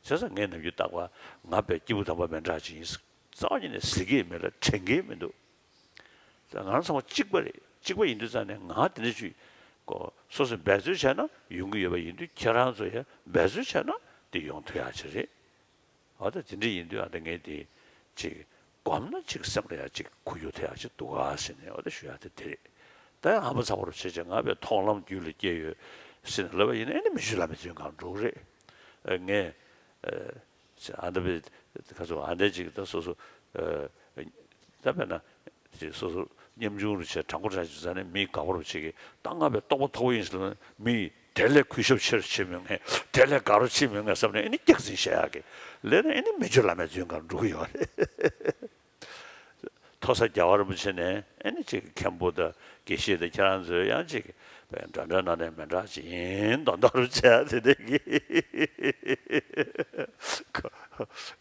བྱས་ཙང་ངས་ནམ་རྒྱུན་རྟག་པར་ང་དཔེ་སྐྱེས་བུ་དམ་པ་མི་འདྲ་ཅིག་ཡིན། རྩ་བ་ཉིད་ནས་ཟེར་གྱི་མེད་ལ་དྲན་གྱི་མི་འདུག་ང་རང་ཚང་མ་གཅིག་པ་རེད། གཅིག་པ་ཡིན་དུས་ཙང་ནས་ང་དེ་འདྲ་ཅིག་གོ་སོ་སོས་འབད་རྩོལ་བྱས་ན་ཡོང་གི་ཡོད་པ་ཡིན་དུས། ཁྱེད་རང་ཚོ་ཡང་འབད་རྩོལ་བྱས་ན་དེ་ཡོང་ཐུབ་ཡག་ཅིག་རེད། འོ་ད་དེ་འདྲ་ཡིན་དུས་ཨ་ད་ངས་དེ་ཅིག་སྒོམ་ན་ཅིག་སེམས་ལ་ཡང་ཅིག་ཁུར་རྒྱུ་དེ་ཡང་ཅིག་འདུག་ག་ཟེར་ནས་འོ་ད་ཞུ་ཡག་དེ་དེ་རེད། ད་ཡང་ཧམ་པ་ཚ་བོར་བྱས་བྱས་ང་དཔེ་མཐོང་ལམ་རྒྱུད་ལ་སྐྱེས་ཡོད་ཟེར་ནས་ལབ་པ་ཡིན་ན་ཨ་ནི་མི་ཆོས་བླ་མའི་རྫུན་གང་འགྲོ་གི་རེད། ཨ་ངས་ཨ་ད་དཔེ་ཁ་སོ་ཨ་འདྲ་ཅིག་ད་སོ་སོ་ཨ་ད་དཔེར་ན་ཅིག་སོ་སོ་ཉམ་ཆུང་རུ་བྱས་དྲང་པོ་དྲང་ཅིག་ཟ་ནས་མི་དགའ་བོར་བྱེད་ཀྱི། ད་ང་དཔེ་རྟོགས་པ་མཐོ་བོ་ཡིན་ཟེར་ན་མི་དེ་ལས་གུས་ཞབས་ཆེར་བྱེད་མི་ངེས། དེ་ལས་དགའ་རོགས་བྱེད་མི་ངེས་བསམ་ནས་ཨ་ནི་སྐྱག་རྫུན་བཤད་ཡག་གི་ལས་ན་ཨ་ནི་མི་ཆོས་བླ་མའི་རྫུན་གང་འགྲོ་གི་ཡོད་རེད། མཐོ་ས་རྒྱལ་བ་རིན་པོ་ཆེ་ནས་ཨ་ནི་ཅིག་མཁན་པོ་དང་དགེ་བཤེས་དང་ཁྱེད་རང་ཚོས་ཡང་ཅིག་འདྲ་འདྲ་ན་ནས་མི་འདྲ་ཅིག་ཡིན་མདོག་མདོག་རུ་བྱས་དེ་འདྲ་གི་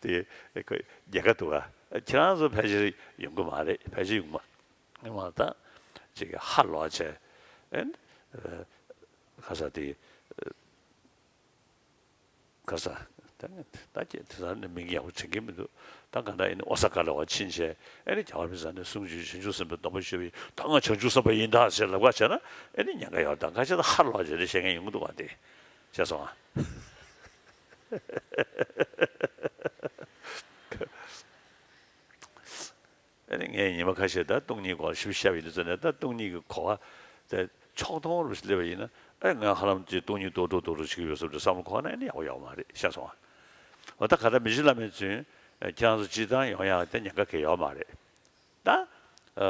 དེ་ཁོ་རྒྱལ་ཁ་འདུག་ག་ཁྱེད་རང་ཚོ་ཕལ་ཆེར་ཡོང་གི་མ་རེད། ཕལ་ཆེར་ཡོང་མ་ཡོང་མ་ད་ཅིག་ཧ་ལོག་བྱས་ཨ་ནི་ཁ་ས་དེ། ཁ་ས། ད་ད་ཀྱེ་དེ་ས་ནས་མིང་ཡག་པོ་དྲན་གྱི་མི་འདུག་ད་ག་ད་ཨེ་ནི་ཨོ་ས་ཀ་ལ་བ་ཕྱིན་བྱས་ཨེ་ནི་རྒྱལ་བ་རིན་པོ་ཆེ་ནས་གསུང་བྱོས། བྱང་ཆུབ་སེམས་དཔའི་སྡོམ་པ་ཞུས་པ་ཡིན། ད་ང་བྱང་ཆུབ་སེམས་དཔའ་ཡིན་ད་ཟེར་ལབ་ཁ་བྱས་ན་ཨེ་ནི་ཉེན་ཁ་ཡོད། ད་ཁ་ཤས་ད་ཧ་ལོག་བྱས་ནས་བཤད་མཁན་ཡོང་གི་འདུག་བ། དེ་བཤད་སོང་ཨ། ཨ་ནི་ངས་ཉི་མ་ཁ་ཤས་ད་སྟོང་ཉིད་སྐོར་ཞིབ་བཤད་པ་ཡིན་དུས་ཙམ་ནས་ད་སྟོང་ཉིད་ཀྱི་གོ་བ་དེ་ཕྱོགས་མཐོང་རུ་སླེབས་པ་ཡིན་ན་ཨེ་ང་ཧ་ལམ་ཅིག་སྟོང་ཉིད་རྡོག་རྡོག་རྡོག་རུ་ཞིག་ཡོད་བསམ་དུ་བསམ་བློ་འཁོར་ན་ཨེ་ནི་ཡག་པོ་ཡོད་མ་རེད། ཤེས་སོང་ཨ། འོ་ད་ག་ད་མི་ཤི་བླ་མའི་རྫུན་ཁྱེད་རང་ཚོ་སྤྱིར་བཏང་ཡོང་ཡག་དེ་ཉེན་ཁ་གང་ཡང་ཡོད་མ་རེད། ད་ཨ་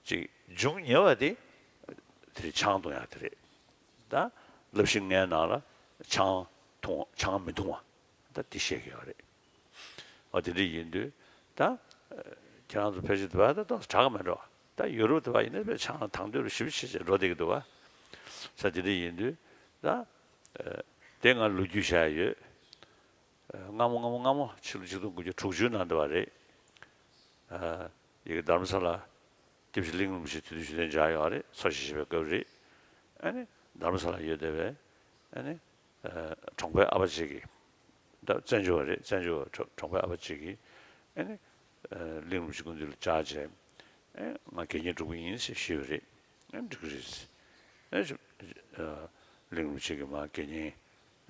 ཅིག་འབྱུང་ཉེ་བ་དེ་དེ་ཆང་འཐུང་ཡག་དེ་རེད། ད་བསླབ་གཞི་ལྔའི་ནང་ལ་ཆང་འཐུང་ཆང་མི་འཐུང་བ། ད་དེ་བཤད་ཀྱི་ཡོད་རེད། འོ་དེ་འདྲ་ཡིན་དུས་ད་ཁྱེད་རང་ཚོ་ཕལ་ཆེར་དེ་བར་ད་ཏོག་ཙམ་དྲག་གི་མེད་འགྲོ། ད་ཡུ་རོབ་དེ་བར་ཡིན་ན་དཔེ་ཆང་དང་དོད་རུ་ཞིབ་ཞིབ་བྱས་འགྲོ་བསྡད་ཀྱི་འདུག་བ། ས་དེ་འདྲ་ཡིན་དུས་ད་དེ་ང་ལོ་རྒྱུས་བཤད་ཡོད། སྔ་མོ་སྔ་མོ་སྔ་མོ་ཕྱི་ལོ་ཆིག་སྟོང་དགུ་བརྒྱ་དྲུག་ཅུའི་ནང་དུ་བ་རེད། ཡི་གེ་དྷ་རམ་ས་ལ་སྐྱབས་རྗེ་གླིང་རིན་པོ་ཆེ་དུས་དུས་ཞུ་དན་འཇགས་ཡོད་རེད། འཚོ་བཞེས་བྱེད་པའི་སྐབས་རེད། ཨ་ནི་དྷ་རམ་ས་ལ་ཡོད་བསྡད་པའི་ཨ་ནི་གྲོང་པའི་ཨ་ཕ་ཅིག་གིས་ད་བཙན་བྱོལ་བ་རེད། བཙན་བྱོལ་བ་གྲོང་པའི་ཨ་ཕ་ཅིག་གིས་ཨ་ནི་གླིང་རིན་པོ་ཆེ་སྐུ་མདུན་ལ་བཅར་བྱས་ཨ་ང་དགེ་བསྙེན་འབྲུག་པ་ཡིན་ཞེས་ཞུས་པ་རེད། ཨ་འགྲིག་གི་རེད། ཨ་གླིང་རིན་པོ་ཆེ་གིས་མ་དགེ་བསྙེན་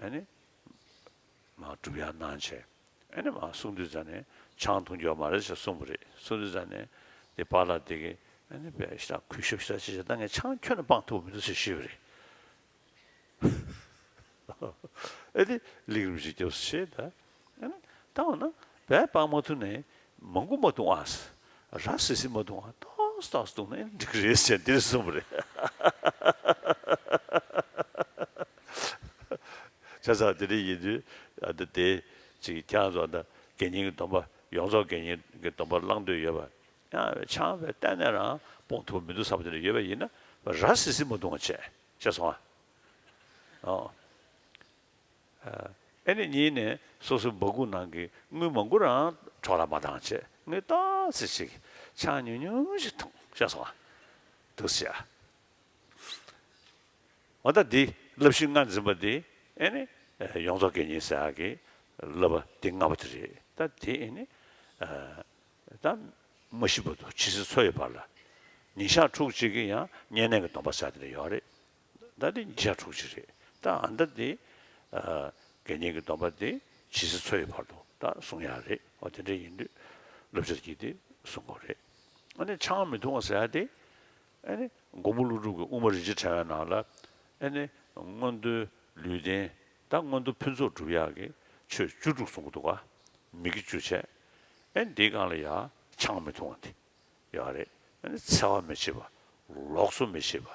ཨ་ནི། མར་སྒྲུབ་ཡག་གནང་བྱས། ཨ་ནི་མར་གསུང་དུས་ཙམ་ནས་ཆང་འཐུང་རྒྱུ་ཡོད་མ་རེད་ཟེར་གསུངས་པ་རེད། གསུང་དུས་ཙམ་ནས་དེ་པཱ་ལགས་དེ་གིས་ཨ་ནི་དཔེ་ཞེ་དྲག་གུས་ཞབས་ཞེ་དྲག་བྱེད་བྱས། ད་ངས་ཆང་ཁྱོན་ནས་སྤང་ཐུབ་མི་འདུག་ཟེར་ཞུས་པ་རེད། ཨ་ནི་གླིང་རིན་པོ་ཆེ་སྐྱབས་སུ་མཆི་ད། ཨ་ནི་ད་འོ་ན་དཔེ་སྤང་མ་ཐུབ་ནའི་མང་པོ་མ་འཐུང་ཨ། ར་བཟི་བཟི་མ་འཐུང་ཨ། ཏོག་ཙམ་ཏོག་ཙམ་འཐུང་ན་ཨ་ནི་འགྲིག་གི་རེད་ཟེར་འདིར་གསུངས་པ་རེད། བྱས་ཙང་དེ་འདྲ་ཡིན་དུས་ཨ་ད་དེ་ཅིག་ཁྱེད་རང་ཚོ་ཨ་ད་དགེ་བསྙེན་གྱི་སྡོམ་པ་ཡོངས་རྫོགས་དགེ་བསྙེན་གྱི་སྡོམ་པ་བླང་འདོད་ཡོད་པ། ཡང་ཆང་བས་གཏན་ནས་རང་སྤོང་ཐུབ་མི་འདུག་བསམ་པ་དེ་འདྲ་ཡོད་པ་ཡིན་ན་ར་བཟི་བཟི་མ་འཐུང་བ་བྱས་བྱས་སོང་ཨ། ཨོ། ཨ་ནི་གཉིས་ནས་སོ་སོའི་སྦ་ཁུག་ནང་གི་དངུལ་མང་པོ་རང་འཕྲོ་བརླག་མ་བཏང་བྱས་དངུལ་ཏོག་ཙམ་ཞིག་ཆང་ཉུང་ཉུང་ཞིག་འཐུང་བྱས་སོང་ཨ། འདུག་ཟེར་ཨ། འོ་ད་འདི་བསླབ་གཞི་ལྔ་འཛིན་པ་འདི་ཨེ་ནི་ཡོངས་རྫོགས་དགེ་བསྙེན་ཟེར་ཡག་གི་བསླབ་པ་འདི་ལྔ་པོ་དེ་རེད། ད་དེ་ཨེ་ནི་ད་མ་ཤི་བར་དུ་ཇི་སྲིད་འཚོ་ཡི་བར་ལ་ཉིན་ཞག་ཕྲུགས་གཅིག་གི་ཡང་བསྙེན་གནས་ཀྱི་སྡོམ་པ་ཟེར་དེ་འདྲ་ཡོད་རེད། ད་འདི་ཉིན་ཞག་ཕྲུགས་གཅིག་རེད། ད་ཨ་ད་འདི་ དགེ་བསྙེན་གྱི་སྡོམ་པ་དེ་ཇི་སྲིད་འཚོ་ཡི་བར་དུ་ད་སྲུང་ཡག་རེད། འོ་དེ་འདྲ་ཡིན་དུས་བསླབ་བྱ་གྱིས་དེ་སྲུང་དགོས་རེད། ཨ་ནི་ཆང་མི་འཐུང་བ་ཟེར་ཡ་དེ་ཨ་ནི་མགོན་པོ་ཀླུ་སྒྲུབ་ཀྱི་དབུ་མ་རིན་ཆེན་ཕྲེང་བའི་ནང་ལ་ཨ་ནི་མངོན་མཐོའི་ལུས་རྟེན་དང་མངོན་མཐོ་ཕུན་ཚོགས་སྒྲུབ་ཡག་གི་ཆོས་བཅུ་དྲུག་གསུང་གི་འདུག་ག་མི་དགེ་བཅུ་བྱས། ཨ་ནི་འདིའི་སྒང་ལ་ཡ་ཆང་མི་འཐུང་བ་དེ། ཡོད་རེད། ཨ་ནི་འཚེ་བ་མི་བྱེད་པ། ལོགས་སུ་མི་བྱེད་པ།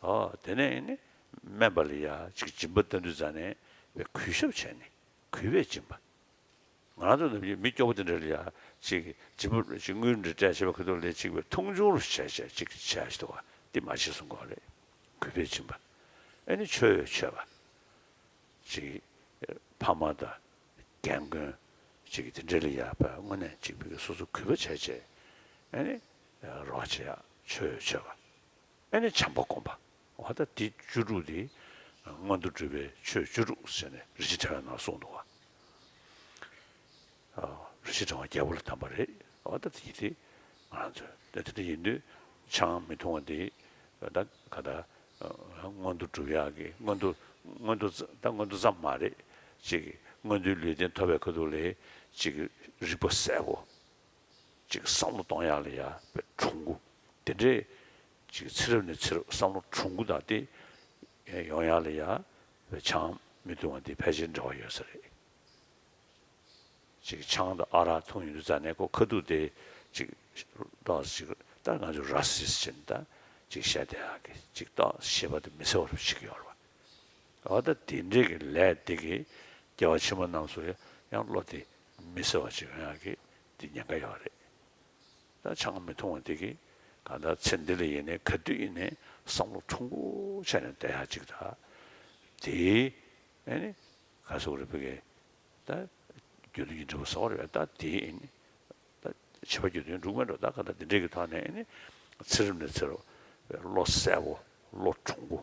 ཨོ་དེ་ནས་ཨ་ནི་སྨན་པ་ལ་ཡ་ཅིག་སྦྱིན་པ་བཏང་དུས་ཙ་ནས་བའི་གུས་ཞབས་བྱས་ནས་གུས་པས་སྦྱིན་པ། ང་རང་ཚོ་ནམ་རྒྱུན་མི་སྐྱོ་པོ་དེ་འདྲ་ལ་ཡ་ཅིག་སྦྱིན་པ་ཅིག་དངུལ་འདྲ་སྤྲད་བྱས་པ་ཁ་ཐུག་ལས་ཅིག་བའི་མཐོང་ཆུང་རུ་བྱས་བྱས་ཅིག་བྱས་ཞིག་འདུག་བ་དེ་མ་བྱེད་གསུང་གི་ཡོད་རེད། གུས་པས་སྦྱིན་པ། ཨ་ནི་ཆོས་མཆོད་པ། ཅིག་ཕ་མ་དང་རྒན་རྒོན་ཅིག་དེ་འདྲ་ལ་ཡ་བའི་དངོས་གནས་ཅིག་བི་གི་སོ་སོ་གུས་པ་བྱས་བྱས་ཨ་ནི་རོགས་བྱེད་ཡ་ཆོས་མཆོད་པ། ཨ་ནི་བྱམས་པ་སྒོམ་པ། འོ་ད་འདི་བཅུ་དྲུག་དེ་མངོན་མཐོ་སྒྲུབ་པའི་ཆོས་བཅུ་དྲུག་ཟེར་ནས་རིན་ཆེན་ཕྲེང་བའི་ནང་གསུངས་འདུག་བ། རིན་ཆེན་ཕྲེང་བ་རྒྱལ་པོ་ལ་དམ་པ་རེད། འོ་ད་དེ་དེ་ང་རང་ཚོས་དེ་དེ་འདྲ་ཡིན་དུས་ཆང་མི་འཐུང་བ་དེ་ད་ག་ད་མངོན་མཐོ་སྒྲུབ་ཡག་གི་མངོན་མཐོ་མངོན་མཐོ་ད་མངོན་མཐོ་ཙམ་མ་རེད། ཅིག་མངོན་མཐོའི་ལུས་རྟེན་ཐོབ་པའི་ཁ་ཐུག་ལ་ཅིག་རིག་པ་གསལ་པོ། ཅིག་བསམ་བློ་གཏོང་ཡག་ལ་ཡ་བའི་གྲུང་པོ་དེ་འདྲས་ཅིག་ཚེ་རབས་ནས་ཚེ་རབས་བསམ་བློ་གྲུང་པོ་དང་དེ་ཡོང་ཡག་ལ་ཡ་བའི་ཆང་མི་འཐུང་བ་འདི་ཕལ་ཆེར་འབྲེལ་བ་ཡོད་ས་རེད། ཅིག་ཆང་དང་ཨ་རག་འཐུང་ཡོང་དུས་ཙ་ནས་ཁོ་ཁ་ཐུག་དེ་ཅིག་ཏོག་ཙམ་ཅིག་ད་ང་ཚོ་ར་སིས་ཅན་ད་ཅིག་བཤད་བསྡད་ཡག་གི་ཅིག་ཏོག་ཙམ་ཞེད་པ་དེ་མི་སེལ་བ་རུ་ཞིག་ཡོད་རེད་བ། འོ་ད་དེ་འདྲས་ཀྱི་ལས་དེ་གིས་རྒྱལ་བ་ཕྱི་མ་རྣམས་སུ་ཡང་བློ་དེ་མི་གསལ་བ་ཅིག་ཡོང་ཡག་གི་དེ་ཉེན་ཁ་ཡོད་རེད། ད་ཆང་མི་འཐུང་བ་དེ་གིས་གང་ལྟར་ཚེ་འདི་ལ་ཡིན་ནའི་ག་དུས་ཡིན་ནའི་བསམ་བློ་གྲུང་པོ་བྱས་ནས་བསྡད་ཡག་ཅིག་ད་དེ་ཨ་ནི་ག་སོག་རེད་བུ་གས་ད་རྒྱུ་མཐུན་གྱི་འབྲས་བུ་ཟ་བ་རེད་བས། ད་དེ་ཨ་ནི་ད་བྱེད་པ་རྒྱུ་མཐུན་འགྲུབ་མེད་འགྲོ། ད་ག་ད་དེ་འདྲས་ཀྱི་ཐོག་ནས་ཨ་ནི་ཚེ་རབས་ནས་ཚེ་རབས་བློ་གསལ་པོ་བློ་གྲུང་པོ་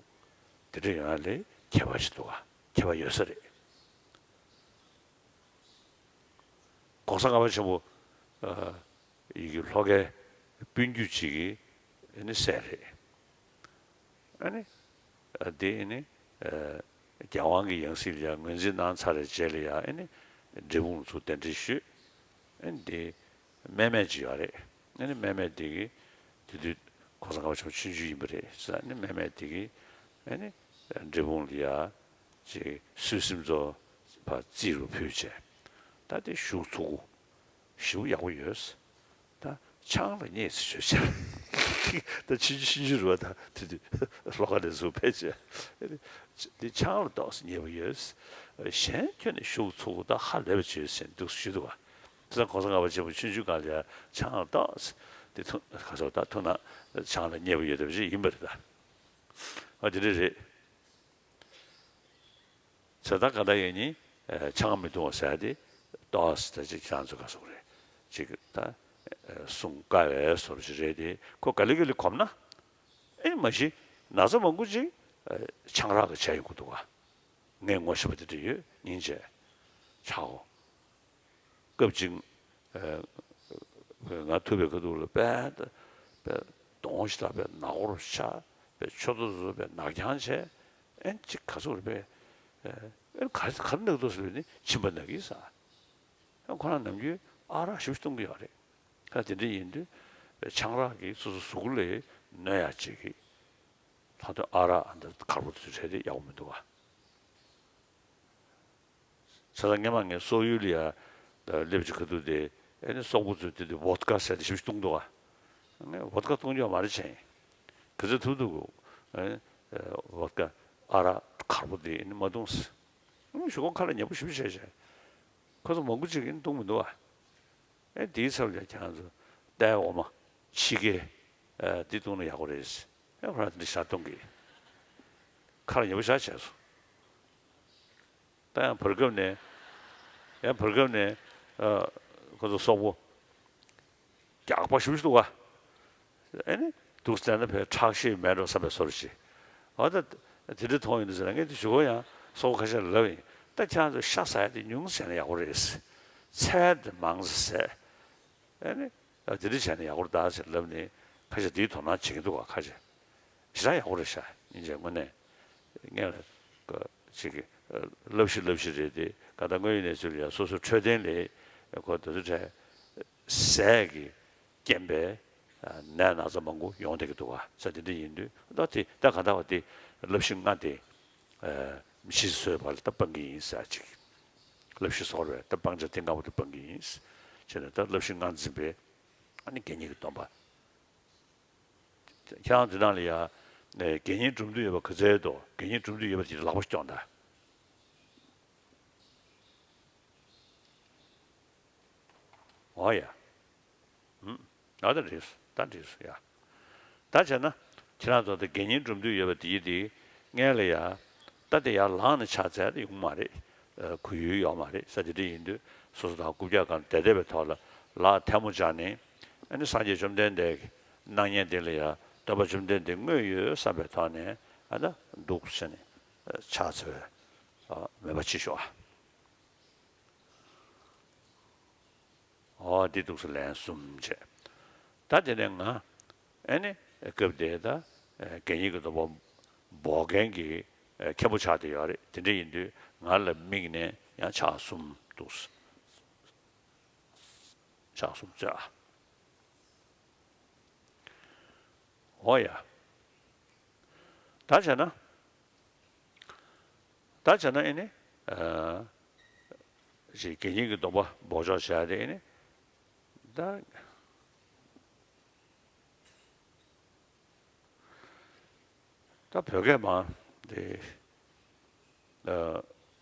དེ་འདྲས་ཡོང་ཡག་ལས་ཁྱད་པར་ཞིག་འདུག་ག་ཁྱད་པར་ཡོད་ས་རེད། ༸གོང་ས་ལྔ་པ་ཆེན་པོ་ཨ་ཡི་གེ་ལྷོ་ཁའི་སྤུན་རྒྱུད་ཅིག་གིས་ཨ་ནི་གསལ་རེད། ཨ་ནི་ཨ་དེ་ཨ་ནི་ཨ་རྒྱལ་དབང་གི་ཡང་སྲིད་ལ་ཡང་ངོས་འཛིན་གནང་ཚར་བའི་རྗེས་ལ་ཡང་ཨ་ནི་འབྲས་སྤུངས་ཚུར་གདན་འདྲེན་ཞུས། ཨ་ནི་དེ་སྨན་མེད་ཅིག་ཡོད་རེད། ཨ་ནི་སྨན་མེད་དེ་གིས་དེ་དུས་༸གོང་ས་ལྔ་པ་ཆེན་པོ་ཆུང་ཆུང་ཡིན་པ་རེད་ཟེར། ཨ་ནི་སྨན་མེད་དེ་གིས་ཨ་ནི་འབྲས་སྤུངས་ལ་ཡ་ཅིག་གསོལ་གསུམ་ཚོ་ཕར་རྩིས་རུ་ཕུལ་བྱས། ད་དེ་ཞུགས་ཚུགས་གོ་ཞེ་པོ་ཡག་པོ་ཡོད། ད་ཆང་ལ་མཉེས་ཚེ་ཞོད་ཤར། ད་ཆུང་ཆུང་ཆུང་ཆུང་རུ་བ་ད་དེ་དུས་ལྷོ་ཁ་ནས་ཚུར་ཕེབས་བྱས། འདི་ཆང་ལ་ཏོག་ཙམ་མཉེས་པོ་ཡོད། གཞན་ཁྱོན་ནས་ཞུགས་ཚུགས་ད་ཧ་ལས་པ་ཅིག་ཡོད་ཟེར་འདུག་ཞུས་འདུག་བ། དེ་ཙང་༸གོང་ས་ལྔ་པ་ཆེན་པོ་ཆུང་ཆུང་སྒང་ལ་ཡ་ཆང་ལ་ཏོག་ཙམ་དེ་ཐུག་ག་སོགས་ད་ཐུག་ན་ཆང་ལ་མཉེས་པོ་ཡོད་དེ་བ་ཅིག་ཡིན་པ་རེད་ད། ཨ་དེ་འདྲ་རེད། ཚེ་ད་ག་ད་ཡིན་ནི་ཆང་མི་འཐུང་བ་ཟེར་ཏེ་ཏོག་ཙམ་ད་ཅིག་ཁྱེད་རང་ཚོ་ག་སོག་རེད་ཅིག་ད་གསུང་དཀའ་བའི་བཟོ་འདྲ་ཞིག་རེད་དེ། ཁོ་ག་ལེ་ག་ལེ་གོམས་ན་ཨེ་མ་གཞི་ན་ཚ་མང་པོ་ཅིག་ཆང་རག་གི་བྱས་ཡོང་གི་འདུག་ག་ངས་ངོ་ཤེས་པ་དེ་འདྲ་ཡོད་སྙིང་རྗེ་ཆའོ། སྐབས་གཅིག་ཨ་ང་ཐུག་པའི་ཁ་ཐུག་ལ་དཔེ་དཔེ་གདོང་ཞིག་དང་དཔེ་ནག་པོ་རུ་ཆགས། དཔེ་མཆུ་ཏོ་ཚོ་དཔེ་ནག་རྐྱང་བྱས། ཨེ་ཅིག་ག་ཚོད་རེད་པས། ཨེ་ག་ག་རེ་ནག་འདུག་ཟེར་བས་ནི་མཆིན་པ་ནག་གི་ཟེར། ཨེ་ཁོ་རང་ནམ་རྒྱུན་ཨ་རག་ཞེ་པོ་ཅིག་བཏུང་གི་ཡོད་རེད། ད་དེ་འདྲ་ཡིན་དུས་ཆང་རག་གིས་སོ་སོ་གཟུགས་པོ་ལ་གནོད་ཡག་ཅིག་གི་ད་དུང་ཨ་རག་ཨ་འདྲ་དཀར་པོ་དེ་ཚོ་སྤྲད་དེ་ཡག་པོ་མི་འདུག་ག་ཆ་ཚང་སྔན་མ་ངས་སོག་ཡུལ་ལ་ཡ་སླེབས་ཀྱི་ཁ་ཐུག་དེ་ཨེ་ནི་སོག་པོ་ཚོས་དེ་དུས་བོད་ཀ་ཟེར་ཏེ་ཞེ་པོ་ཅིག་བཏུང་འདུག་ག་ངས་བོད་ཀ་བཏུང་རྒྱུ་མ་རེད་བྱས། ག་ཚོད་ཐུབ་ཐུབ་གོ་ཨེ་བོད་ཀ་ཨ་རག་དཀར་པོ་དེ་ཨེ་ནི་མ་བཏུང་ཟེར། ཨེ་ནི་གཞུག་གུ་ཁ་ལ་ཉེ་པོ་ཞེ་པོ་བྱས་བྱས། ཁོ་ཚོ་མང་པོ་ཅིག་ཨེ་ནི་བཏུང་མི་འདུག་ག་ཨེ་དེའི་ཚབ་ལ་ཁྱེད་རང་ཚོ་ཏའི་འོ་མ་ཕྱི་རྒྱལ་ཨ་འདི་བཏུང་ན་ཡག་པོ་རེད། ཨེ་ཁོ་རང་འདི་ཤ་བཏུང་གི་ཁ་ལ་ཉེ་པོ་ཞེ་པོ་བྱས་སོང་། ད་ཡང་བར་སྐབས་ནས་ཡང་བར་སྐབས་ནས་ཨ་ཁོ་ཚོ་སོག་པོ་རྒྱགས་པ་ཞེ་པོ་ཞིག་འདུག་ག་ཨེ་ནི་འདུག་བསྡད་ན་ཕར་ཁྲག་ཤེད་མེད་འགྲོ་བསམ་པའི་བཟོ་འདྲ་ཞིག་ཨ་ད་དེ་འདྲ་མཐོང་ཡོང་དུས་ཟེར་ན་ངས་དེ་ཞུ་གོ་ཡང་སོག་པོ་ཁ་ཤས་ལ་ལབ་ཡིན། ད་ཁྱེད་རང་ཚོ་ཤ་ཟ་ཡ་དེ་ཉུང་ཙམ་བྱས་ན་ཡག་པོ་རེད། ཚལ་དེ་མང་ཙམ་ཟས། ཨེ་ནི་ཨ་དེ་འདྲ་བྱས་ན་ཡག་པོ་རེད་ད་ཟེར་ལབ་ནས་ཁ་ཤས་དེའི་དོ་སྣང་བྱེད་ཀྱི་འདུག་ག་ཁ་ཤས། ཞེ་དྲག་ཡག་པོ་རེད་ཤག་སྙིང་རྗེ་དངོས་གནས། སྔོན་ལ་ཅིག་གི་ བསླབ་གཞི་བསླབ་གཞི་རེད་དེ། ག་ད་དངོས་ཡོད་གནས་ཚུལ་ལ་ཡང་སོ་སོའི་འཕྲོད་བསྟེན་ལ་ཁོ་དེ་ཚོ་གྲས་ཟས་ཀྱི་རྐྱེན་པས་ནད་ན་ཚ་མང་པོ་ཡོང་བསྡད་ཀྱི་འདུག་བ། ས་དེ་འདྲ་ཡིན་དུས་ད་དེ་ད་ག་ད་བ་དེ་བསླབ་གཞི་ལྔ་དེ་མི་ཤི་བཟོས་པ་ལ་ད་སྤང་གི་ཡིན་ཟེར་ཅིག། བསླབ་གཞི་བཟོ་བར་ད་སྤང་བྱ་དེ་ལྔ་པོ་དེ་སྤང་གི་ཡིན་བྱས་ནས། ད་བསླབ་གཞི་ལྔ་འཛིན་པའི་ཨ་ནི་དགེ་བསྙེན་གྱི་སྡོམ་པ། ཁྱེད་རང་དེ་ནང་ལ་ཡ་དགེ་བསྙེན་སྒྲུབ་འདོད་ཡོད་པ་ག་ཚད་དོ། དགེ་བསྙེན་སྒྲུབ་འདོད་ཡོད་པ་དེ་ལག་པ་སྐྱོང་ད། འོ་ཡ། ཨུམ། ཨ་ད་འགྲིགས་སོ། ད་འགྲིགས་སོ་ཡ། ད་བྱས་ན་ཁྱེད་རང་ཚོ་ད་དགེ་བསྙེན་སྒྲུབ་འདོད་ཡོད་པ་དེ་ཡི་དེ་སྔོན་ལ་ཡ། ད་དེ་ཡར་ལངས་ནས་ཕྱག་འཚལ་ཡོང་མ་རེད། ཨ་གོ་ཡུལ་ཡོད་མ་རེད། ས་དེ་འདྲ་ཡིན་དུས་སོ་སོ་དང་རྐུབ་བཀྱག་སྒང་བསྡད་བསྡད་པའི་ཐོག་ལ་ལག་ཐལ་མོ་སྦྱར་ནས། ཨ་ནི་སངས་རྒྱས་བཅོམ་ལྡན་འདས་ཀྱི་སྣང་བརྙན་དེ་ལ་ཡ་སྟོན་པ་བཅོམ་ལྡན་འདས་དངོས་ཡོད་བསམ་པའི་ཐོག་ནས་ཨ་ད་འདུག་ཟེར་ནས་ཕྱག་འཚལ་བའི་མོས་པ་བྱེད་ཤོག་ཨ། ཨོ་འདི་འདུག་སེ་ལན་གསུམ་བྱས། ད་དེ་ནས་ང་ཨེ་ནི་སྐབས་དེ་ད་དགེ་བསྙེན་གྱི་སྡོམ་པ་འབོག་མཁན་གྱི་མཁན་པོ་ཆགས་བསྡད་ཡོད་རེད། དེ་འདྲ་ཡིན་དུས་ང་ལ་དམིགས་ནས་ཡང་ཕྱག་གསུམ་འདུག་སེ། ཕྱག་གསུམ་བཙལ་ཨ། འོ་ཡ། ད་བྱས་ན། ད་བྱས་ན་ཨེ་ནི། ཨ་ཅིག་དགེ་བསྙེན་གྱི་སྡོམ་པ་འབོགས་ཆོག་བྱ་དེ་ཨེ་ནི། ད། ད་བོད་སྐད་མ་དེ། ཨ་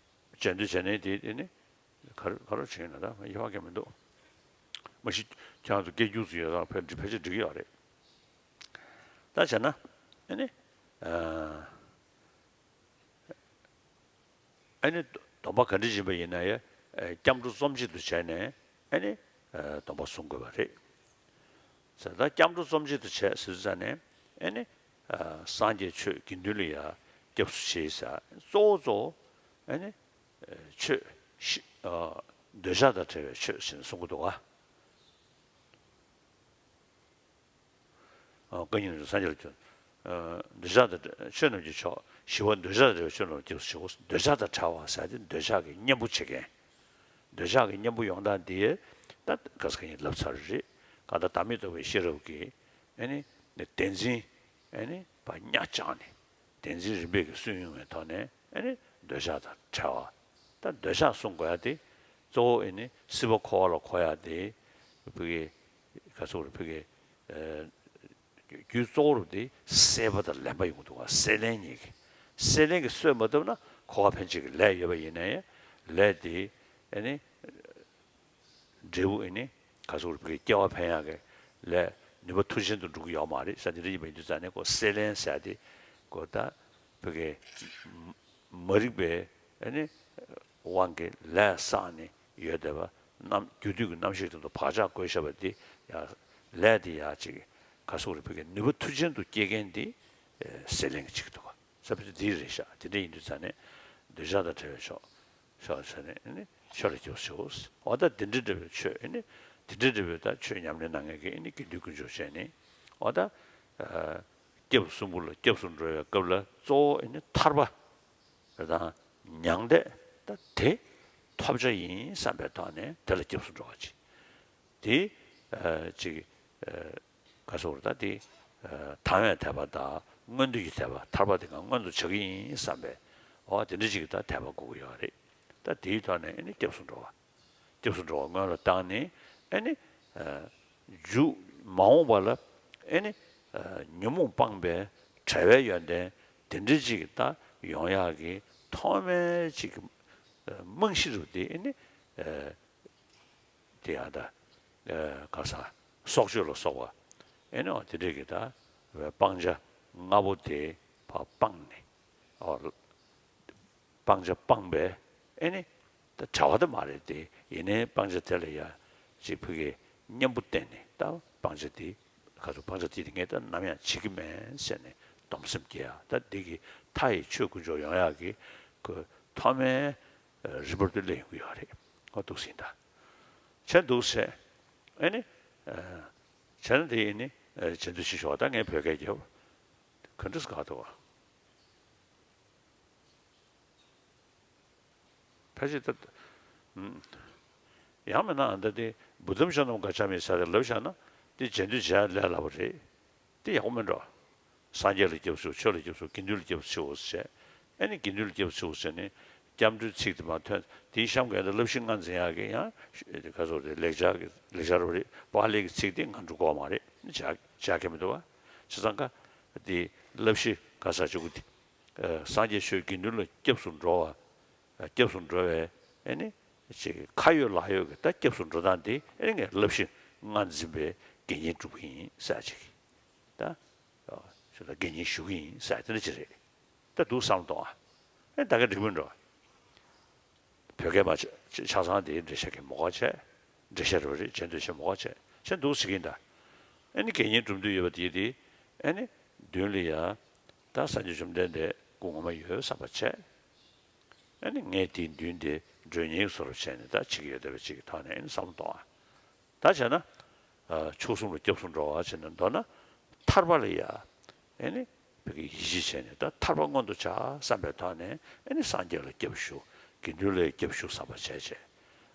སྦྱང་འདོད་བྱས་ནས་དེ་དེ་ནི་ག་རེ་ག་རེ་བྱས་ན་ད་ཡིད་བག་གི་མི་འདུག། མ་གཞི་ཁྱེད་རང་ཚོ་སྐད་སྒྱུར་ཚོ་ཡོད་ཙང་ཕལ་ཕལ་ཆེར་འགྲིག་གི་ཡོད་རེད། ད་བྱས་ན་ཨེ་ནི། ཨ། ཨ་ནི་སྡོམ་པ་ག་འདྲ་བྱིན་པ་ཡིན་ན་ཡང་སྐྱབས་འགྲོ་རྩོམ་གཅིག་ཏུ་བྱས་ནས་ཨ་ནི་སྡོམ་པ་སྲུང་དགོས་པ་རེད། ཟེར་ད་སྐྱབས་འགྲོ་རྩོམ་གཅིག་ཏུ་བྱས་ཟེར་ཙང་ནས་ཨ་ནི་སངས་རྒྱས་ཆོས་དགེ་འདུན་ལ་ཡང་སྐྱབས་སུ་མཆི་ཟེར། གཙོ་བོ་གཙོ་བོ་ཨ་ནི་ཆོས་ཤི་འདོད་ཆགས་དང་བྲལ་བའི་ཆོས་ཟེར་ནས་གསུང་གི་འདུག་ག། ཨ། བཀའ་རྙིང་རྣམས་ཀྱི་སངས་རྒྱས་ལ་སྐྱབས། ཨ། འདོད་ཆགས་དང་ཆོས་རྣམས་ཀྱི་མཆོག། ཞི་བ་འདོད་ཆགས་དང་བྲལ་བའི་ཆོས་རྣམས་ལ་སྐྱབས་སུ་མཆིའོ། འདོད་ཆགས་དང་བྲལ་བ་ཟེར་དེ་འདོད་ཆགས་ཀྱི་གཉེན་པོ་བྱེད་མཁན། འདོད་ཆགས་ཀྱི་གཉེན་པོ་ཡོང་སྟངས་དེ་ད་ག་ས་ག་ཡིན་ལབ་ཚར་རེད། གང་ལྟར་བདག་མེད་རྟོགས་པའི་ཤེས་རབ་ཀྱིས་ཨ་ནི་བདེན་འཛིན་ཨ་ནི་བ་གཉའ་བཅག་ནས། བདེན་འཛིན་རིམ་པས་ཀྱིས་སུན་དབྱུང་བའི་ཐོག་ནས་ཨ་ནི་འདོད་ཆགས་དང་བྲལ་བ། ད་འདོད་ཆགས་སྲུང་དགོས་ཡ་དེ་གཙོ་བོ་ཨ་ནི་སྲིད་པ་འཁོར་བ་ལ་འཁོར་ཡ་དེ་བོད་ཀྱི་ག་ཚོད་རེད། བོད་ཀྱི་ཨ་རྒྱུ་གཙོ་བོ་རུ་དེ་སྲེད་པ་དང་ལེན་པ་ཡོང་གི་འདུག་ག། སྲེད་ལེན་གཉིས་ཀྱི། སྲེད་ལེན་གྱིས་གསོད་མ་ཐུབ་ན་འཁོར་བ་འཕེན་བྱེད་ཀྱི་ལས་ཡོད་པ་ཡིན་ན་ཡང་ལས་དེ་ཨ་ནི། འབྲས་བུ་ཨེ་ནི་ག་ཟེར་དགོས་རེད། བོད་ཀྱི་སྐྱེ་བ་འཕེན་ཡག་གི་ལས་ནུས་པ་མཐུ་ཆེན་དུ་འགྲོ་གི་ཡོད་མ་རེད་ཟེར། དེ་འདྲ་ཡིན་པ་ཡིན་དུས་ཙང་ནས་ཁོ་སྲེད་ལེན་ཟེར་ཡ་དེ་ཁོ་ད་བོད་ཀྱི་མ་རིག་པའི་ཨེ་ནི་དབང་གིས་ལས་བསགས་ནས་ཡོད་བསྡད་པ་རྣམ་རྒྱུ་དུས་ཀྱི་རྣམ་ཤེས་དེ་ཚོ་བག་ཆགས་བསྐོལ་བཞག་པ་དེ་ཡ་ལས་དེ་ཡ་ཅིག་ག་ཟེར་དགོས་རེད། བོད་ཀྱི་ནུས་པ་མཐུ་ཆེན་དུ་སྐྱེ་མཁན་དེ་སྲེད་ལེན་གྱི་བྱེད་ཀྱི་འདུག་ག། ས་བོན་དེ་རེད་ཤག། དེ་འདྲ་ཡིན་དུས་ཙང་ནས་འདོད་ཆགས་དང་བྲལ་བའི་ཕྱོགས། ཕྱོགས་ཟེར་ནས་ཨེ་ནི་ཆོས་ལ་སྐྱབས་སུ་མཆིའོ། འོ་ད་དེ་འདྲ་འདྲ་བའི་ཆོས་ཨེ་ནི་དེ་འདྲ་འདྲ་བའི་ད་ཆོས་ཉམས་ལེན་གནང་མཁན་གྱི་ཨེ་ནི་དགེ་འདུན་དཀོན་མཆོག་བྱས་ནས་འོ་ད་ཨ་སྐྱབས་གསུམ་པོ་ལ་སྐྱབས་སུ་འགྲོ་བའི་སྐབས་ལ་གཙོ་བོ་ཨེ་ནི་ཐར་པ་དང་མྱང་འདས་ད་དེ་ཐོབ་བྱ་ཡིན་བསམ་པའི་ཐོག་ནས་དེ་ལ་སྐྱབས་སུ་འགྲོ་བ་ཅིག། དེ་ཨ་ཅིག་ཨ་ག་ཟེར་དགོས་རེད། ད་དེ་ཨ་དང་བའི་དད་པ་དང་མངོན་མཐོ་གི་དད་པ། ཐར་པ་དེ་གང་མངོན་དུ་བྱ་གི་ཡིན་བསམ་པའི་འོ་དེ་འདྲ་ཅིག་གི་ད་དད་པ་དགོས་ཀྱི་ཡོད་རེད། ད་དེའི་ཐོག་ནས་ཨེ་ནི་སྐྱབས་སུ་འགྲོ་བ། སྐྱབས་སུ་འགྲོ་བ་སྔོན་ལ་བཏང་ནས་ཨེ་ནི་ཨ་མཇུག་མ་འོངས་པ་ལ་ཨེ་ནི་ཨ་ཉོན་མོངས་སྤངས་པའི་བྲལ་བའི་ཡོན་ཏན་དེ་འདྲ་ཅིག་ད་ཡོང་ཡག་གི་ཐོག་མའི་ཅིག་གི་ཨ་རྨང་གཞི་རུ་དེ་ཨེ་ནི་ཨ། དེ་ཡང་ད་ཨ་ག་ས་སྲོག་གཅོད་ལ་སོགས་པ་ཨེ་ནི་འོ་དེ་འདྲས་ཀྱི་ད་སྤང་བྱ་ལྔ་པོ་དེ་ཕར་སྤངས་ནས་འོ་སྤང་བྱ་སྤངས་པས་ཨེ་ནི་ད་བྲལ་བ་དེ་མ་རེད་དེ། ཡིན་ནའི་སྤང་བྱ་དེ་ལ་ཡ་ཅིག་ཕ་གིའི་གཉེན་པོ་བསྟེན་ནས་ད་སྤང་བྱ་དེ་ག་ཚོད་སྤང་བྱ་དེ་དེ་ངས་ད་ནམ་ཡང་བྱེད་ཀྱི་མེད་ཟེར་ནས་སྡོམ་སེམས་སྐྱེ་ཡ། ད་འདི་གི་མཐའ་ཡི་ཆོས་དཀོན་མཆོག་ཡོང་ཡག་གི་ཁོ་ཐོག་མའི་རིམ་པར་དུ་སླེབས་ཡོང་གི་ཡོད་རེད། ཨོ་འདུག་སེ་ཡིན་ད། བྱས་འདུག་སེ། ཨེ་ནི། བྱས་ན་དེ་ཡིན་ནི། བྱས་འདུག་སེ་ཞོག། ད་ངས་བོད་སྐད་རྒྱབ། ག་འདྲ་སེ་ག་འདུག་བ། ཁ་ཅིག་ད། ཨུམ། ཡང་མིན་ན་ཨ་ད་དེ་བུདྡྷམ་ཤཱ་ནམ་ག་ཅཱ་མི་ཟེར་ཏེ་ལབ་བཞག་ན་དེ་རྗེས་ཟློས་བྱས་ལས་སླ་པོ་རེད། དེ་ཡག་པོ་མིན་འགྲོ། སངས་རྒྱས་ལ་སྐྱབས་སུ་མཆིའོ། ཆོས་ལ་སྐྱབས་སུ་མཆིའོ། དགེ་འདུན་ལ་སྐྱབས་སུ་མཆིའོ་ཟེར། ཨེ་ནི་དགེ་འདུན་ལ་སྐྱབས་སུ་མཆིའོ་ཟེར་ནས་སྐྱབས་འགྲོའི་ཚིག་དེ་མར་ཐོན། དེའི་གཤམ་གྱི་ཨ་ད་བསླབ་གཞི་ལྔ་འཛིན་ཡག་གི་ཡང་ག་ཚོད་རེད། ལེགས་སྦྱར་གྱི་ལེགས་སྦྱར་རེད། པཱ་ལི་གི་ཚིག་དེ་ང་འགྲོ་གི་མ་རེད། བྱ་བྱ་གི་མི་འདུག་བ། བྱས་ཙང་ཀ་དེ་བསླབ་གཞི་ག་ས་ཆུ་གུ་དེ། སངས་རྒྱས་ཆོས་དགེ་འདུན་ལ་སྐྱབས་སུ་འགྲོ་བ། སྐྱབས་སུ་འགྲོ་བའི་ཨེ་ནི་ཅིག་ཁ་ཡོད་ལག་ཡོད་ཀྱི་ད་སྐྱབས་སུ་འགྲོ་སྟངས་དེ་ཨེ་ནི་ངས་བསླབ་གཞི་ལྔ་འཛིན་པའི་དགེ་བསྙེན་སྒྲུབ་ཀྱི་ཡིན་ཟེར་ཅིག་ད། ཞུ་ད་དགེ་བསྙེན་ཞུ་གི་ཡིན་ཟེར་དེ་འདྲ་ཅིག་རེད། ད་འདུག་བསམ་གཏོང་ཨ། ཨེ་ད་ག་འགྲིག་མིན་འགྲོ། བོད་སྐད་མ་ཆ་ཆ་ཆ་ཚང་དེའི་འགྲེལ་བཤད་ཀྱི་མོ་ག་བྱས། འགྲེལ་བཤད་རེད་རེད། རྗེས་ཟློས་བྱས་མོ་ག་བྱས་བྱས་འདུག་ཟེར་གྱིན་ད། ཨེ་ནི་དགེ་བསྙེན་སྒྲུབ་འདོད་ཡོད་པ་དེ་དེ་ཨེ་ནི་མདུན་ལ་ཡ། ད་སངས་རྒྱས་བཅོམ་ལྡན་འདས་སྐུ་ངོ་མ་ཡོད་བསམ་པ་བྱས། ཨེ་ནི་ངས་དེའི་མདུན་དེ་མགྲོན་གཉེར་བཟོ་འདྲ་བྱས་ནས་ད་བྱེད་ཀྱི་ཡོད་བསྡད་པའི་ཅིག་གི་ཐོག་ནས་ཨེ་ནི་བསམ་བློ་གཏོང་ཨ། ད་བྱས་ན། ཨ། མཆོག་གསུམ་ལ་སྐྱབས་སུ་འགྲོ་བ་བྱས་ན་མདོར་ན། ཐར་པ་ལ་ཡ། ཨེ་ནི། བོད་ཀྱི་ཡིད་ཆེས་བྱས་ནས་ད་ཐར་པ་མངོན་དུ་བྱ་བསམ་པའི་ཐོག་ནས་ཨེ་ནི་སངས་རྒྱས་ལ་སྐྱབས་ཞུ། དགེ་འདུན་ལ་སྐྱབས་ཞུ་བསམ་པ་བྱས་བྱས།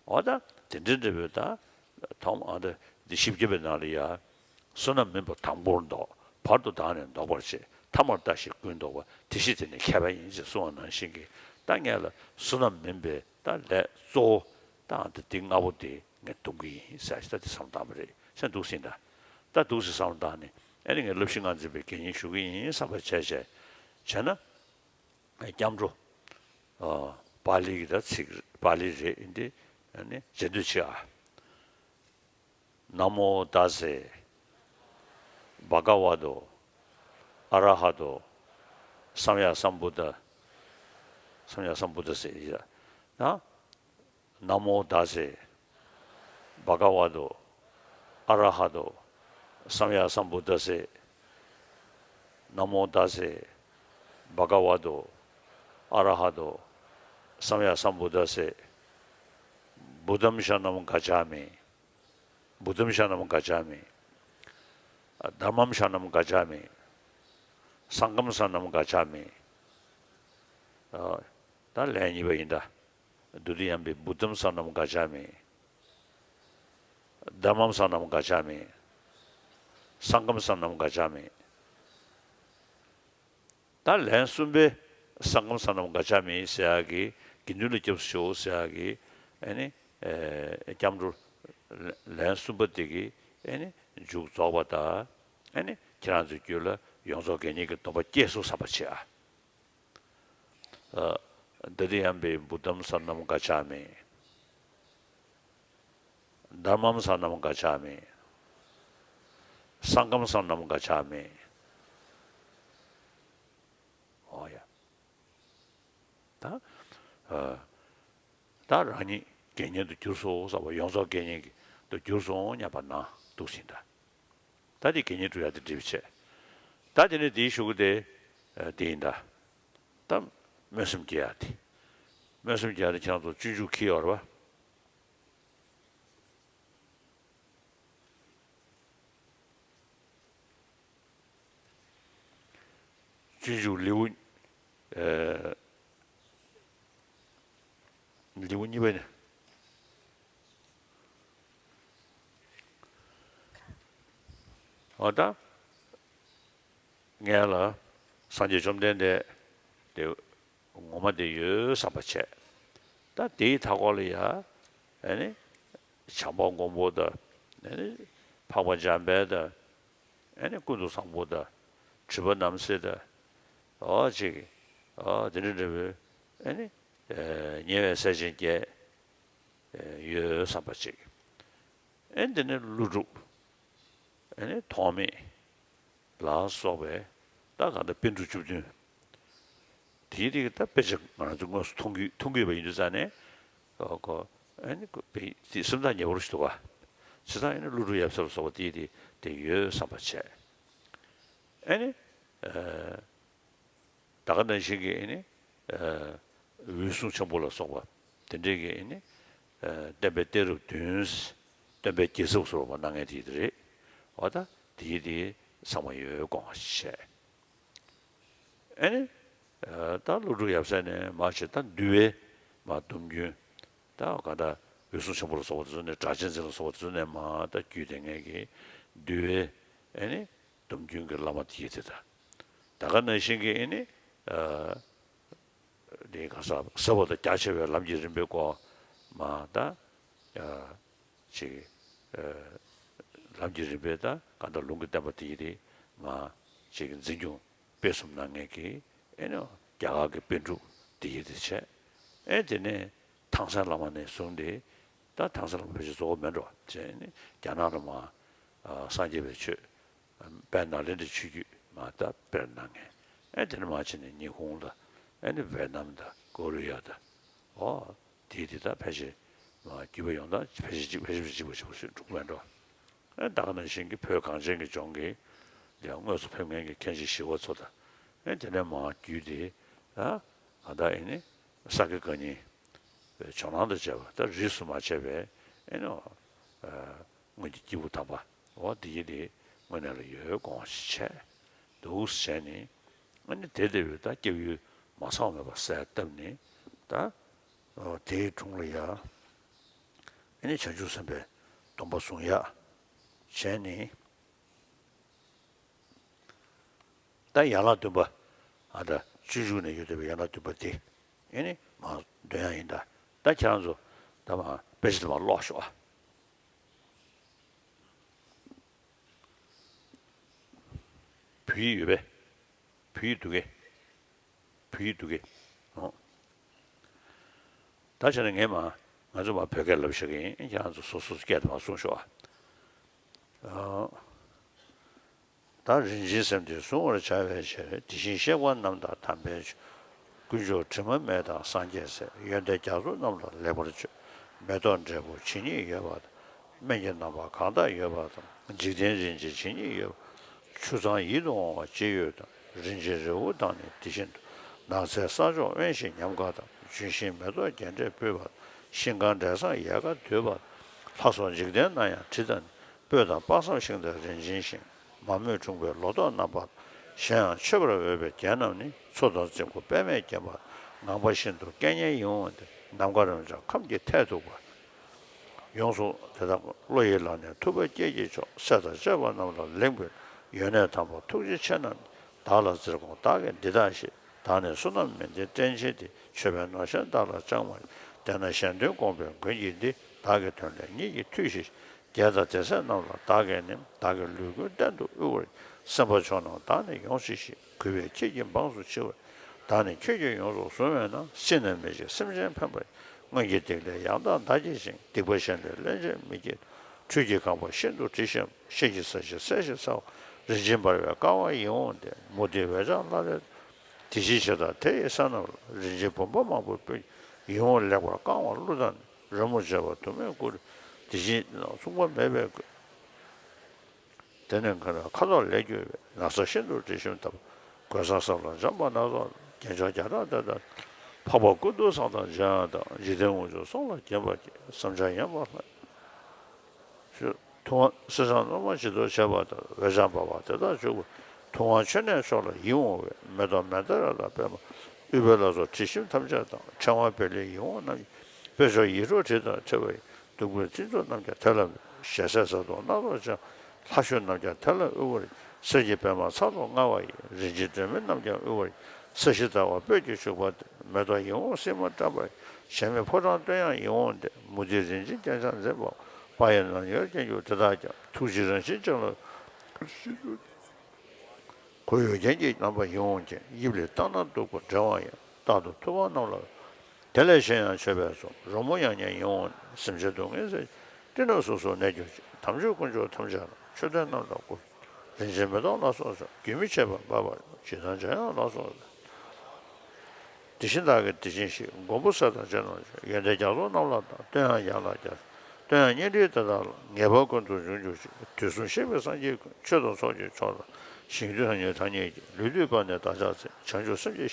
འོ་ད། དེ་འདྲ་འདྲ་བོའི་ད། ཐོག་མ་ཨ་ད། འདི་བཞི་བརྒྱ་པའི་ནང་ལ་ཡ། བསོད་ནམས་མིན་པ་དང་པོར་བཟློག་བར་དུ་བདག་ནི་བཟློག་པར་བྱེད། ཐ་མར་ལྟ་ཞིག་ཀུན་བཟློག་པ། དེ་ཕྱིར་དེ་ནི་མཁས་པ་ཡིན། ཅེས་གསུངས་པ་ནང་བཞིན་གྱི་ད་ངས་ལ་བསོད་ནམས་མིན་པའི་ད་ལས་གཙོ་བོ་ད་ཨ་ད་འདི་ལྔ་པོ་དེ་ངས་སྡོམ་གྱི་ཡིན་ཟེར་ཞིག་ད་དེ་བསམ་བཏང་པ་རེད། ཟེར་འདུག་ཟིན་ད། ད་འདུག་ཟིན་བསམ་བཏང་ནས་ཨེ་ནི་ངས་བསླབ་གཞི་ལྔ་འཛིན་པའི་དགེ་བསྙེན་ཞུ་གི་ཡིན་བསམ་པ་བྱས་བྱས། བྱས་ན། སྐྱབས་འགྲོ། ཨ། པཱ་ལི་གི་ད་ཚིག་པཱ་ལི་རེད། ཨེ་འདི་ཨ་ནི་རྗེས་ཟློས་བྱེད་ཨ། ན་མོ་ཏཱ་སེ། བྷ་ག་ཝ་ཏོ། ཨ་ར་ཧ་ཏོ། སམ་ཡ་སམ་བུ་ད། སམ་ཡ་སམ་བུ་ད་སེ་ཡ། ན། ན་མོ་ཏཱ་སེ། བྷ་ག་ཝ་ཏོ། ཨ་ར་ཧ་ཏོ། སམ་ཡ་སམ་བུ་ད་སེ། ན་མོ་ཏཱ་སེ། བྷ་ག་ཝ་ཏོ། ཨ་ར་ཧ་ཏོ། སམ་ཡ་སམ་བུ་ད་སེ། བུདྡྷམ་ཤ་ནམ་ག་ཅཱ་མི། བུདྡྷམ་ཤ་ནམ་ག་ཅཱ་མི། དྷརྨམ་ཤ་ནམ་ག་ཅཱ་མི། སངྒྷམ་ཤ་ནམ་ག་ཅཱ་མི། ཨ། ད་ལན་གཉིས་པ་ཡིན་ད། Dutiyampi buddham saranam gacchami. Dhammam saranam gacchami. Sangham saranam gacchami. ད་ལན་གསུམ་པའི་སངྒྷམ་སར་ནམ་ག་ཅཱ་མི་ཟེར་ཡག་གི་དགེ་འདུན་ལ་སྐྱབས་སུ་མཆིའོ་ཟེར་ཡག་གི་ཨ་ནི་ཨེ་སྐྱབས་འགྲོ་ལན་གསུམ་པ་དེ་གི་ཨ་ནི་མཇུག་རྫོགས་པ་དང་ཨ་ནི་ཁྱེད་རང་ཚོའི་རྒྱུད་ལ་ཡོངས་རྫོགས་དགེ་བསྙེན་གྱི་སྡོམ་པ་སྐྱེས་སོང་བསམ་པ་བྱེད་ཨ། ཨ། Dutiyampi buddham saranam gacchami. Dhammam saranam gacchami. Sangham saranam gacchami. ཨོ་ཡ། ད། ཨ། ད་རང་ཉིད་དགེ་བསྙེན་དུ་གྱུར་སོང་ཟེར་བ། ཡོངས་རྫོགས་དགེ་བསྙེན་གྱི་དུ་གྱུར་སོང་སྙམ་པ་ན་འདུག་ཟིན་ད། ད་དེ་དགེ་བསྙེན་སྒྲུབ་ཡ་དེ་འགྲིག་པ་བྱས། ད་དེ་ནས་དེའི་གཞུག་གུ་དེ་ཨ་དེ་ཡིན་ད། ད་སྨོན་སེམས་སྐྱེ་ཡ་དེ། སྨོན་སེམས་སྐྱེ་ཡ་དེ་ཁྱེད་རང་ཚོ་སྤྱོད་འཇུག་གི་ཡོད་རེད་པ། སྤྱོད་འཇུག་ལེའུ། ཨ། ལེའུ་གཉིས་པ་ནས། འོ་ད། ངས་ལ་སངས་རྒྱས་བཅོམ་ལྡན་འདས་དེ་ངོ་མ་དེ་ཡོད་བསམ་པ་བྱས། ད་དེའི་མཐའ་སྐོར་ལ་ཡ། ཨ་ནི། བྱམས་པ་མགོན་པོ་དང་། ཨ་ནི། འཕགས་པ་འཇམ་དཔལ་དང་། ཨ་ནི་ཀུན་ཏུ་བཟང་པོ་དང་། སྒྲིབ་པ་རྣམ་སེལ་དང་། འོ་ཅིག་འོ་དེ་འདྲ་འདྲ་བོའི་ཨ་ནི་ཉེ་བའི་སྲས་ཆེན་བརྒྱད་ཡོད་བསམ་པ་ཅིག་ཨ་ནི་དེ་ནས་ཀླུ་སྒྲུབ། ཨ་ནི་ཐོགས་མེད་ལ་སོགས་པའི་ད་གང་ལྟར་པཎ་གྲུབ་བཅུ་བདུན། དེའི་རིགས་ད་དཔེ་ཆ་ང་རང་ཚོ་དངོས་སུ་མཐོང་གི་མཐོང་གི་ཡོད་པ་ཡིན་དུས་ཙང་ནས། ཨོ་ཁོ། ཨ་ནི་ཁོ་དཔེ་དེ་སེམས་ཐག་ཉེ་བོ་ཞིག་འདུག་ག་བྱས་ཙང་ཨ་ནི་ཀླུ་སྒྲུབ་ཡབ་སྲས་ལ་སོགས་པ་དེའི་དེ་དེ་ཡོད་བསམ་པ་བྱས། ཨ་ནི། ཨ། ད་ག་ནང་བཞིན་གྱི་ཨ་ནི། ཨ། འོད་སྲུང་ཆེན་པོ་ལ་སོགས་པ་དེ་འདྲའི་གི་ཨ་ནི། ཨ། བསྟན་པའི་གཏད་རབས་བདུན། སྟོན་པའི་རྒྱལ་ཚབ་སོགས་པ་གནང་མཁན་དེ་རེད། འོ་ད་དེའི་དེ་ཚང་མ་ཡོད་དགོངས་པ་བཞེས། ཨ་ནི། ཨ། ད་ཀླུ་སྒྲུབ་ཡབ་སྲས་ནས་མར་བྱས་ད་འདུལ་བའི་ མ་སྡོམ་རྒྱུན། ད་ག་ད་འོད་སྲུང་ཆེན་པོ་ལ་སོགས་པ་དེ་ཚོ་ནས། སྒྲ་གཅན་འཛིན་ལ་སོགས་པ་དེ་ཚོ་ནས་མ་ད་བརྒྱུད་དེ་ངེད་ཀྱི་འདུལ་བའི་ཨེ་ནི་སྡོམ་རྒྱུན་གྱི་བླ་མ་དེ་ཡི་དེ། ད་ད་ག་ནང་བཞིན་གྱི་ཨེ་ནི་ཨ་དེ་ག་ས་ཟབ་པ་དང་རྒྱ་ཆེ་བའི་ལམ་གྱི་རིམ་པའི་སྐོར་མ་ད་ཨ་ཅིག་ཨ་ལམ་གྱི་རིམ་པའི་ད་ག་ད་ལུང་གི་བསྟན་པ་དེ་ཡི་དེ་མ་ཅིག་འཛིན་སྐྱོང་སྤེལ་གསུམ་གནང་མཁན་གྱི་ཨེ་ནི་རྒྱ་གར་གྱི་པཎ་གྲུབ་དེ་ཡི་དེ་བྱས། ཨེ་དེ་ནས་ཐང་སན་བླ་མ་ནས་བཟུང་སྟེ། ད་ཐང་སན་བླ་མ་ཕལ་ཆེར་གཙོ་བོ་མེད་འགྲོ་བ་བྱས་ནས་རྒྱ་ནག་ལ་མ་ཨ་སངས་རྒྱས་པའི་ཆོས་དཔལ་ནཱ་ལེནྡྲའི་ཆོས་བརྒྱུད་མ་ད་སྤེལ་གནང་མཁན། ཨེ་དེ་ནས་མ་བྱས་ནས་ཉི་ཧོང་དང་། ཨེ་ནི་ཝེ་ནམ་དང་ཀོ་རི་ཡ་དང་། ཨོ་དེ་དེ་ད་ཕལ་ཆེར་མ་བརྒྱུད་པ་ཡོངས་དང་ཕལ་ཆེར་གཅིག་ཕལ་ཆེར་གཅིག་པ་གཅིག་པ་ཞིག་འགྲོ་གི་མེད་འགྲོ། ཨེ་ད་ག་ནང་བཞིན་གྱི་བོད་གངས་ཅན་གྱི་ལྗོངས་ཀྱི་ལ་དངོས་སུ་ཕེབས་མཁན་གྱི་མཁན་ཆེན་ཞི་བ་འཚོ་དང་། ཨེ་དེ་ནས་མ་བརྒྱུད་དེ་ད་ག་ད་ཨེ་ནི་ས་དགེ་བཀའ་རྙིང་བའི་ཇོ་ནང་དུ་བྱས་པ། ད་རིས་སུ་མ་ཆད་པའི་ཨེ་ནི་ཨ་སྔོན་གྱི་སྐྱེས་བུ་དམ་པ་འོ་དེ་ཡི་དེ་དངོས་གནས་ལ་ཡོད་དགོངས་པ་ཞིག་བྱས་འདུག་བྱས་ནས། ཨ་ནི་དེ་ལྟ་བུའི་ད་སྐྱབས་ཡུལ་མ་ཚང་བ་མེད་པ་གསལ་བཏབ་ནས། ད་ཨ་དེའི་དྲུང་ལ་ཡ་ཨ་ནི་བྱང་ཆུབ་སེམས་དཔའི་སྡོམ་པ་བཟུང་ཡག་བྱས་ནས། ད་ཡན་ལག་བདུན་པ། ཨ་ད་སྤྱོད་འཇུག་ནས་ཡོད་བསྡད་པའི་ཡན་ལག་བདུན་པ་དེ་ཨེ་ནི་མར་འདོན་ཡག་ཡིན། ད་ད་ཁྱེད་རང་ཚོ་ད་མར་དཔེ་ཆ་དེ་མར་ཀློག་ཤོག་ཨ། བོད་ཡིག་ཡོད་པས། བོད་ཡིག་འདུག་གས། བོད་ཡིག་འདུག་གས། ཨོ། ད་བྱས་ན་ངས་མ་ང་ཚོ་མ་བོད་སྐད་ལབ་བཞག་གི་ཡིན། ཁྱེད་རང་ཚོ་སོ་སོ་སྐད་དུ་མ་གསུང་ཤོག་ཨ། ད་རིན་ཆེན་སེམས་འདི་གཟུང་བར་བྱ་བའི་ཕྱིར། དེ་བཞིན་གཤེགས་པ་རྣམས་དང་དམ་པའི་ཆོས། དཀོན་མཆོག་དྲི་མ་མེད་དང་སངས་རྒྱས་སྲས། ཡོན་ཏན་རྒྱ་མཚོ་རྣམས་ལ་ལེགས་པར་མཆོད། མེ་ཏོག་འབྲས་བུ་ཇི་སྙེད་ཡོད་པ་དང་། སྨན་གྱི་རྣམ་པ་གང་དག་ཡོད་པ་དང་། འཇིག་རྟེན་རིན་ཆེན་ཇི་སྙེད་ཡོད་པ། ཆུ་གཙང་ཡིད་དུ་འོང་བ་ཅི་ཡོད་དང་། རིན་ཆེན་རི་བོ་དང་ནི་དེ་བཞིན་དུ། ནགས་ཚལ་ས་ཕྱོགས་དབེན་ཞིང་ཉམས་དགའ་དང་། ལྗོན་ཤིང་མེ་ཏོག་རྒྱན་སྤྲས་སྤུད་པ་དང་། ཤིང་མཁར་འབྲས་བཟང་ཡལ་ག་དུད་པ་དང་། ལྷ་སོགས་འཇིག་རྟེན་ན་ཡང་དྲི་དང་ནི། སྤོས་དང་དཔག་བསམ་ཤིང་དང་རིན་ཆེན་ཤིང་། མ་རྨོས་འཁྲུངས་པའི་ལོ་ཏོག་རྣམ་པ་དང་། གཞན་ཡང་མཆོད་པར་འོས་པའི་རྒྱན་རྣམས་ནི། མཚོ་དང་རྫིང་བུ་པདྨས་བརྒྱན་པ་དང་། ངང་པ་ཤིན་ཏུ་སྐད་སྙན་ཡིད་འོང་སྟེ། ནམ་མཁའ་རིམ་བྱོན་ཁམས་ཀྱི་མཐས་གཏུགས་པ། ཡོངས་སུ་དེ་དག་བློ་ཡི་ལག་ནས་ཐུབ་པ་སྐྱེས་ཀྱི་མཆོག་སྲས་དང་བཅས་པ་རྣམས་ལ་ལེགས་འབུལ། ཡོན་གནས་དམ་པ་ཐུགས་རྗེ་ཆེ་རྣམས་བདག་ལ་བརྩེར་དགོངས་བདག་གིས་འདི་དག་བཞེས། བདག་ནི་བསོད་ནམས་མི་ལྡན་བསྟེན་ཕྱིར་ཏེ། མཆོད་པའི་ནོར་གཞན་བདག་ལ་ཅང་མ་ཡིན། དེས་ན་གཞན་དོན་དགོངས་པའི་མགོན་གྱིས་འདི། བདག་གི་དོན་སླད་ཉིད་ཀྱིས་ཐུགས་བཞེས་ཤིག་རྒྱལ་དང་དེ་སྲས་རྣམས་ལ་བདག་གིས་ནི། བདག་གི་ལུས་ཀུན་གཏན་དུ་དབུལ་བར། སེམས་དཔའ་མཆོག་རྣམས་བདག་ནི་ཡོངས་གཟིགས་ཤིག་གུས་པས་ཁྱེད་ཀྱི་འབངས་སུ་མཆི་བར། བདག་ནི་ཁྱེད་ཀྱིས་ཡོངས་སུ་བཟུང་བས་ན། སྲིད་ན་མི་འཇིགས་སེམས་ཅན་ཕན་པ་ཡི། སྔོན་གྱི་སྡིག་ལས་ཡང་དག་འདའ་བགྱིད་ཅིང་། སྡིག་པ་གཞན་ལས་བླན་ཆད་མི་བགྱིད། ཁྲུས་ཀྱི་ཁང་པ་ཤིན་ཏུ་དྲི་ཞིམ། ཤེལ་གྱི་ས་གཞི་གསལ་ཞིང་གསལ་བ། རིན་ཆེན་འབར་བའི་ཀ་བ་ཡིད་འོང་སྟེ། མུ་ཏིག་འོད་ལྗང་ལྷ་ལས། དེ་བཞིན་གཤེགས་དང་དེ་ཡི་ས་རྣམས་ལ། རིན་ཆེན་བུམ་པ་མང་པོ་སྤོས། ཡིད་འོང་ལེགས་པར་བཀང་བ་གླུ་དང་ནི། རོལ་མོ་བྱེད་པ་དུ་མས་བསྐུལ། དེ་བཞིན་མཚུངས་པ་མེད་པའི་གོས། དེ་ནས་ཁ་དོག་ལེགས་བསྒྱུར་བའི། ན་བཟའ་ཤིན་ཏུ་དྲི་ཞིམ་བསྟབས། གོས་བཟང་བསམ་ལ་འཇམ་པ་སྣ་ཚོགས་ལ། རྒྱན་མཆོག་བརྒྱ་ཕྲག་དེ་དག་འཕགས་པ་ཀུན་ཏུ་བཟང་དང་འཇམ་དབྱངས་དང་། འཇིག་རྟེན་དངོས་གྲུབ་གསུམ་ལ་བརྒྱན་པ་ཀྱེ། བསམ་འཆར་ཡངས་པ་ལྷ། ཐུབ་དབང་སྲིད་གསུམ་སྣོད་མང་བྱི་དོར་བྱེད་པ་དང་། འོད་ལྗང་འབར་བ་དེ་དག་བྱུག་པ། ཐུབ་དབང་མཆོད་གནས་མཆོག་ལ་ཡིད་འོང་བའི། མེ་ཏོག་མན་དཱ་ར་དང་པདྨ། ཨུཏྤལ་ལ་སོགས་དྲི་ཞིམ་ཐམས་ཅད་དང་། ཕྲེང་བ་བེ་ལི་ཡིད་འོང་རྣམས་ཀྱིས། སྤོས་མཆོག་ཡིད་འཕྲོག་དྲི་དང་ཕྲད་པ་ཡི། བདུག་སྤོས་ཚིག་རྩུབ་རྣམས་ཀྱང་དེ་ལ་མེད། ཞལ་ཟས་ཟ་འཐུང་སྣ་ཚོགས་ཅན། ལྷ་བཤོས་རྣམས་ཀྱང་དེ་ལ་དབུལ་བར་བགྱི། གསེར་གྱི་པདྨ་ཚལ་དུ་དངར་བ་ཡི། རིན་ཆེན་སྒྲོན་མེ་རྣམས་ཀྱང་དབུལ་བར་བགྱི། ས་གཞི་ཟླ་བ་སྤོས་ཀྱིས་བྱུག་པ་སྟེ། མེ་ཏོག་ཡིད་འོང་སིལ་མ་བཀྲམ་པ་ཡི། གཞལ་མེད་ཕོ་བྲང་སྟོད་དབྱངས་ཡིད་འོང་སྟེ། མུ་ཏིག་རིན་ཆེན་རྒྱན་ཆ་འཛིན་པ། པ་ཡི་ནམ་ཉི་རྒྱན་གྱུར་དེ་དག་ཀྱང་། ཐུགས་རྗེའི་རང་བཞིན་ཅན་ལ། གོས་ཡུལ་རྒྱན་གྱི་རྣམ་པ་ཡིད་འོང་ཀྱང་། དབྱིབས་ལེགས་བལྟ་ན་སྡུག་པ་འབྲེལ་བ་ཡང་། རྟག་ཏུ་ཐུབ་དབང་རྣམས་ལ། དེ་ལས་གཞན་ཡང་མཆོད་པའི་ཚོགས། རོལ་མོ་ཡང་སྙན་ཡིད་འོང་ནས། སེམས་ཅན་སྡུག་བསྔལ་སེལ། སྤྲིན་ནག་སོ་སོར་གནས་གྱུར་ཅིག་དམ་ཆོས་དཀོན་མཆོག་ཐམས་ཅད་ལ། མཆོད་རྟེན་རྣམས་དང་བསྐུལ། རིན་ཆེན་མེ་ཏོག་ལ་སོགས་ཀྱང་། རྒྱུན་མི་འཆད་པར་འབར་བར་བགྱི། དེ་དང་འཇམ་དབྱངས་ལ་སོགས་པའི། དེ་བཞིན་བདག་གི་དེ་བཞིན་གཤེགས། མགོན་པོ་སྲས་དང་བཅས་རྣམས་ཀྱང་། ཡོན་ཏན་རྒྱ་མཚོ་རྣམས་ལ་བལྟ། བསྟོད་དབྱངས་ཡན་ལག་བརྒྱ། བསྟོད་དབྱངས་སྙན་སྒྲོན་དེ་དག་ལ། ངེས་པར་ཀུན་ཏུ་འབྱུང་གྱུར་ཅིག་དུས་གསུམ་གཤེགས་པའི་སངས་རྒྱས་ཀུན། ཆོས་དང་ཚོགས་ཀྱི་མཆོག་དང་། ཞིང་རྡུལ་ཐ་སྙད་ཐ་སྙད་ཀྱི། ལུས་བཏུད་པ་ནི་བདག་ཅག་འཚལ། བྱང་ཆུབ་སེམས་ཀྱི།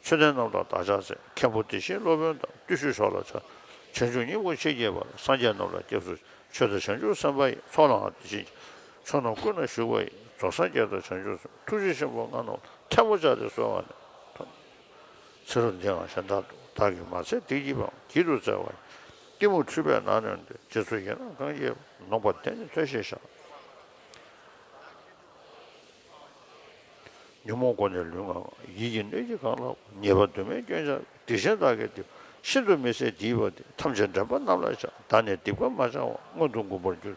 མཆོད་རྟེན་རྣམས་ལ་བདག་ཅག་འཚལ། མཁན་པོ་དེ་བཞིན་སློབ་དཔོན་དང་། བརྟུལ་ཞུགས་མཆོག་ལ་ཕྱག་བྱང་ཆུབ་སྙིང་པོ་མཆེད་བརྒྱད་པ། སངས་རྒྱས་རྣམས་ལ་སྐྱབས་སུ། ཆོས་དང་བྱང་ཆུབ་སེམས་དཔའ་ཡི། ཚོགས་ལའང་དེ་བཞིན་གྱི། ཕྱོགས་རྣམས་ཀུན་ན་བཞུགས་པ་ཡི། རྫོགས་སངས་རྒྱས་དང་བྱང་ཆུབ་སེམས། ཐུགས་རྗེ་ཆེན་པོ་ལྔ་རྣམས་ལ། ཐལ་མོ་སྦྱར་ཏེ་གསོལ་བ་ནི། ཚེ་རབས་འདིའང་གཞན་དག་ཏུ། བདག་གིས་མ་འཚལ་སྡིག་གི་བག་བགྱིད་དུ་སྩལ་བ་ཡི། གཏི་མུག་འཁྲུལ་པས་ནང་ནས་འདོད། རྗེས་སུ་ཡི་རང་གང་སྐྱེས་པ། ནོངས་པ་དེ་ནི་ཐོས་ཤེས་བྱ། ཉོན་མོངས་སྒོ་ནས་ལུས་ངག་དབང་། ཡིད་ཀྱི་སྣོད་ཀྱི་གང་ལགས་པ། ཉེས་པ་དུ་མའི་སྐྱོན་ཆགས་པའི། སྡིག་ཆེན་བདག་གིས་འདི། ཤིན་ཏུ་མི་བཟད་སྡིག་པ་འདི། ཐམས་ཅད་དྲན་པ་རྣམས་ལ་བྱ། བདག་ནི་སྡིག་པ་མ་བྱང་བར། སྔོན་དུ་འགུམ་པར་འགྱུར།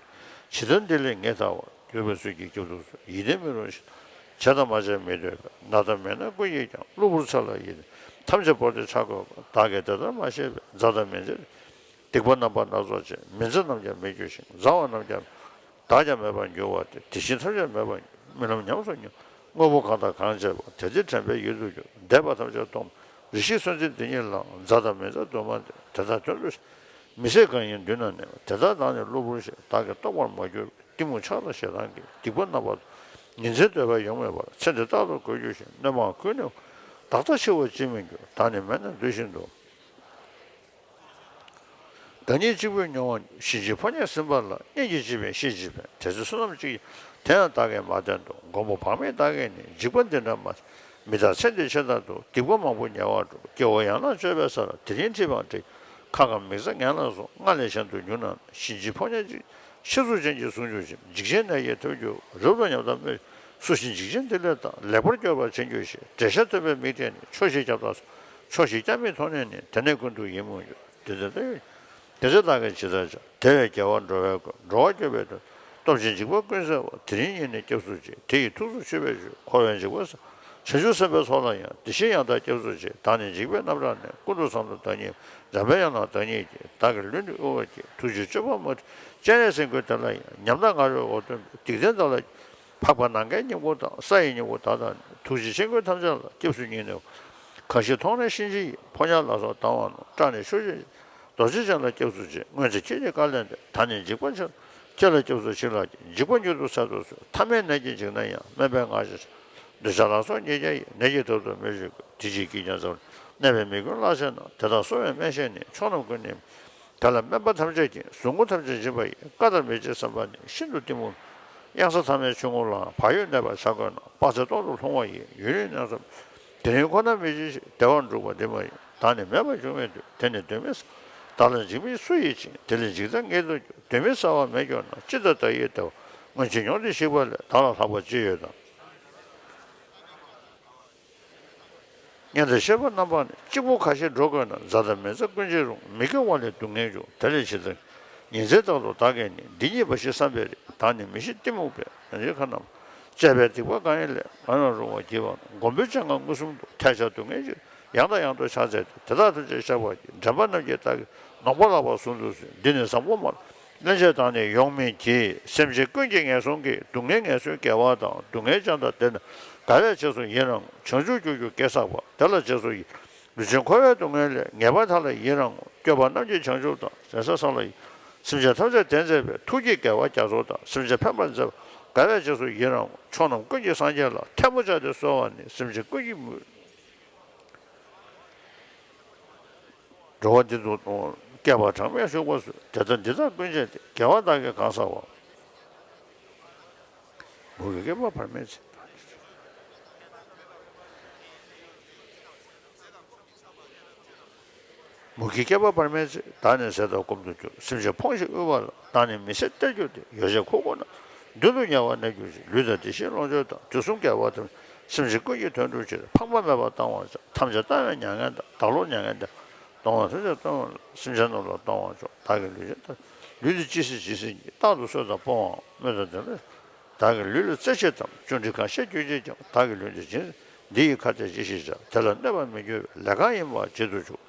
ཇི་ལྟར་འདི་ལས་ངེས་བདག་པ། འདོད་པའི་ཚུལ་གྱིས་སྐྱབས་སུ་གསོལ། ཡིད་བརྟན་མི་རུང་ཞིང་། བྱས་དང་མ་བྱས་མི་སྡོད་པའི། ན་དང་མི་ན་ཀུན་གྱིས་ཀྱང་། གློ་བུར་ཚེ་ལ་ཡིད་བརྟན། ཐམས་ཅད་བོར་ཏེ་ཆགས་དགོས་པ། བདག་གིས་དེ་ལྟར་མ་ཤེས་པས། མཛའ་དང་མི་མཛའི་སྡིག་པ་རྣམ་པ་སྣ་ཚོགས་ཆེ། མི་མཛའ་རྣམས་ཀྱང་མི་འགྱུར་ཞིང་། མཛའ་བ་རྣམས་ཀྱང་བདག་ཀྱང་མེད་པར་འགྱུར་བ་སྟེ། དེ་བཞིན་ཐམས་ཅད་མེད་པར་འགྱུར། རྨི་ལམ་ཉམས་སུ་མྱོང་། དངོས་པོ་གང་དང་གང་བྱས་པ། དེ་དེ་དྲན་པའི་ཡུལ་དུ་གྱུར། འདས་པ་ཐམས་ཅད་སྟོང་པ། རེ་ཞིག་སུན་འབྱིན་འདི་ཉིད་ལའང་། མཛའ་དང་མི་མཛའ་དུ་མ་འདི། དེ་དག་དོན་དུ་ཤེས། མི་ཟད་གང་ཡིན་མདུན་ན་གནས་པ། དེ་དག་བདག་ནི་གློ་བུར་ཞིང་། བདག་གིས་རྟོགས་པར་མ་གྱུར་པའི། གཏི་མུག་ཆགས་དང་ཞེ་སྡང་གི། སྡིག་པ་རྣམ་པ་ཉིན་མཚན་འདོད་པ་ཡོང་མེད་པར། ཚེ་འདི་རྟག་ཏུ་འགོར་འགྱུར་ཞིང་། སྣོན་མང་ཀུན་ནས་བདག་ལྟ་འཆི་བར་ཅིས་མི་འགྱུར། བདག་ནི་མལ་ན་འདུ་ཞིང་འདུ། བདག་ཉིད་གཅིག་པུས་མྱོང་བ་ཉིད། གཞན་གྱི་ཕོ་ཉས་ཟིན་པ་ལ། གཉེན་གྱིས་བྱས་པའི་བཤེས་ཀྱིས་ཕན། དེ་ཚེ་བསོད་ནམས་གཅིག་ཡིན་དེ་ཡང་བདག་གིས་མ་བསྟེན་ཏོ། མགོན་པོ་བག་མེད་བདག་གིས་ནི། འཇིགས་པ་འདི་འདྲ་མ་མི་རྟག་ཚེ་འདིར་ཆེས་དཀའ་སྟེ། སྡིག་པ་མང་པོ་ཉེ་བར་འགྲོ། སྐྱེ་བོ་ཡན་ལག་གཅོད་པའི་ས་ལ། དེ་རིང་ཁྲིད་པའང་འགྲིག་ཁ་ཁ་མིག་རྩ་ངན་ལ་སོགས། སྔར་ལས་གཞན་དུ་འགྱུར་ན་ནི། གཞན་གྱི་ཕོ་ཉས་གཅིག། ཤ་ཚུགས་ཅན་གྱི་ཟུག་འགྱུར་ཞིང་། འཇིགས་ཆེན་ནད་ཀྱིས་ཐོལ་འགྱུར་བ། རབ་ཏུ་ཉམས་དང་སྨོད། སུ་ཞིག་འཇིགས་ཆེན་འདི་ལས་ཐར། ལེགས་པར་སྐྱོབ་པར་བྱེད་འགྱུར་ཞེས། བྲེད་ཤ་ཐོད་པའི་མིག་བལྟས་ནས། ཕྱོགས་བཞིར་རྒྱབ་ལྟ་སོང་། ཕྱོགས་བཞིར་སྐྱ་མིག་མཐོང་ནས་ནི། དེ་ནས་ཀུན་ཏུ་ཡིད་མུག་འགྱུར། དེ་ཚེ་ལྟ་བུའི་དེ་ཚེ་བདག་གིས་ཇི་ལྟར་བྱ། དེ་བས་རྒྱལ་བ་འགྲོ་བའི་མགོན། འགྲོ་བ་སྐྱོབ་པའི་དོན། སྟོབས་ཆེན་འཇིགས་པ་ཀུན་སེལ་བ། དེ་རིང་ཉིད་ནས་སྐྱབས་སུ་མཆི། དེ་ཡི་ཐུགས་སུ་ཆུད་པའི་ཕྱིར། འཁོར་བའི་འཇིགས་པ་སེལ། བྱང་ཆུབ་སེམས་དཔའི་ཚོགས་ལ་ཡང་། དེ་བཞིན་ཡང་དག་སྐྱབས་སུ་མཆི། བདག་ནི་འཇིགས་པའི་རྣམ་གྲངས་ནི། ཀུན་ཏུ་བཟང་དང་བདག་ཉིད། འཇམ་པའི་དབྱངས་དང་བདག་ཉིད་ཀྱིས། བདག་གི་ལུས་འདི་དབུལ་བར་བགྱི། ཐུགས་རྗེས་སྤྱོད་པ་མ་བསྒྲིམས། སྤྱན་རས་གཟིགས་མགོན་དེ་ལ་ཡང་། ཉམས་དང་ངར་བའི་འོ་སྟོན་པའི། སྡིག་ལྡན་དག་ལ་འཕགས་པ་ནམ་མཁའི་སྙིང་པོ་དང་། ས་ཡི་སྙིང་པོ་དག་དང་ནི། ཐུགས་རྗེ་ཆེ་མགོན་ཐམས་ཅད་ལ། སྐྱབས་སུ་སྙིང་ནས་གང་ཞིག་མཐོང་ནས་གཤིན་རྗེ་ཡི། ཕོ་ཉ་ལ་སོགས་སྡང་བ་རྣམས། སྐྲག་ནས་ཕྱོགས་བཞིར། རྡོ་རྗེ་ཅན་ལ་སྐྱབས་སུ་མཆི། སྔོན་ཚེ་ཁྱེད་ཀྱིས་བཀའ་ལན་འདེབས། ད་ནི་འཇིགས་པ་ཆེ། ཁྱེད་ལ་སྐྱབས་སུ་མཆི་ལགས་ཀྱིས། འཇིགས་པ་མྱུར་དུ་སེལ་དུ་གསོལ། ཐ་མལ་ནད་ཀྱིས་འཇིགས་ན་ཡང་། སྨན་པའི་སྔགས་ཀྱིས་བྱིན། འདོད་ཆགས་ལ་སོགས་ཉེས་བརྒྱ་ཡི། ནད་ཀྱིས་ཐོལ་དུ་མི་འཇིགས་ཀྱི། དེ་ཕྱིར་སྐྱིད་ཀྱང་འཚོ་བར། གནས་པའི་མི་མགོན་ལག་ཆེན་ནམ། དེ་དག་གསོ་བའི་སྨན་གཞན་ནི། མཆོག་རྣམས་ཀུན་ནི། དེ་ལ་སྨན་པ་ཐམས་ཅད་ཀྱིས། ཟུག་རྔུ་ཐམས་ཅད་འབྱིན་པ་ཡི། བཀའ་ལྟར་མི་བྱེད་བསམ་པ་ནི། ཤིན་ཏུ་གཏི་མུག་གཡང་ས་ཐ་མའི་ཆུ་ངོགས་ལའང་། བག་ཡོད་གནས་པར་བྱ་དགོས་ན། དཔག་ཚད་སྟོང་དུ་ལྷུང་བ་ཡི། ཡུན་རིང་གནས་སམ། དེ་རིང་ཁོ་ན་མི་འཇིགས་ཤིང་། བདེ་བར་འགྲུབ་པ་འདི་མ་ཡིན། བདག་ནི་མེད་པར་འགྱུར་མི་འདོད། དེ་ནི་གདོན་མི་ཟ། བདག་ལ་འཇིགས་མི་སུ་ཡིས་བྱིན། དེ་ལས་འཇིགས་མཚམས་ངེས་དུ་གྱུར། གདོན་མི་ཟ་བ་མེད་གྱུར་ན། ཅི་ལྟར་བདག་ཡི་བདེ་བ། སྔོན་ཆད་མྱོང་སྟེ་ཞིག་པ་ལས། བདག་ལ་ལྷག་པ་ཅི་ཡོད་དམ། གཉེན་དང་བཤེས་པ་རྣམ་པ་ནི། གཅིག་པུ་གང་ཞིག་འགྲོགས་དགོས་ན། མཛའ་དང་མི་མཛའ་ཀུན་ཅི་རུང་། མི་དགེ་བ་ལས་སྡུག་བསྔལ་འབྱུང་། དེ་ལས་ཇི་ལྟར་ཉིན་མཚན་རྟག་ཏུ་བདག་གིས་ནི། འདི་ཉིད་འབའ་ཞིག་བསམ་པའི་རིགས། བདག་ནི་མི་ཤེས་གཏི་མུག་པས། ཡང་ཅིན་ཁ་ནམ། བཅས་པའི་སྡིག་པ་གང་ཡིན་ལས། ང་རང་རུང་བར་བགྱིས་པ་ན། མགོན་པོའི་སྤྱན་སྔར་མངོན་སུམ་དུ། ཐལ་ཆགས་སྡུག་བསྔལ་གྱི་ཡང་དང་ཡང་དུ་ཕྱག་འཚལ་ཏེ། དེ་དག་ཐམས་ཅད་བཤགས་པར་བགྱི། འདྲེན་པ་རྣམས་ཀྱིས་བདག་གི། ནོངས་པ་ལགས་པར་ཟུང་དུ་གསོལ། འདི་ནི་བཟང་པོ་མ་ལ། སླན་ཆད་བདག་ནི་ཡོང་མི་བགྱིད། སེམས་ཅན་ཀུན་གྱི་ངན་སོང་གི། སྡུག་བསྔལ་ངལ་གསོའི་དགེ་བ་དང་། སྡུག་བསྔལ་བྱང་དང་བདེ་ན། དགའ་བས་རྗེས་སུ་ཡི་རང་ངོ་། བྱང་ཆུབ་རྒྱུར་གྱུར་དགེ་བསགས་པ། དེ་ལ་རྗེས་སུ་ཡི། ལུས་ཅན་འཁོར་བའི་སྡུག་བསྔལ་ལས། ངེས་པར་ཐར་ལ་ཡི་རང་ངོ་། སྐྱོབ་པ་རྣམས་ཀྱི་བྱང་ཆུབ་དང་། ཟད་ས་སངས་ལ་ཡི། སེམས་ཅན་ཐམས་ཅད་དོན་མཛད་པའི། ཐུགས་ཀྱི་དགེ་བ་རྒྱ་མཚོ་དང་། སེམས་ཅན་ཕན་པར་མཛད་པ། དགའ་བས་རྗེས་སུ་ཡི་རང་ངོ་། ཕྱོགས་རྣམས་ཀུན་གྱི་སངས་རྒྱས་ལ། ཐལ་མོ་སྦྱར་ཏེ་གསོལ་བ་ནི། སེམས་ཅན་ཀུན་གྱི་མུ། འགྲོ་བ་འདི་དུ་སྐྱེ་བ་གྲངས་མེད་ཞུགས་པར་གསོལ། དེ་ལྟར་འདི་དག་ཀུན་བྱས་ཏེ། དགེ་བ་བདག་གིས་གང་བསགས་པ། མུ་གེ་བསྐལ་པ་བར་མའི་ཚེ། མུ་གེ་བསྐལ་པ་བར་མའི་ཚེ། བདག་ནི་ཟས་དང་སྐོམ་དུ་གྱུར། སེམས་ཅན་ཕོངས་ཤིང་དབུལ་བ་ལ། བདག་ནི་མི་ཟད་གཏེར་གྱུར་ཏེ། ཡོ་བྱད་མཁོ་དགུ་རྣམས། མདུན་དུ་ཉལ་བར་གནས་གྱུར་ཅིག། ལུས་དང་དེ་བཞིན་ལོངས་སྤྱོད་དང་། དུས་གསུམ་དགེ་བ་ཐམས་ཅད། སེམས་ཅན་ཀུན་གྱི་དོན་སྒྲུབ་ཕྱིར། ཕངས་པ་མེད་པར་བཏང་བར་བྱ། ཐམས་ཅད་བཏང་བའི་མྱ་ངན་འདའ། བདག་བློ་མྱ་ངན་འདའ། གཏོང་བ་ཐམས་ཅད་གཏོང་བ་ལ། སེམས་ཅན་རྣམས་ལ་གཏོང་བར་ཤོག། བདག་གི་ལུས་ཅན་ཐམས། ལུས་འདི་ཇི་སྲིད་ཇི་སྲིད་ཀྱི། རྟག་ཏུ་གསོད་དང་སྤོང་བའམ་སྨོད་དང་དེ་ལ། བདག་གི་ལུས་ལ་རྩེ་ཆེ་ཐལ། བརྩོན་འགྲུས་གང་ཤར་གྱུར་ཅིག་ཀྱང་། བདག་གི་ལུས་འདི་ཇི་སྲིད། འདི་ཡི་ཁ་ཏས་ཇི་སྲིད་བྱ། དེ་ལ་གནོད་པར་མི་འགྱུར་བའི། ལས་གང་ཡིན་པ་བྱེད་དུ་ཆུག།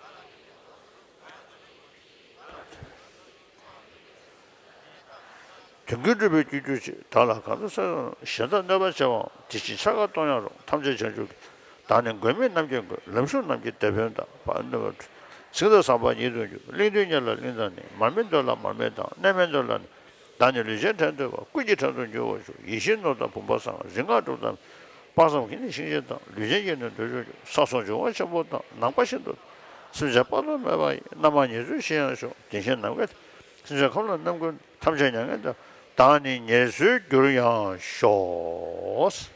དོན་ཀུན་འགྲུབ་པའི་རྒྱུར་གྱུར་ཅིག། བདག་ལ་གང་དུ་གསོད་གཞན་དག་གནོད་པར་བྱེད་པའམ། དེ་བཞིན་ཕྱག་འཁར་གཏོང་ཡང་རུང་། ཐམས་ཅད་བྱང་ཆུབ་ཀྱི། བདག་ནི་མགོན་མེད་རྣམ་མཁྱེན་མགོན། ལམ་ཞུགས་རྣམས་ཀྱི་དེད་དཔོན་དང་། གཟིངས་དང་ཟམ་པ་ཉིད་དུ་འགྱུར། གླིང་དུས་ཉེ་ལ་གླིང་དང་ནི། མར་མེ་མདུན་ལ་མར་མེ་དང་། གནས་མེ་མདུན་ལ་ནི། བདག་ནི་ལུས་ཅན་བྲན་གཏོད་པ། ཀུན་གྱི་བྲན་དུ་འགྱུར་བར་ཤོག། ཡིད་བཞིན་ནོར་དང་བུམ་པ་བཟང་། རིག་སྔགས་གྲུབ་དང་དཔག་བསམ་གྱི་ནི་ཤིང་ཆེན་དང་། ལུས་ཅན་གྱི་ནི་འདོད་ཆུང་གྱུར། ས་སོགས་འབྱུང་བ་ཆེན་པོ་དང་། ནམ་མཁའ་ཤིན་ཏུ། སེམས་ཅན་དཔག་ཏུ་མེད་པ་ཡི། རྣམ་མང་ཉེར་འཚོའི་ཞིང་ཡང་ཤོག། དེ་བཞིན་ནམ་མཁའི། སེམས་ཅན་ཁམས་ལ་རྣམ་ཀུན། ཐམས་ཅད་མྱ་ངན་འདའ། བདག་ནི་ཉེར་འཚོའི་རྒྱུར་ཡང་ཤོག།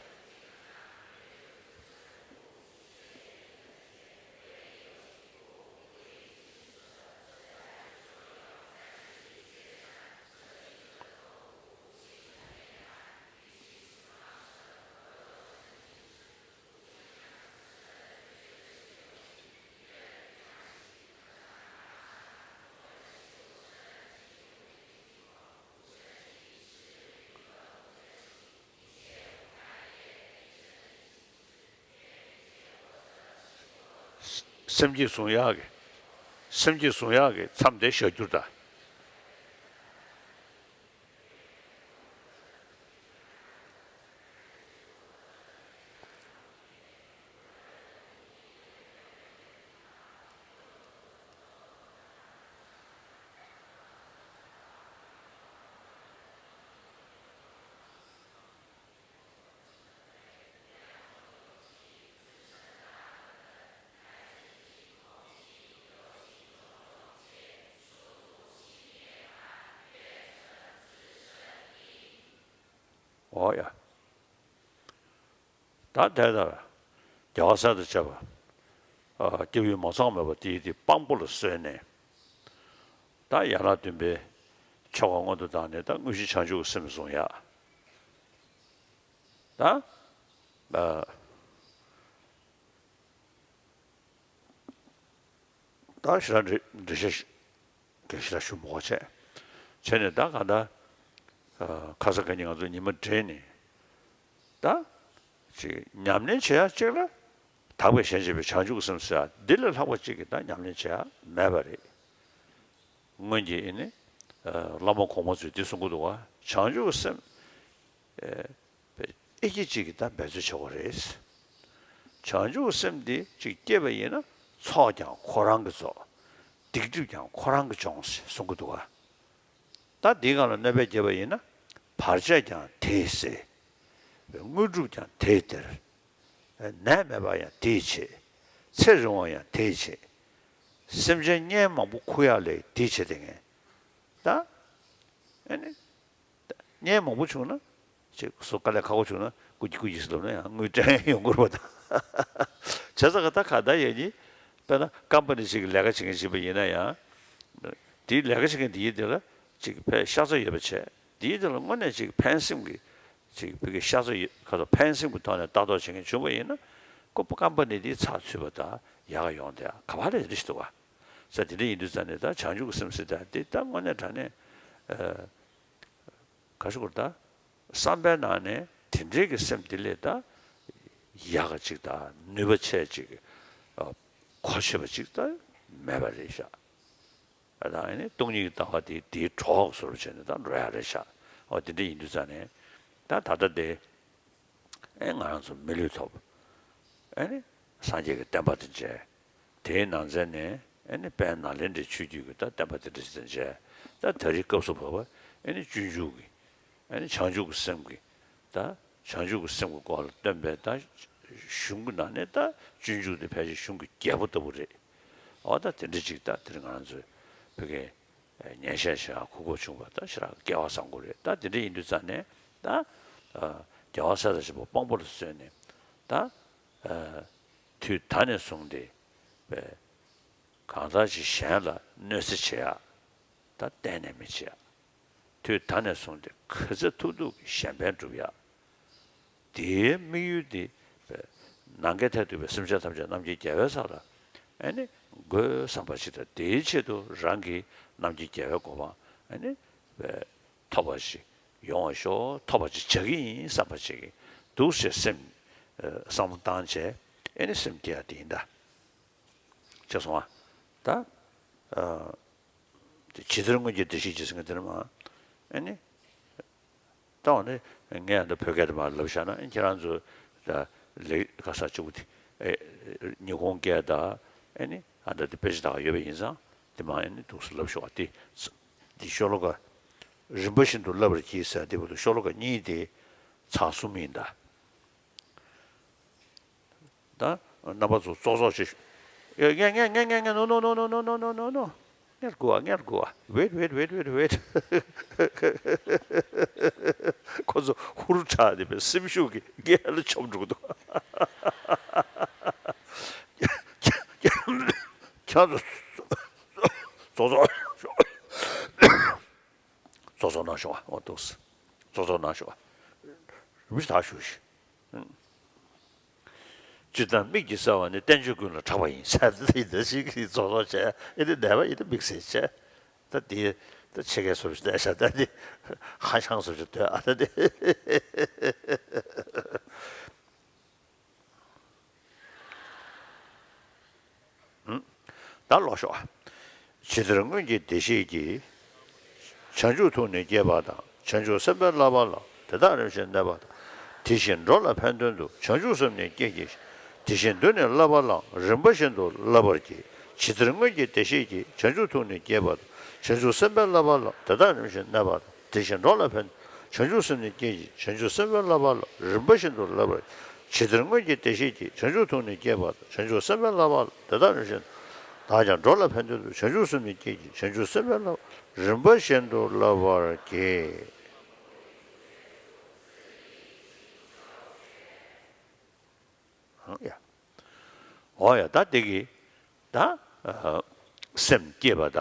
སེམས་བསྐྱེད་བཟུང་ཡག་གི། སེམས་བསྐྱེད་བཟུང་ཡག་གི་མཚམས་དེ་བཞག་རྒྱུར་གདའ། འོ་ཡ། ད་དེ་ལྟར་རྒྱལ་བ་སྲས་དང་བཅས་པ། ཨ། སྐྱབས་ཡུལ་མ་ཚང་མེད་པ་དེའི་དེ་དཔང་པོ་ལ་གསོལ་ནས། ད་ཡན་ལག་བདུན་པའི་ཆོ་ག་སྔོན་དུ་བཏང་ནས། ད་དངོས་གཞི་བྱང་ཆུབ་ཀྱི་སེམས་བཟུང་ཡག། ད། ཨ། ད་ཞེ་དྲག་འགྲེལ་འགྲེལ་བཤད་ཞིག་གི་ཞེ་དྲག་ཞུ་མི་དགོས་བྱས། བྱས་ནས་ད་གང་ལྟར། ཨ། ཁ་སང་ཁ་ཉིན་ང་ཚོ་ཉི་མ་སྦྲེལ་ནས། ད་ཅིག་ཉམས་ལེན་བྱེད་ཡག་ཅིག་ལ། དག་པའི་ཞེན་བྱེད་པའི་བྱང་ཆུབ་ཀྱི་སེམས་ཟེར་ཡག་འདི་ལས་ལྷག་པ་ཅིག་གི་ད་ཉམས་ལེན་བྱེད་ཡག་མེད་པ་རེད། སྔོན་གྱི་ཨེ་ནི། ཨ། བླ་མ་གོང་མ་ཚོས་འདི་གསུང་གི་འདུག་བ། བྱང་ཆུབ་ཀྱི་སེམས། ཨེ། ཨེ་ཀྱི་གཅིག་གིས་ད་འབད་རྩོལ་བྱེད་དགོས་རེད། བྱང་ཆུབ་སེམས་འདི་གཅིག་སྐྱེས་པ་ཡིན་ན། ཚོགས་ཀྱང་ཁོ་རང་གིས་རྫོགས། སྡིག་སྒྲིབ་ཀྱང་ཁོ་རང་གིས་སྦྱོང་ཟེར་གསུང་གི་འདུག་ག། ད་འདིའི་སྒང་ལ་གནོད་པ་བསྐྱལ་བ་ཡིན་ན། བར་ཆད་ཀྱང་དེས་སེལ། དངོས་གྲུབ་ཀྱང་དེས་སྟེར། ནད་མེད་པ་ཡང་དེས་བྱེད། ཚེ་རིང་བ་ཡང་དེས་བྱེད། སེམས་ཅན་གཉན་མང་པོ་ཁུར་ཡག་ལས་དེས་བྱེད་དེ་ངས། ད་ཨེ་ནི། གཉན་མང་པོ་བྱུང་ན། ཅིག་སོ་དཀའ་ལས་ཁག་པོ་བྱུང་ན། སྐུ་གྱི་སྐུ་གྱི་ཟེར་ལབ་ན་ཡང་དངུལ་སྤྲད་ཡོང་གི་རེད་པ། ད་བྱས་ཙང་ག་ད་ག་ད་ཡོད་ནི། དཔེར་ན་ཀམ་པ་ནི་ཞིག་གི་ལས་ཀ་བྱེད་མཁན་ཞིག་ཡིན་པ་ཡིན་ན་ཡང་། དེའི་ལས་ཀ་བྱེད་མཁན་དེའི་དེ་ལ་ཅིག་ཕན་ཤ་ཚ་ཡོད་པ་བྱས། དེའི་དེ་ལ་དངོས་གནས་ཅིག་ཕན་སེམས་ཀྱི། ཅིག་བོད་ཀྱི་ཤ་ཚ་ཡོད་ཁ་ཚ་ཕན་སེམས་ཀྱི་ཐོག་ནས་ལྟ་རྟོག་བྱེད་མཁན་བྱུང་བ་ཡིན་ན། ཀོ་པ་ཀམ་པ་ནི་དེའི་ཚགས་ཚུད་པ་དང་ཡག་ག་ཡོང་དེ་ག་བ་ལས་རེ་ཞིག་འདུག་ག། ས་དེ་འདྲ་ཡིན་དུས་ཙང་ནས། ད་བྱང་ཆུབ་ཀྱི་སེམས་ཟེར་དེ་ད་དངོས་གནས་དྲང་གནས། ཨ། ག་ཞུ་དགོས་རེད། ད་བསམ་པའི་ནང་ནས་དེ་འདྲའི་གི་སེམས་དེ་ལས་ད་ཡག་ག་ཅིག་དང་ནུས་པ་ཆེ་ཅིག། ཨ། གོ་ཆོད་པ་ཅིག་ད་མེད་པ་རེད་ཤག། ཨ། ད་ཨ་ནི་སྟོང་ཉིད་ཀྱི་ལྟ་བ་དེ་དེའི་གྲོགས་སུ་བྱས་ནས་ད་འགྲོ་ཡག་རེད་ཤག། འོ་དེ་འདྲ་ཡིན་དུས་ཙང་ནས། ད་ད་ལྟ་དེ། ཨེ། ང་རང་ཚོ་མི་ལུས་ཐོབ། ཨེ་ནི་སངས་རྒྱས་ཀྱི་བསྟན་པ་དང་མཇལ། དེའི་ནང་ཚན་ནས་ཨེ་ནི་དཔལ་ནཱ་ལེནྡྲའི་ཆོས་བརྒྱུད་ཀྱི་ད་བསྟན་པ་དེ་འདྲ་ཞིག་དང་མཇལ། ད་ད་རེས་སྐབས་སུ་བབས་པ་ཨེ་ནི་སྤྱོད་འཇུག་གི། ཨེ་ནི་བྱང་ཆུབ་ཀྱི་སེམས་ཀྱི། ད་བྱང་ཆུབ་ཀྱི་སེམས་ཀྱི་སྐོར་ལ་སྟོན་པའི་ད་གཞུང་གི་ནང་ནས། ད་སྤྱོད་འཇུག་དེ་ཕལ་ཆེར་གཞུང་གི་རྒྱལ་པོ་ལྟ་བུ་རེད། འོ་ད་དེ་འདྲ་ཅིག་ད་དེ་རིང་ང་རང་ཚོས་བོད་སྐད། ཨ། ཉན་བཤད་བྱེད་ཡག་གོ་སྐབས་བྱུང་བ་ད་ཞེ་དྲག་སྐལ་བ་བཟང་པོ་རེད། ད་དེ་འདྲ་ཡིན་དུས་ཙང་ནས་ད། ཨ། རྒྱལ་བ་སྲས་དང་བཅས་པ་དཔང་པོ་ལ་གསོལ་ནས། ད། ཨ། དུས་ད་ནས་བཟུང་སྟེ། ཨ། གང་ཟག་ཅིག་གཞན་ལ་གནོད་འཚེ་བྱེད་ཡག་ད་གཏན་ནས་མི་བྱེད་ཡག། དུས་ད་ནས་བཟུང་སྟེ་ག་ཚོད་ཐུབ་ཐུབ་ཀྱིས་གཞན་ཕན་སྒྲུབ་ཡག། དེའི་དམིགས་ཡུལ་དེ། ནམ་མཁའི་མཐས་གཏུགས་པའི་སེམས་ཅན་ཐམས་ཅད་རྣམ་མཁྱེན་རྒྱལ་བའི་ས་ལ། ཨ་ནི་འགོད་བསམ་པ་ཞིག་དང་། དེའི་ཆེད་དུ་རང་གིས་རྣམ་མཁྱེན་རྒྱལ་བའི་གོ་འཕང་ཨ་ནི་ཐོབ་པ་ཞིག་ཡོང་བ་ཤོག། ཐོབ་པ་ཅིག་བྱ་གི་ཡིན་བསམ་པ་ཅིག་འདུག་ཅེས་སེམས། བསམ་བློ་བཏང་བྱས་ཨ་ནི་སེམས་བསྐྱེད་ཡག་དེ་ཡིན་ད། ཅེས་གསུངས་པ། ད། ཨ། ཇི་ལྟར་སྔོན་གྱི་བདེ་གཤེགས་ཀྱིས་ཟེར་མཁན་དེ་ནི་མ། ཨ་ནི། ད་འོ་ནི་ངས་ད་བོད་སྐད་དུ་མར་ལབ་བཞག་ན། ཁྱེད་རང་ཚོ་ད་ལས་ཀ་ས་གཅིག་པུ་དེ། ཨེ། ཉི་ཧོང་སྐད་དང་ཨ་ནི་ཨ་ད་དེ་དཔེ་ཆ་ད་ག་ཡོད་པ་ཡིན་ཙང་། དེ་མར་ཨ་ནི་འདུག་སེ་ལབ་ཤོག་པ། དེ་དེ་ཤོ་ལོ་ཀ་རིམ་པ་བཞིན་དུ་བསླབ་པར་གྱིས་ཟེར་དེ་བར་དུ་ཤོ་ལོ་ཀ་གཉིས་དེ་ཚར་གསུམ་ཡིན་ད། ད་རྣམ་པ་ཚོ་ཙོག་ཙོག་བྱེད། ངས་ངས་ངས་ངས་ངས། No, no, no, no, no, no, no, no, no. ངས་སྒུག་ཨ། ངས་སྒུག་ཨ། Wait, wait, wait, wait, wait. ཁོ་ཚོ་ཧུར་དྲགས་ནས་པའི་སེམས་ཤུགས་ཀྱིས་ངས་ལ་མཆོང་འགྲོ་གི་འདུག། ཁྱེད་ཚོ་ཙོག་ཙོག་ཙོག་ཙོག་གནང་ཤོག་ཨ། འོ་འདུག་སེ་ཙོག་ཙོག་གནང་ཤོག་ཨ། རིམ་པ་ཞིག་ད་ཞུ་ཞིག། སྤྱིར་བཏང་མིག་གིས་གསལ་བ་ནི་བསྟན་བཅོས་ཀུན་ལ་གྲགས་པ་ཡིན་ཟེར། དེ་འདྲ་ཞིག་གིས་ཙོག་ཙོག་བྱས། ཨེ་དེ་ནད་པ་ཡིན་ད་མིག་ཟེར་བྱས། ད་དེ་ད་ཕྱེད་ཀའི་བཟོ་ཞིག་བསྡད་ཤག། ད་དེ་ཧ་ཤང་བཟོ་ཞིག་སྡོད་ཨ། ད་དེ། ཨུ། ད་ཀློག་ཤོག་ཇི་ལྟར་སྔོན་གྱི་བདེ་གཤེགས་ཀྱིས། བྱང་ཆུབ་ཐུགས་ནི་བསྐྱེད་པ་དང་། བྱང་ཆུབ་སེམས་དཔའི་བསླབ་པ་ལ། དེ་དག་རིམ་བཞིན་གནས་པ་དང་། དེ་བཞིན་འགྲོ་ལ་ཕན་དོན་དུ། བྱང་ཆུབ་སེམས་ནི་བསྐྱེད་བགྱི་ཞིང་། དེ་བཞིན་དུ་ནི་བསླབ་པ་ལའང་། རིམ་པ་བཞིན་དུ་བསླབ་པར་བགྱི། ཇི་ལྟར་སྔོན་གྱི་བདེ་གཤེགས་ཀྱིས། བྱང་ཆུབ་ཐུགས་ནི་བསྐྱེད་པ་དང་། བྱང་ཆུབ་སེམས་དཔའི་བསླབ་པ་ལ། དེ་དག་རིམ་བཞིན་གནས་པ་དང་། དེ་བཞིན་འགྲོ་ལ་ཕན། བྱང་ཆུབ་སེམས་ནི་བསྐྱེད་བགྱི། བྱང་ཆུབ་སེམས་དཔའི་བསླབ་པ་ལ། རིམ་པ་བཞིན་དུ་བསླབ་པར། ཇི་ལྟར་སྔོན་གྱི་བདེ་གཤེགས་ཀྱིས། བྱང་ཆུབ་ཐུགས་ནི་བསྐྱེད་པ་དང་། བྱང་ཆུབ་སེམས་དཔའི་བསླབ་པ་ལ། དེ་དག་རིམ་བཞིན། དག་ཀྱང་འགྲོ་ལ་ཕན་དོན་དུ། བྱང་ཆུབ་སེམས་ནི་བསྐྱེད་བགྱི། བྱང་ཆུབ་སེམས་དཔའི་བསླབ་པ་རིམ་པ་བཞིན་དུ་བསླབ་པར་བགྱི། ཡ། འོ་ཡ། ད་དེ་གི་ད་སེམས་བསྐྱེད་པ་ད་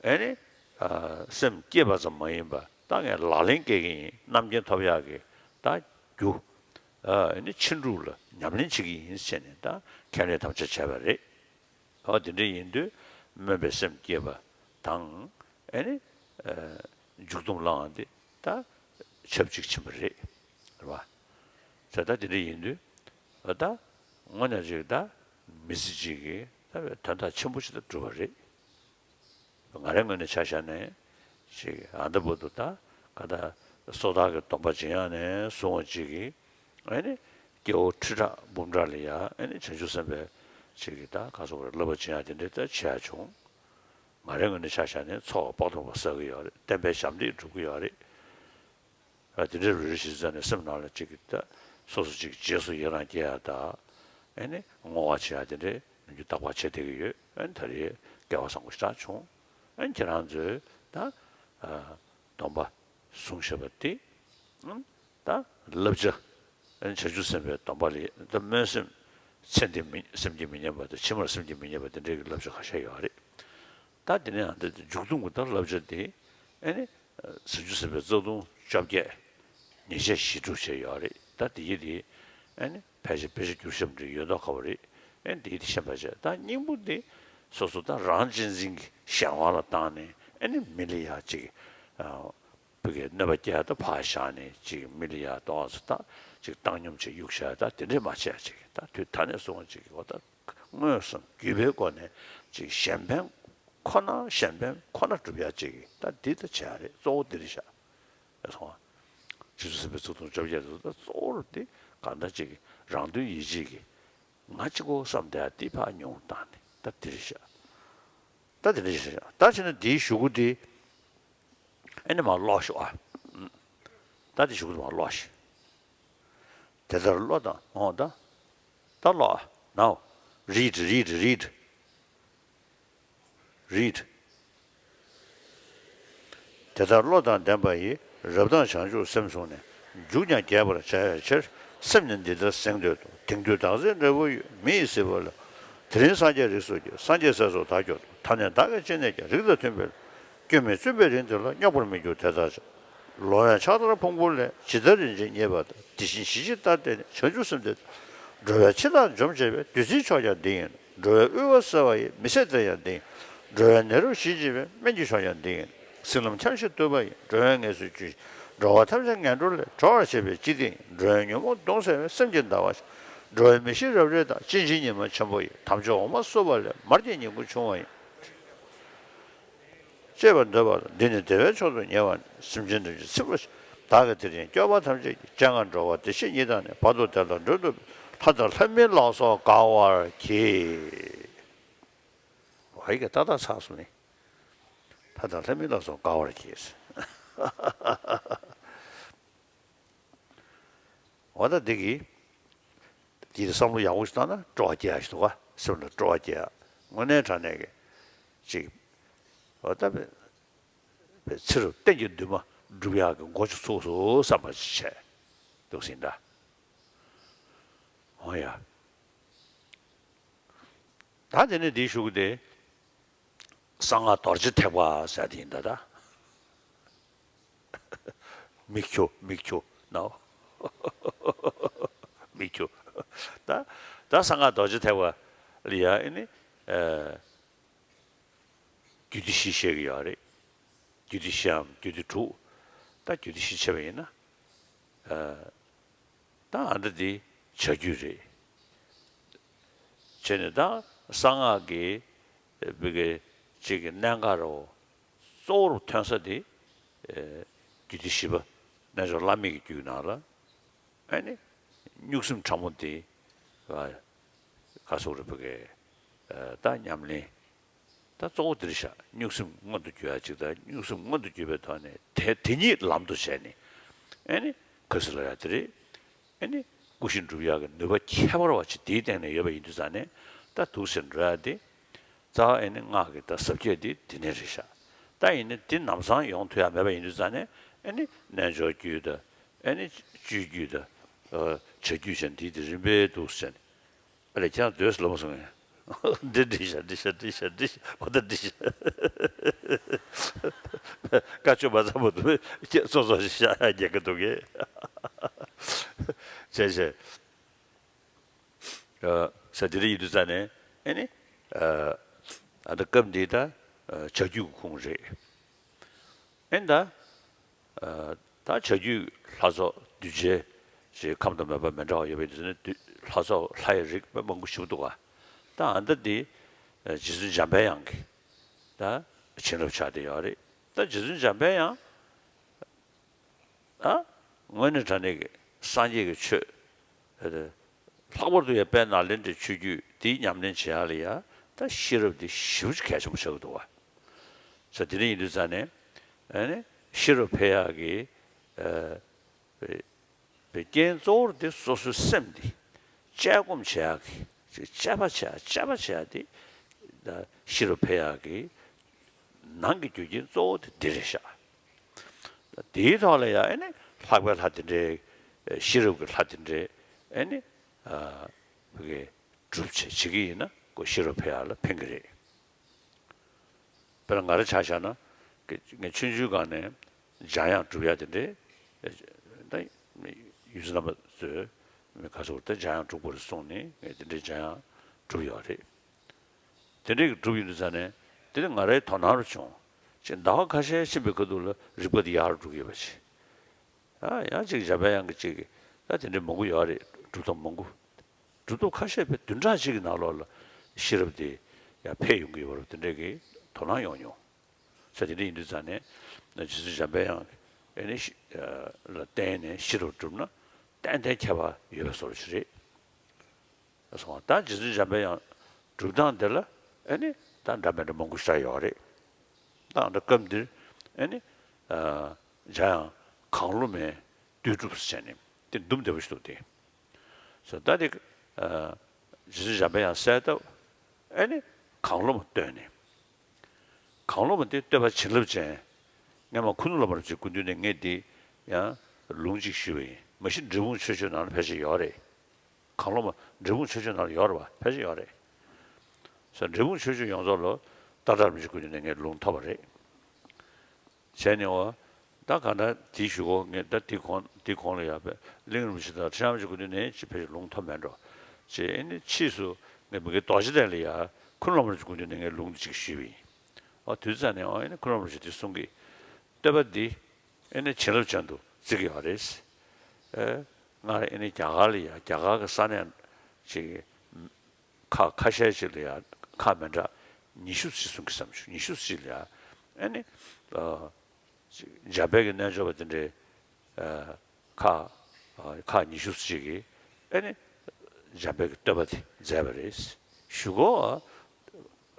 ཨེ་ནི་སེམས་བསྐྱེད་པ་ཙམ་མ་ཡིན་པ་ད་ངས་ལག་ལེན་བཀལ་གི་ཡིན། རྣམ་མཁྱེན་ཐོབ་ཡག་གི་ད་རྒྱུ་ཨེ་ནི་ཕྱིན་དྲུག་ལ་ཉམས་ལེན་བྱེད་ཀྱི་ཡིན་ཟེར་ནས་ད་ཁས་ལེན་དམ་བཅའ་བྱས་པ་རེད། འོ་དེ་འདྲ་ཡིན་དུས་སྨོན་པའི་སེམས་བསྐྱེད་པ་དང་ཨེ་ནི་མཇུག་སྡོམ་ལའང་དེ་ད་ཆབས་ཅིག་ཕྱིན་པ་རེད། རེད་བ། ད་ལྟ་དེ་འདྲ་ཡིན་དུས་ད་དངོས་གནས་ཅིག་ད་མི་ཚེ་གཅིག་གི་ད་དོན་དག་ཆེན་པོ་ཞིག་ད་གྲུབ་པ་རེད། ང་རའི་ངོས་ནས་ཆ་བཞག་ནས་ཅིག་ཨ་ད་བར་དུ་ད་ག་ད་སོ་ཐར་གྱི་སྡོམ་པ་བྱིན་ཡག་ནས་བཟུང་བ་ཅིག་གིས་ཨེ་ནི་སྐྱེ་བོ་ཁྲི་ཕྲག་འབུམ་ཕྲག་ལ་ཡ་ཨེ་ནི་བྱང་ཆུབ་སེམས་དཔའི་ཅིག་གི་ད་ག་སོགས་པར་བསླབ་པ་བྱིན་ཡག་དེ་འདྲའི་ད་བྱེད་ཡག་བྱུང་། ང་རའི་ངོས་ནས་ཆ་བཞག་ནས་ཚོགས་དཔག་ཏུ་མེད་པ་བསགས་ཀྱི་ཡོད་རེད། བསྟན་པའི་ཞབས་འདེགས་སྒྲུབ་ཀྱི་ཡོད་རེད། ཨ་དེ་འདྲའི་རེ་རེ་བཞིན་བྱས་ནས་སེམས་ནང་ལ་ཅིག་གི་ད་སོ་སོ་ཅིག་རྗེས་སུ་ཡི་རང་སྐྱེ་ཡག་ད་ཨེ་ནི་བསྔོ་བ་བྱེད་ཡག་དེ་འདྲའི་ནམ་རྒྱུན་རྟག་པར་བྱེད་བསྡད་ཀྱི་ཡོད། ཨེ་ནི་ད་རེས་སྐལ་བ་བཟང་པོ་ཞེ་དྲག་བྱུང་། ཨེ་ནི་ཁྱེད་རང་ཚོས་ད་ཨ་སྡོམ་པ་བཟུང་བཞག་པ་དེ་ཨ་ད་བསླབ་བྱ་ཨེ་ནི་བྱང་ཆུབ་སེམས་དཔའི་སྡོམ་པ་ལས་ད་སྨོན་སེམས་ཚེ་འདི་མི་སེམས་ཀྱིས་མི་ཉམས་པ་དང་ཕྱི་མར་སེམས་ཀྱིས་མི་ཉམས་པ་དེ་འདྲའི་གི་བསླབ་བྱ་ཁ་ཤས་ཡོད་རེད། ད་དེ་ནས་ཨ་ད་མཇུག་སྡོམ་གྱི་ད་བསླབ་བྱ་དེ་ཨེ་ནི། བྱང་ཆུབ་སེམས་དཔའི་རྩ་ལྟུང་བཅོ་བརྒྱད། ཉེས་བྱས་བཞི་སྒྲུབ་བྱས་ཡོད་རེད། ད་དེ་ཡི་དེ་ཨེ་ནི་ཕལ་ཆེར་དཔེ་ཆ་བསྒྱུར་ཤོག་འདྲ་ཡོད་མདོག་ཁ་པོ་རེད། ཨེ་ནི་དེ་ཡི་དེ་ཤེས་པ་བྱས། ད་སྙིང་པོ་དེ་སོ་སོ་ད་རང་གཅེས་འཛིན་གྱི་གཞན་དབང་ལ་བཏང་ནས་ཨེ་ནི་མི་ལ་ཡ་ཅིག་ཨ་བུ་གའི་གནོད་པ་སྐྱེལ་ཡག་ད་ཕར་བཞག་ནས་ཅིག་མི་ལ་ཡ་ཏོག་ཙམ་ད་ཅིག་བཏང་སྙོམས་ཅིག་གཡུག་བཞག་ད་དེ་འདྲས་མ་བྱས་ཅིག་ད་དུས་ད་ནས་བཟུང་ཅིག་འོ་ད་མངོན་སུམ་བརྒྱུད་པའི་སྒོ་ནས་ཅིག་གཞན་ཕན་ཁོ་ན་གཞན་ཕན་ཁོ་ན་སྒྲུབ་ཡག་ཅིག་ད་འདི་ད་བྱས་རེད། གཙོ་བོ་འདི་རེད་ཤག་ཨེ་སོང་ཨ། ཆུ་ཚོད་སེམས་པའི་ཚོགས་དུང་བཅོ་བརྒྱད་དུ་ད་གཙོ་བོར་འདི་གང་ལྟར་ཅིག་གི་རང་དོན་ཡིད་བྱེད་ཀྱི་ང་གཅིག་པོ་བསམ་བསྡད་ཡག་འདི་ཕར་ཉུང་བཏང་ནས་ད་འདི་རེད་ཤག་ད་འདི་འདྲ་ཞིག་རེད་ཤག་ད་བྱས་ན་འདིའི་གཞུག་གུ་འདི་ཨེ་ནི་མར་ཀློག་ཤོག་ཨ། ད་འདི་གཞུག་གུ་འདི་མར་ཀློག་ཤིག་དེ་ལྟར་བློ་དང་འོང་ད། ད་ཀློག་ཨ། Now read, read, read. Read. དེ་ལྟར་བློ་དང་ལྡན་པ་ཡིས། རབ་དང་བྱང་ཆུབ་སེམས་བཟུང་ནས། མཇུག་ཀྱང་རྒྱས་པར་བྱ་བའི་ཕྱིར། སེམས་ནི་འདི་ལྟར་གཟེངས་བསྟོད་དོ། དེང་དུས་བདག་འཛིན་འབྲས་བུ་ཡོད། མི་ཡི་སྲིད་པ་ལ། དེ་རིང་སངས་རྒྱས་རིགས་སུ་སྐྱེས། སངས་རྒྱས་སྲས་སུ་བདག་གྱུར་ཏོ། ཐ་སྙད་བདག་གིས་ཅི་ནས་ཀྱང་། རིགས་དང་མཐུན་པའི་སྐྱོན་མེད་བཙུན་པའི་རིང་དེ་ལ། སྙོགས་པར་མི་འགྱུར་དེ་ལྟར་བྱ། ལོང་བས་ཕྱག་དར་ཕུང་པོ་ལས། ཇི་ལྟར་རིན་ཆེན་རྙེད་པ་ལྟར། དེ་བཞིན་ཞི་བྱེད་ལྟར་བསྟན་ནས། བྱང་ཆུབ་སེམས་འདི་ལྟར། འགྲོ་བའི་འཆི་བདག་འཇོམས་བྱེད་པའི། བདུད་རྩིའི་མཆོག་ཀྱང་འདི་ཡིན་ནོ། འགྲོ་བའི་དབུལ་བ་སེལ་བ་ཡི། མི་ཟད་གཏེར་ཡང་འདི་ཡིན། འགྲོ་བའི་ནད་རབ་ཞི་བྱེད་པའི། སྨན་གྱི་མཆོག་ཀྱང་འདི་ཡིན་ནོ། སྲིད་ལམ་འཁྱམས་ཤིང་དུབ་པ་ཡི། འགྲོ་བའི་ངལ་གསོའི་རྒྱུན་ཞིག་འགྲོ་བ་ཐམས་ཅད་ངན་འགྲོ་ལས། གྲོལ་བར་བྱེད་པའི་སྤྱི་དེ་ཡིན། འགྲོ་བའི་ཉོན་མོངས་གདུང་སེལ་བའི། སེམས་ཀྱི་ཟླ་བ་ཞིག་འགྲོ་བའི་མི་ཤེས་རབ་རིབ་དག་ཅིན་ཅིན་ཉི་མ་ཆེན་པོ་ཡི། དམ་ཆོས་འོ་མ་བསྲུབས་པ་ལས། མར་གྱི་ཉིང་ཁུ་ཕྱུང་བ་ཡིན། གཅེས་པར་འདོད་པ་ལ། འདི་ནི་བདེ་བའི་མཆོག་ཏུ་ཉེ་བར་གནས། སེམས་ཅན་ཐམས་ཅད་ཚིམ་པར་བྱེད། བདག་གིས་དེ་རིང་སྐྱོབ་པ་ཐམས་ཅད་ཀྱི། སྤྱན་སྔར་འགྲོ་བ་བདེ་གཤེགས་ཉིད་དང་ནི། བར་དུ་བདེ་ལ་མགྲོན་དུ། ལྷ་དང་ལྷ་མིན་ལ་སོགས་དགའ་བར་གྱིས། ཝའི་ག་ཏག་ཏག་ཚར་སོང་ནི། ལྷ་དང་ལྷ་མིན་ལ་སོགས་དགའ་བར་གྱིས། འོ་ད་འདི་གིས་འདི་བསམ་བློ་ཡག་པོ་ཞིག་བཏང་ན་སྤྲོ་བ་སྐྱེ་ཡག་ཞིག་འདུག་ག་སེམས་ལ་སྤྲོ་བ་སྐྱེ་ཡག་དངོས་གནས་དྲང་གནས་ཀྱི་ཅིག་འོ་ད་བའི་བའི་ཚེ་རབས་གཏན་གྱི་འདུན་མ་སྒྲུབ་ཡག་གི་འགོ་ཅིག་ཚུགས་སོང་བསམ་པ་ཅིག་བྱས་འདུག་ཟིན་ད། འོ་ཡ། ད་དེ་ནས་འདིའི་གཞུག་གུ་དེ་གསང་སྔགས་རྡོ་རྗེ་ཐེག་པ་ཟེར་དེ་ཡིན་ད་ད། མིག་ཆུ་མིག་ཆུ་ནའོ། མིག་ཆུ། ད་ད་གསང་སྔགས་རྡོ་རྗེ་ཐེག་པ་ལ་ཡ་ཨེ་ནི་ཨ་རྒྱུད་སྡེ་བཞི་བཤད་ཀྱི་ཡོད་རེད། རྒྱུད་སྡེ་བཞིའམ་རྒྱུད་སྡེ་དྲུག་ད་རྒྱུད་སྡེ་བཞི་བྱས་པ་ཡིན་ན་ཨ། ད་ཨ་འདྲ་འདི་བྱ་རྒྱུད་རེད། བྱས་ནས་ད་གསང་སྔགས་ཀྱི་ བི་གའི་གཅིག་གི་གནད་འགག་རོ་གཙོ་བོར་ཐོན་ས་དེ་རྒྱུད་སྡེ་བཞི་པ་རྣལ་འབྱོར་བླ་མེད་ཀྱི་རྒྱུད་ནང་ལ་ཨ་ནི་གཉུག་སེམས་ཕྲ་མོ་དེ་ག་སོགས་རེ་བི་གའི་ད་ཉམས་ལེན། ད་གཙོ་བོ་འདིར་བཞག་གཉུག་སེམས་མངོན་དུ་གྱུར་ཡ་གཅིག་དང་གཉུག་སེམས་མངོན་དུ་གྱུར་པའི་ཐོག་ནས་དེ་དེ་ཉིད་ལམ་དུ་བྱས་ནས་ཨེ་ནི་ག་སི་ལ་ཡ་དེ་རེད། ཨེ་ནི་སྐུ་བཞི་འགྲུབ་ཡག་གི་ནུས་པ་ཁྱད་པར་བ་ཅིག་དེའི་སྟེང་ནས་ཡོད་པ་ཡིན་དུས་ཙང་ནས་ད་འདུག་ཟེར་འགྲོ་ཡ་དེ་རྩ་བ་ཨེ་ནི་སྔགས་ཀྱི་ད་ཟབ་རྒྱས་དེ་དེ་ནས་རེད་ཤག་ད་ཡིན་ནི་དེ་ལམ་སང་ཡོང་ཐུབ་ཡ་མེད་པ་ཡིན་དུས་ཙང་ནས་ཨེ་ནི་རྣལ་འབྱོར་རྒྱུད་ད་ཨེ་ནི་སྤྱོད་རྒྱུད་ད་བྱ་རྒྱུད་བྱ་འདི་དེ་རིམ་པས་འདུག་ཟེར་ནས། ཨ་ལས་ཁྱེད་རང་སྡོད་སློབ་མ་སོང་ངས། འདི་འདྲི་ཤ་འདྲི་ཤ་འདྲི་ཤ་འདྲི་ཤ་འོ་ད་འདྲི་ཤ། བཀའ་ཆོས་མ་ཚང་མ་འདུག་ཁྱེད་ཚོ་ཚོ་ཤ་རྒྱག་གི་འདུག་གས། བྱས་བྱས། ས་དེ་རིགས་ཡིན་དུས་ཙང་ནས་ཨེ་ནི། ཨ་ད་སྐབས་འདི་ད་བྱ་རྒྱུད་ཀྱི་ཁུངས་རེད། ཨེ་ད། ད་བྱ་རྒྱུད་ལྷ་ཚོགས་གདུལ་བྱའི་ཞེས་ཁམས་དང་མོས་པ་མི་འདྲ་བ་ཡོད་པའི་དུས་ནི་ལྷ་ཚོགས་ལྷ་ཡི་རིགས་དཔེ་མང་པོ་ཞིག་འདུག་ག་ད་ཨ་ད་འདི་རྗེ་བཙུན་འཇམ་པའི་དབྱངས་ཀྱི་ད་བྱིན་རླབས་ཆགས་བསྡད་ཡོད་རེད། ད་རྗེ་བཙུན་འཇམ་པའི་དབྱངས་ཨ་དངོས་གནས་དྲང་གནས་ཀྱི་སངས་རྒྱས་ཀྱི་ཆོས། ལྷག་པར་དུ་ཡང་དཔལ་ནཱ་ལེནྡྲའི་ཆོས་བརྒྱུད་འདིའི་ཉམས་ལེན་བྱེད་ཡག་ལ་ཡང་ད་ཤེས་རབ་འདི་ཞེ་པོ་ཅིག་གལ་ཆེན་པོ་ཆགས་ཀྱི་འདུག་བ། ས་དེ་འདྲ་ཡིན་དུས་ཙང་ནས་ཨ་ནི་ཤེས་རབ་འཕེལ་ཡག་གི་ཨ་པའི་རྐྱེན་གཙོ་བོར་འདི་སོ་སོའི་སེམས་འདི་དཔྱད་སྒོམ་བྱེད་ཡག་གི་དཔྱད་པ་བྱེད་ཡག་དཔྱད་པ་བྱེད་ཡག་འདི་ད་ཤེས་རབ་འཕེལ་ཡག་གི་ནང་གི་རྒྱུ་རྐྱེན་གཙོ་བོ་དེ་འདི་རེད་ཤག་དེའི་ཐོག་ལ་ཡང་ཨེ་ནི་ལྷག་པའི་ལྷ་དེ་འདྲའི་ཤེས་རབ་ཀྱི་ལྷ་དེ་འདྲའི་ཨེ་ནི་བོད་ཀྱི་སྒྲུབ་བྱེད་བྱེད་ཀྱི་ཡིན་ན་ཁོ་ཤེས་རབ་འཕེལ་ཡག་ལ་ཕན་གྱི་རེད། དཔེར་ན་ང་རང་ཆ་བཞག་ན་ངས་ཆུང་ཆུང་སྒང་ནས་འཇམ་དབྱངས་སྒྲུབ་ཡག་དེ་འདྲའི་ད་ཡུལ་སྲས་རྣམ་པ་ཚོས་མི་ཁ་སོར་ད་འཇམ་དབྱངས་སྒྲུབ་དགོས་རེད་གསུངས་ནས་ངས་དེ་འདྲའི་འཇམ་དབྱངས་སྒྲུབ་ཡོད་རེད། དེ་འདྲའི་གི་སྒྲུབ་ཡོང་དུས་ཙ་ནས་དེ་ནི་ང་རའི་དོ་སྣང་རུ་བྱུང་། ཅེས་ཟླ་བ་ཁ་ཤས་ཕྱིན་པའི་ཁ་ཐུག་ལ་རིག་པ་དེ་ཡག་རུ་འགྲོ་གི་ཡོད་པ་ཞིག་ཨ་ཡང་ཅིག་འཇམ་པའི་དབྱངས་ཀྱི་ཅིག་གི་ད་དེ་འདྲའི་མང་པོ་ཡོད་རེད་སྒྲུབ་ཐབས་མང་པོ། སྒྲུབ་ཐབས་ཁ་ཤས་པའི་བདུན་ཕྲག་གཅིག་གི་ནང་ལོགས་ལ་ཤེས་རབ་དེ་ཡང་འཕེལ་ཡོང་གི་ཡོད་པ་རུ་དེ་འདྲའི་གི་དོ་སྣང་ཡོང་མྱོང་། ས་དེ་འདྲ་ཡིན་དུས་ཙ་ནས་རྗེ་བཙུན་འཇམ་པའི་དབྱངས་ཨེ་ནི་ཤི་ལ་བརྟེན་ནས་ཤེས་རབ་བསྒྲུབས་ན་ཏན་ཏན་ཁྱད་པར་ཡོད་པའི་བཟོ་འདྲ་ཞིག་རེད། སོང་ད་རྗེ་བཙུན་འཇམ་པའི་དབྱངས་སྒྲུབ་སྟངས་དེ་ལ་ཨེ་ནི་ད་འདྲ་མི་འདྲ་མང་པོ་ཞིག་ཡོད་རེད། ད་འདྲ་སྐབས་འདིར་ཨེ་ནི་འཇམ་དབྱངས་གང་བློ་མེད་བསྟོད་སྒྲུབ་ཟེར་ནས་དེ་འདུམ་བདེ་པོ་ཞིག་འདུག་སྟེ། སོ་ད་དེ་རྗེ་བཙུན་འཇམ་པའི་དབྱངས་གསལ་བཏབ་ཨེ་ནི་གང་བློ་མ་བསྟོད་ནས། གང་བློ་མ་དེ་བསྟོད་པ་བྱིན་རླབས་ཅན། སྔོན་མ་ཁུ་ནུ་བླ་མ་རིན་པོ་ཆེའི་སྐུ་མདུན་ནས་ངས་འདི་ཡང་ལུང་གཅིག་ཞུས་པ་ཡིན། མ་གཞི་འབྲས་སྤུངས་ཆོས་སྤྱོད་ནང་ལ་ཕལ་ཆེར་ཡོད་རེད། གང་བློ་མ་འབྲས་སྤུངས་ཆོས་སྤྱོད་ནང་ལ་ཡོད་རེད་བ། ཕལ་ཆེར་ཡོད་རེད། སོ་འབྲས་སྤུངས་ཆོས་སྤྱོད་ཡོངས་རྫོགས་ལ་ཏཱ་ལའི་བླ་མ་རིན་པོ་ཆེའི་སྐུ་མདུན་ནས་ངས་ལུང་ཐོབ་པ་རེད། བྱས་ནས་འོ། ད་གང་ལྟར་དེའི་གཞུག་གུ་ངས་ད་དེའི་གོང་དེའི་གོང་ལ་ཡ་བས་གླིང་རིན་པོ་ཆེ་དང་ཁྲི་བྱང་རིན་པོ་ཆེའི་སྐུ་མདུན་ནས་ཅི་ཕལ་ཆེར་ལུང་ཐོབ་མེད་འགྲོ། ཅེས་ཨེ་ནི་ཕྱིས་སུ་ངས་མི་དགེ་རྡོ་རྗེ་གདན་ལ་ཡ་ཁུ་ནུ་བླ་མ་རིན་པོ་ཆེའི་སྐུ་མདུན་ནས་ངས་ལུང་གཅིག་ཞུས་པ་ཡིན། ཨོ་དུས་ཙ་ནས་ཨོ་ཨེ་ནི་ཁུ་ནུ་བླ་མ་རིན་པོ་ཆེ་དེ་གསུང་གི། བསྟོད་པ་འདི་ཨེ་ནི་བྱིན་རླབས་ཅན་དུ་བརྩི་གི་ཡོད་རེད། ཨེ། སྔར་ཨེ་ནི་རྒྱ་གར་ལ་ཡ་རྒྱ་གར་གྱི་ས་གནས་ཅིག་ཁག་ཁ་ཤས་ཤིག་ལ་ཡང་ཁག་མི་འདྲ་ཉི་ཤུ་ཙམ་གསུང་གི་བསམ་བྱུང་། ཉི་ཤུ་ཙམ་ལ་ཡང་ཨ་ནི་ཨ་འཇམ་དཔལ་གྱི་རྣལ་འབྱོར་པ་དེ་འདྲའི་ཨ་ཁག་ཨ་ཁག་ཉི་ཤུ་ཙམ་གྱིས་ཨ་ནི་འཇམ་དཔལ་གྱི་བསྟོད་པ་དེ་མཛད་པ་རེད། གཞུག་གུ་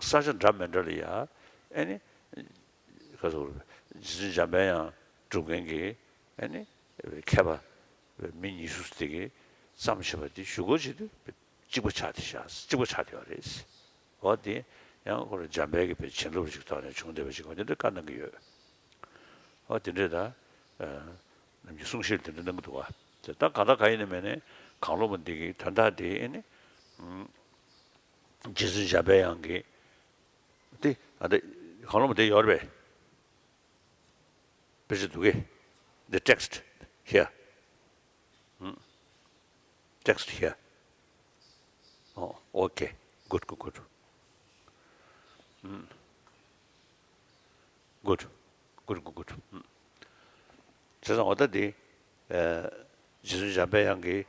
ས་ཆ་འདྲ་མི་འདྲ་ལ་ཡང་ཨ་ནི་ག་ཚོད་རྗེ་བཙུན་འཇམ་དཔལ་དབྱངས་སྒྲུབ་མཁན་གྱི་ཨ་ནི་མཁས་པ་མི་ཉི་ཤུ་ཙམ་དེ་གིས་བརྩམས་བཞག་པ་དེ་གཞུག་གུ་བྱེད་དུས། གཅིག་པ་ཆགས་ཏེ་བཞག་གཅིག་པ་ཆགས་ཏེ་ཡོད་རེད། འོ་དེ་ཡང་ཁོ་རང་འཇམ་དཔལ་གྱི་བྱིན་རླབས་ཅིག་ཐོག་ནས་བྱུང་བསྡད་པ་ཅིག་འོ་དེ་འདྲ་བཀའ་གནང་གི་ཡོད། འོ་དེ་འདྲས་ད་ནམ་རྒྱུན་གསུང་བཤད་དེ་འདྲ་གནང་གི་འདུག་བ། དེ་ད་ག་ད་ག་ཡིན་ན་མེད་ནས་གང་བློ་མ་འདི་གི་དོན་དག་དེ་ཨེ་ནི་རྗེ་བཙུན་འཇམ་དཔལ་དབྱངས་ཀྱི་དེ་ཨ་དེ་གང་བློ་མ་དེ་ཡོད་རེད་པས། དཔེ་ཆ་འདུག་གས། The text here. Text here. Oh, okay. Good, good, good. Good. Good, good, good. བྱས་ཙང་འོ་ད་འདི་རྗེ་བཙུན་འཇམ་དཔལ་དབྱངས་ཀྱིས་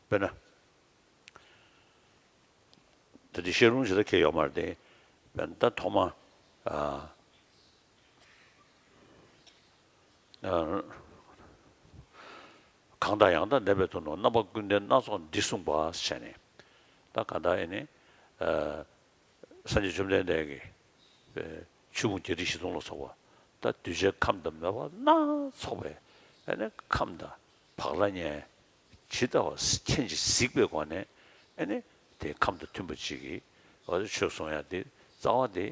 དཔེར་ན། ད་ འདི་བཤད་ལུང་ཇི་ལྟར་ཁེལ་ཡོད་མ་རེད་དེ། ད་ཐོག་མ་ཨ་ཨ་གང་དང་ཡང་དག་ལྡན་པའི་དོན་དུ་རྣམ་པ་ཀུན་ལྡན་སྣ་ཚོགས་འདི་གསུངས་པ་ཞེས་ནས། ད་གང་དག་ཨེ་ནི་ཨ་སངས་རྒྱས་བཅོམ་ལྡན་འདས་ཀྱིས་ཨེ་ཆོས་ཕུང་བརྒྱད་ཁྲི་བཞི་སྟོང་ལ་སོགས་པ་ད་གདུལ་བྱའི་ཁམས་དང་མོས་པ་སྣ་ཚོགས་པའི་ཨེ་ནི་ཁམས་དང་བག་ལ་ཉལ་ཇི་ལྟ་བ་ཁྱེད་ཀྱིས་གཟིགས་པའི་སྒོ་ནས་ཨེ་ནི་དེ་ཁམས་དང་མཐུན་པ་ཅིག་གིས་འོ་ཆོས་གསུང་ཡ་དེ་རྩ་བ་དེ་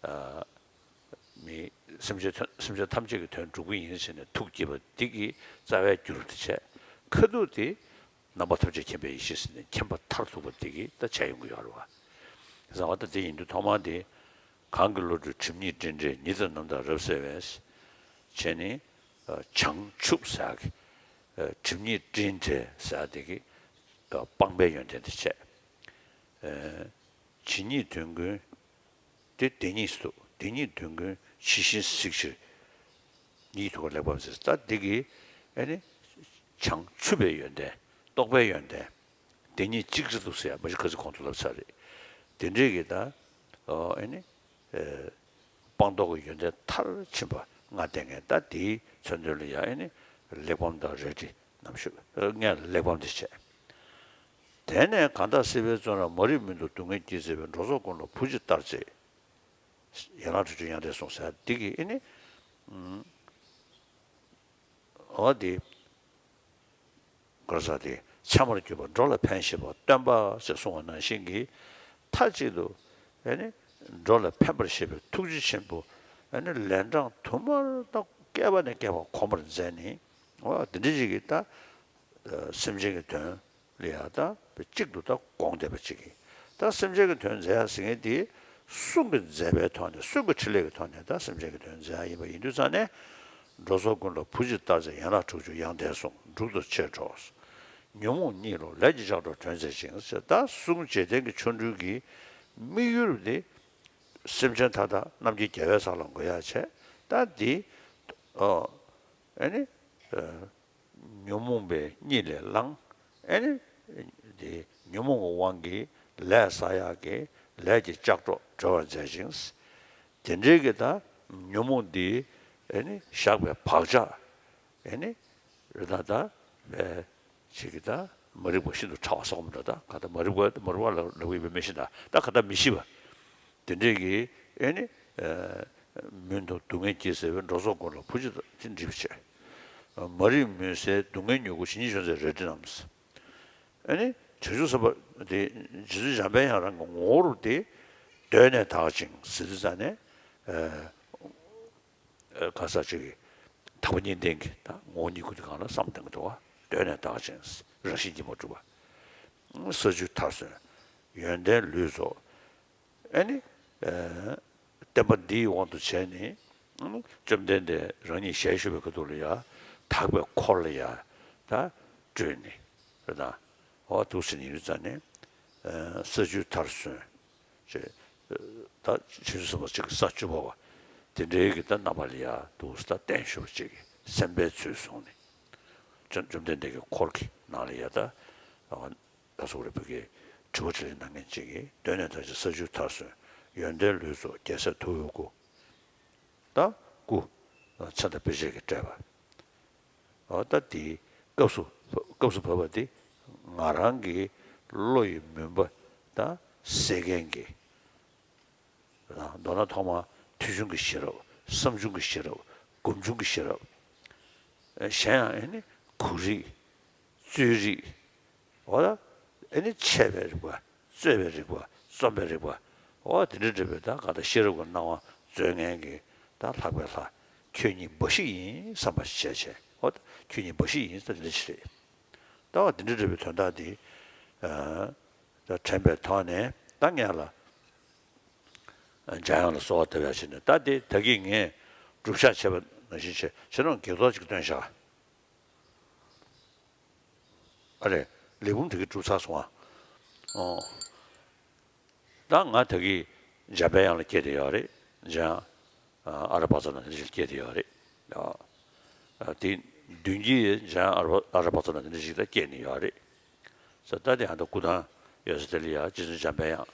ཨ་མི་སེམས་ཅན་ཐམས་སེམས་ཅན་ཐམས་ཅད་ཀྱི་དོན་སྒྲུབ་ཀྱི་ཡིན་ཟེར་ནས་ཐུགས་བསྐྱེད་པ་འདི་གི་རྩ་བའི་རྒྱུ་རུ་དེ་བྱས། ཁ་ཐུག་དེ་རྣམ་པ་ཐམས་ཅད་མཁྱེན་པའི་ཡེ་ཤེས་ཟེར་ནས་མཁྱེན་པ་མཐར་ཐུག་པ་འདི་གི་ད་བྱས་ཡོང་གི་ཡོད་རེད་བ། བཟང་བ་ད་དེ་ཡིན་དུས་ཐོག་མར་དེ་གང་གི་བློ་གྲོས་སྒྲིབ་གཉིས་སྤྲིན་བྲལ་ཉི་ལྟར་རྣམ་དག་རབ་གསལ་བས། བྱས་ནས་བྱང་ཆུབ་ཟེར་ཡག་གི་སྒྲིབ་གཉིས་སྤྲིན་བྲལ་ཟེར་ཡག་དེ་གི་སྤངས་པའི་ཡོན་ཏན་དེ་བྱས། ཇི་སྙེད་དོན་ཀུན། དེ་དེ་ཉིད་སུ་དེ་ཉིད་དོན་ཀུན་ཇི་བཞིན་གཟིགས་ཕྱིར། ཉིད་ཐུགས་ཀར་གླེགས་བམ་མཛད། ད་འདི་གི་ཨེ་ནི་བྱང་ཆུབ་པའི་ཡོན་ཏན་རྟོགས་པའི་ཡོན་ཏན་དེ་ཉིད་གཅིག་ཅར་དུ་ཟེར་ཡ་མ་གཞི་ཁ་སང་གོང་དུ་ལབ་ཚར་རེད། དེ་འདྲས་ཀྱི་ད་ཨེ་ནི་སྤངས་རྟོགས་ཀྱི་ཡོན་ཏན་མཐར་ཕྱིན་པ་ལྔ་ལྡན་མཁན་ད་དེའི་མཚོན་དོན་ལ་ཡ་ཨེ་ནི་གླེགས་བམ་དང་རལ་གྲི་རྣམ་ཤོས་ལྔ་ལ་གླེགས་བམ་དེ་བྱས། དེ་ནས་གང་དག་སྲིད་པའི་བཙོན་རར་མ་རིག་མུན་དུ་སྡུག་བསྔལ་གྱིས་གཟིར་བའི་འགྲོ་ཚོགས་ཀུན་ལ་བུ་གཅིག་ལྟར་བྱེད། ཡན་ལག་དྲུག་ཅུ་ཡང་དེར་གསུངས་ཟེར་འདི་གི་ཨེ་ནི། འོ་འདི། ག་རེ་ཟེར་དེ་ཕྱྭ་མར་གྱུར་པ་འགྲོ་ལ་ཕན་བཞེད་པ་སྟོན་པ་ཞེས་གསུངས་པ་ནང་བཞིན་གྱི་མཐའ་གཅིག་ཏུ་ཨེ་ནི་འགྲོ་ལ་ཕན་པར་བཞེད་པའི་ཐུགས་རྗེ་ཆེན་པོ་ཨེ་ནི་ལན་གྲངས་དུ་མར་ད་བསྐལ་པ་ནས་བསྐལ་པ་གོམས་པར་མཛད་ནས་འོ་འདི་འདྲ་ཅིག་གི་ད་སེམས་ཅན་གྱི་དོན་ལ་ཡང་ད་གཅིག་ཏུ་ད་དགོངས་བསྡད་པ་ཅིག་གིས་ད་སེམས་ཅན་གྱི་དོན་མཛད་ཡ་ཟེར་མཁན་དེ་གསུང་གི་མཛད་པའི་ཐོག་ནས་གསུང་གི་ཕྲིན་ལས་ཀྱི་ཐོག་ནས་ད་སེམས་ཅན་གྱི་དོན་མཛད་ཡ་ཡིན་པ་ཡིན་དུས་ཙང་ནས་འགྲོ་ཚོགས་ཀུན་ལ་བུ་གཅིག་ལྟར་བྱེད་ཡན་ལག་དྲུག་ཅུ་ཡང་དེར་གསུངས་འབྲུག་ཏུ་ཆེར་སྒྲོགས། ཉོན་མོངས་གཉིད་ལོག་ལས་ཀྱི་ལྕགས་སྒྲོག་གྲོལ་མཛད་ཅིང་ཟེར་ད་གསུང་རྗེས་དྲན་གྱི་ཆོ་འཕྲུལ་གྱི་དམིགས་ཡུལ་དེ་སེམས་ཅན་མཐའ་དག་རྣམ་མཁྱེན་རྒྱལ་བའི་ས་ལ་འགོད་ཡ་བྱས་ད་འདི་ཨ་ནི། ཉོན་མོངས་པའི་གཉིད་ལས་བསླངས། ཨེ་ནི། དེ་ཉོན་མོངས་ཀྱི་དབང་གིས་ལས་བསགས་ཡག་གི་ལས་ཀྱི་ལྕགས་སྒྲོག་གྲོལ་བར་མཛད་ཅིང་། དེ་འདྲའི་གི་ད་ཉོན་མོངས་འདི་ཨེ་ནི་བཞག་པའི་བག་ཆགས་ཨེ་ནི། རེད་ད་ད་བས་ཅིག་གི་ད་མ་རིག་པ་ཤིན་ཏུ་ཕྲ་བ་སོགས་མ་འདྲ་ད་ག་ད་མ་རིག་པ་མ་རིག་པ་ལ་ལབ་ཀྱི་ཡོད་པའི་མི་ཤེས་ད་ད་ག་ད་མི་ཤེས་པ། དེ་འདྲས་ཀྱི་ཨེ་ནི། མུན་དུ་སྡུག་བསྔལ་གྱིས་གཟིར་བའི་འགྲོ་ཚོགས་ཀུན་ལ་བུ་གཅིག་ལྟར་འདྲིས་པ་བྱས། མ་རིག་མུན་སེལ་སྡུག་བསྔལ་མྱུ་གུ་ཇི་སྙེད་བྱུང་ཚེ་རལ་གྲི་བསྣམས། ཨེ་ནི་བྱང་ཆུབ་སེམས་དཔའ་དེ་རྗེ་བཙུན་འཇམ་དཔལ་དབྱངས་རང་གི་ངོ་བོར་དེ་གདོད་ནས་དག་ཅིང་ཟེར་དུས་ཙང་ནས། ག་ས་ཅིག་གི་དག་པ་གཉིས་ལྡན་གྱི་ད་ངོ་བོ་ཉིད་ཀུན་གྱི་སྒང་ལ་བསམ་བཏང་གི་འདུག་བ། གདོད་ནས་དག་ཅིང་རང་བཞིན་གྱིས་མ་གྲུབ་པ། ས་བཅུའི་མཐར་སོན། ཡོན་ཏན་ལུས་རྫོགས། ཨེ་ནི། བསྟན་པ་འདིའི་དབང་དུ་བྱས་ནས། བཅོམ་ལྡན་འདས་རང་ཉིད་ཞལ་བཞུགས་པའི་ཁ་ཐུག་ལ་ཡ། དག་པའི་འཁོར་ལ་ཡ། ད་སྤྲུལ་ནས། རེད་ད། འོ་འདུག་ཟེར་ནས་ཡིན་ཙང་ནས། ས་བཅུའི་མཐར་སོན། ཅེས། ད་བྱང་ཆུབ་སེམས་དཔའ་གཅིག་གི་ས་བཅུ་པ་བ། དེ་འདྲའི་གི་ད་རྣམ་པ་ལ་ཡ་འདུག་ཟེར་ད་བརྟན་ཤོས་པ་གཅིག་གི་སེམས་དཔའི་ཚུལ་བཟུང་ནས། བཅོམ་བཅོམ་ལྡན་འདས་ཀྱི་འཁོར་གྱི་ནང་ལ་ཡ་ད། ད་སོགས་རེ་བོད་ཀྱི་དྲི་བ་དྲིས་ལན་གནང་མཁན་གཅིག་གིས་གདོད་ནས་དག་ཅིང་ས་བཅུའི་མཐར་སོན། ཡོན་ཏན་ལུས་རྫོགས་རྒྱལ་སྲས་ཐུ་བོའི་སྐུ། ད་སྐུ། མཚན་དང་དཔེ་བྱད་ཀྱིས་སྤྲས་པ། འོ་ད་དེའི་སྐབས་སུ་སྐབས་སུ་བབ་པ་དེ་ང་རང་གི་བློ་ཡི་མུན་པ་ད་སེལ་མཁན་གྱི། མདོར་ན་ཐོག་མར་ཐོས་བྱུང་གི་ཤེས་རབ། བསམ་བྱུང་གི་ཤེས་རབ། སྒོམ་བྱུང་གི་ཤེས་རབ། གཞན་ཡང་ཨེ་ནི་གོ་རིག་རྩོད་རིག་འོ་ད་ཨེ་ནི་འཆད་པའི་རིག་པ། རྩོད་པའི་རིག་པ། རྩོམ་པའི་རིག་པ། འོ་དེ་འདྲ་འདྲ་བའི་ད་ག་ད་ཤེས་རབ་ཀྱི་སྣང་བ་སྩོལ་མཁན་གྱི་ད་ལྷག་པའི་ལྷ། ཁྱོད་ཉིད་འབའ་ཞིག་ཡིན་བསམ་པ་ཞིག་བྱས་བྱས། འོ་ད་ཁྱོད་ཉིད་འབའ་ཞིག་ཡིན་ཟེར་འདི་འདྲ་ཞིག་རེད། ད་འོ་དེ་འདྲ་འདྲ་བའི་དོན་དག་འདི། ད་དྲན་པའི་ཐོག་ནས་ད་ངས་ལ། འཇམ་དབྱངས་ལ་གསོལ་བ་བཏབ་ཡ་བྱས་ནས་ད་དེ་ད་གིན་ངས་སྒྲུབ་ཕྱག་བྱས་པ་ནང་བཞིན་བྱས་བྱས་ན་དགེ་ཚོགས་ཅིག་བཏོན་བཞག་ཨ་རེ། ལས་བུམ་དེ་གི་སྒྲུབ་ཚར་སོང་ཨ། ཨོ། ད་ང་ད་གིན་འཇམ་དཔལ་དབྱངས་ལ་སྐྱེས་བསྡད་ཡོད་རེད། འཇམ། ཨ་ར་པ་ཙ་ན་དེ་འདྲ་ཞིག་སྐྱེས་བསྡད་ཡོད་རེད། ཨ། དེ་མདུན་གྱི་འཇམ་ཨ་ར་པ་ཙ་ན་དེ་འདྲ་ཞིག་ད་སྐྱེས་ནས་ཡོད་རེད། ས་ད་དེ་ཧ་ད་སྐུ་ཐང་ཡོད་ས་དེ་ལ་ཡ་རྗེ་བཙུན་འཇམ་དཔལ་དབྱངས།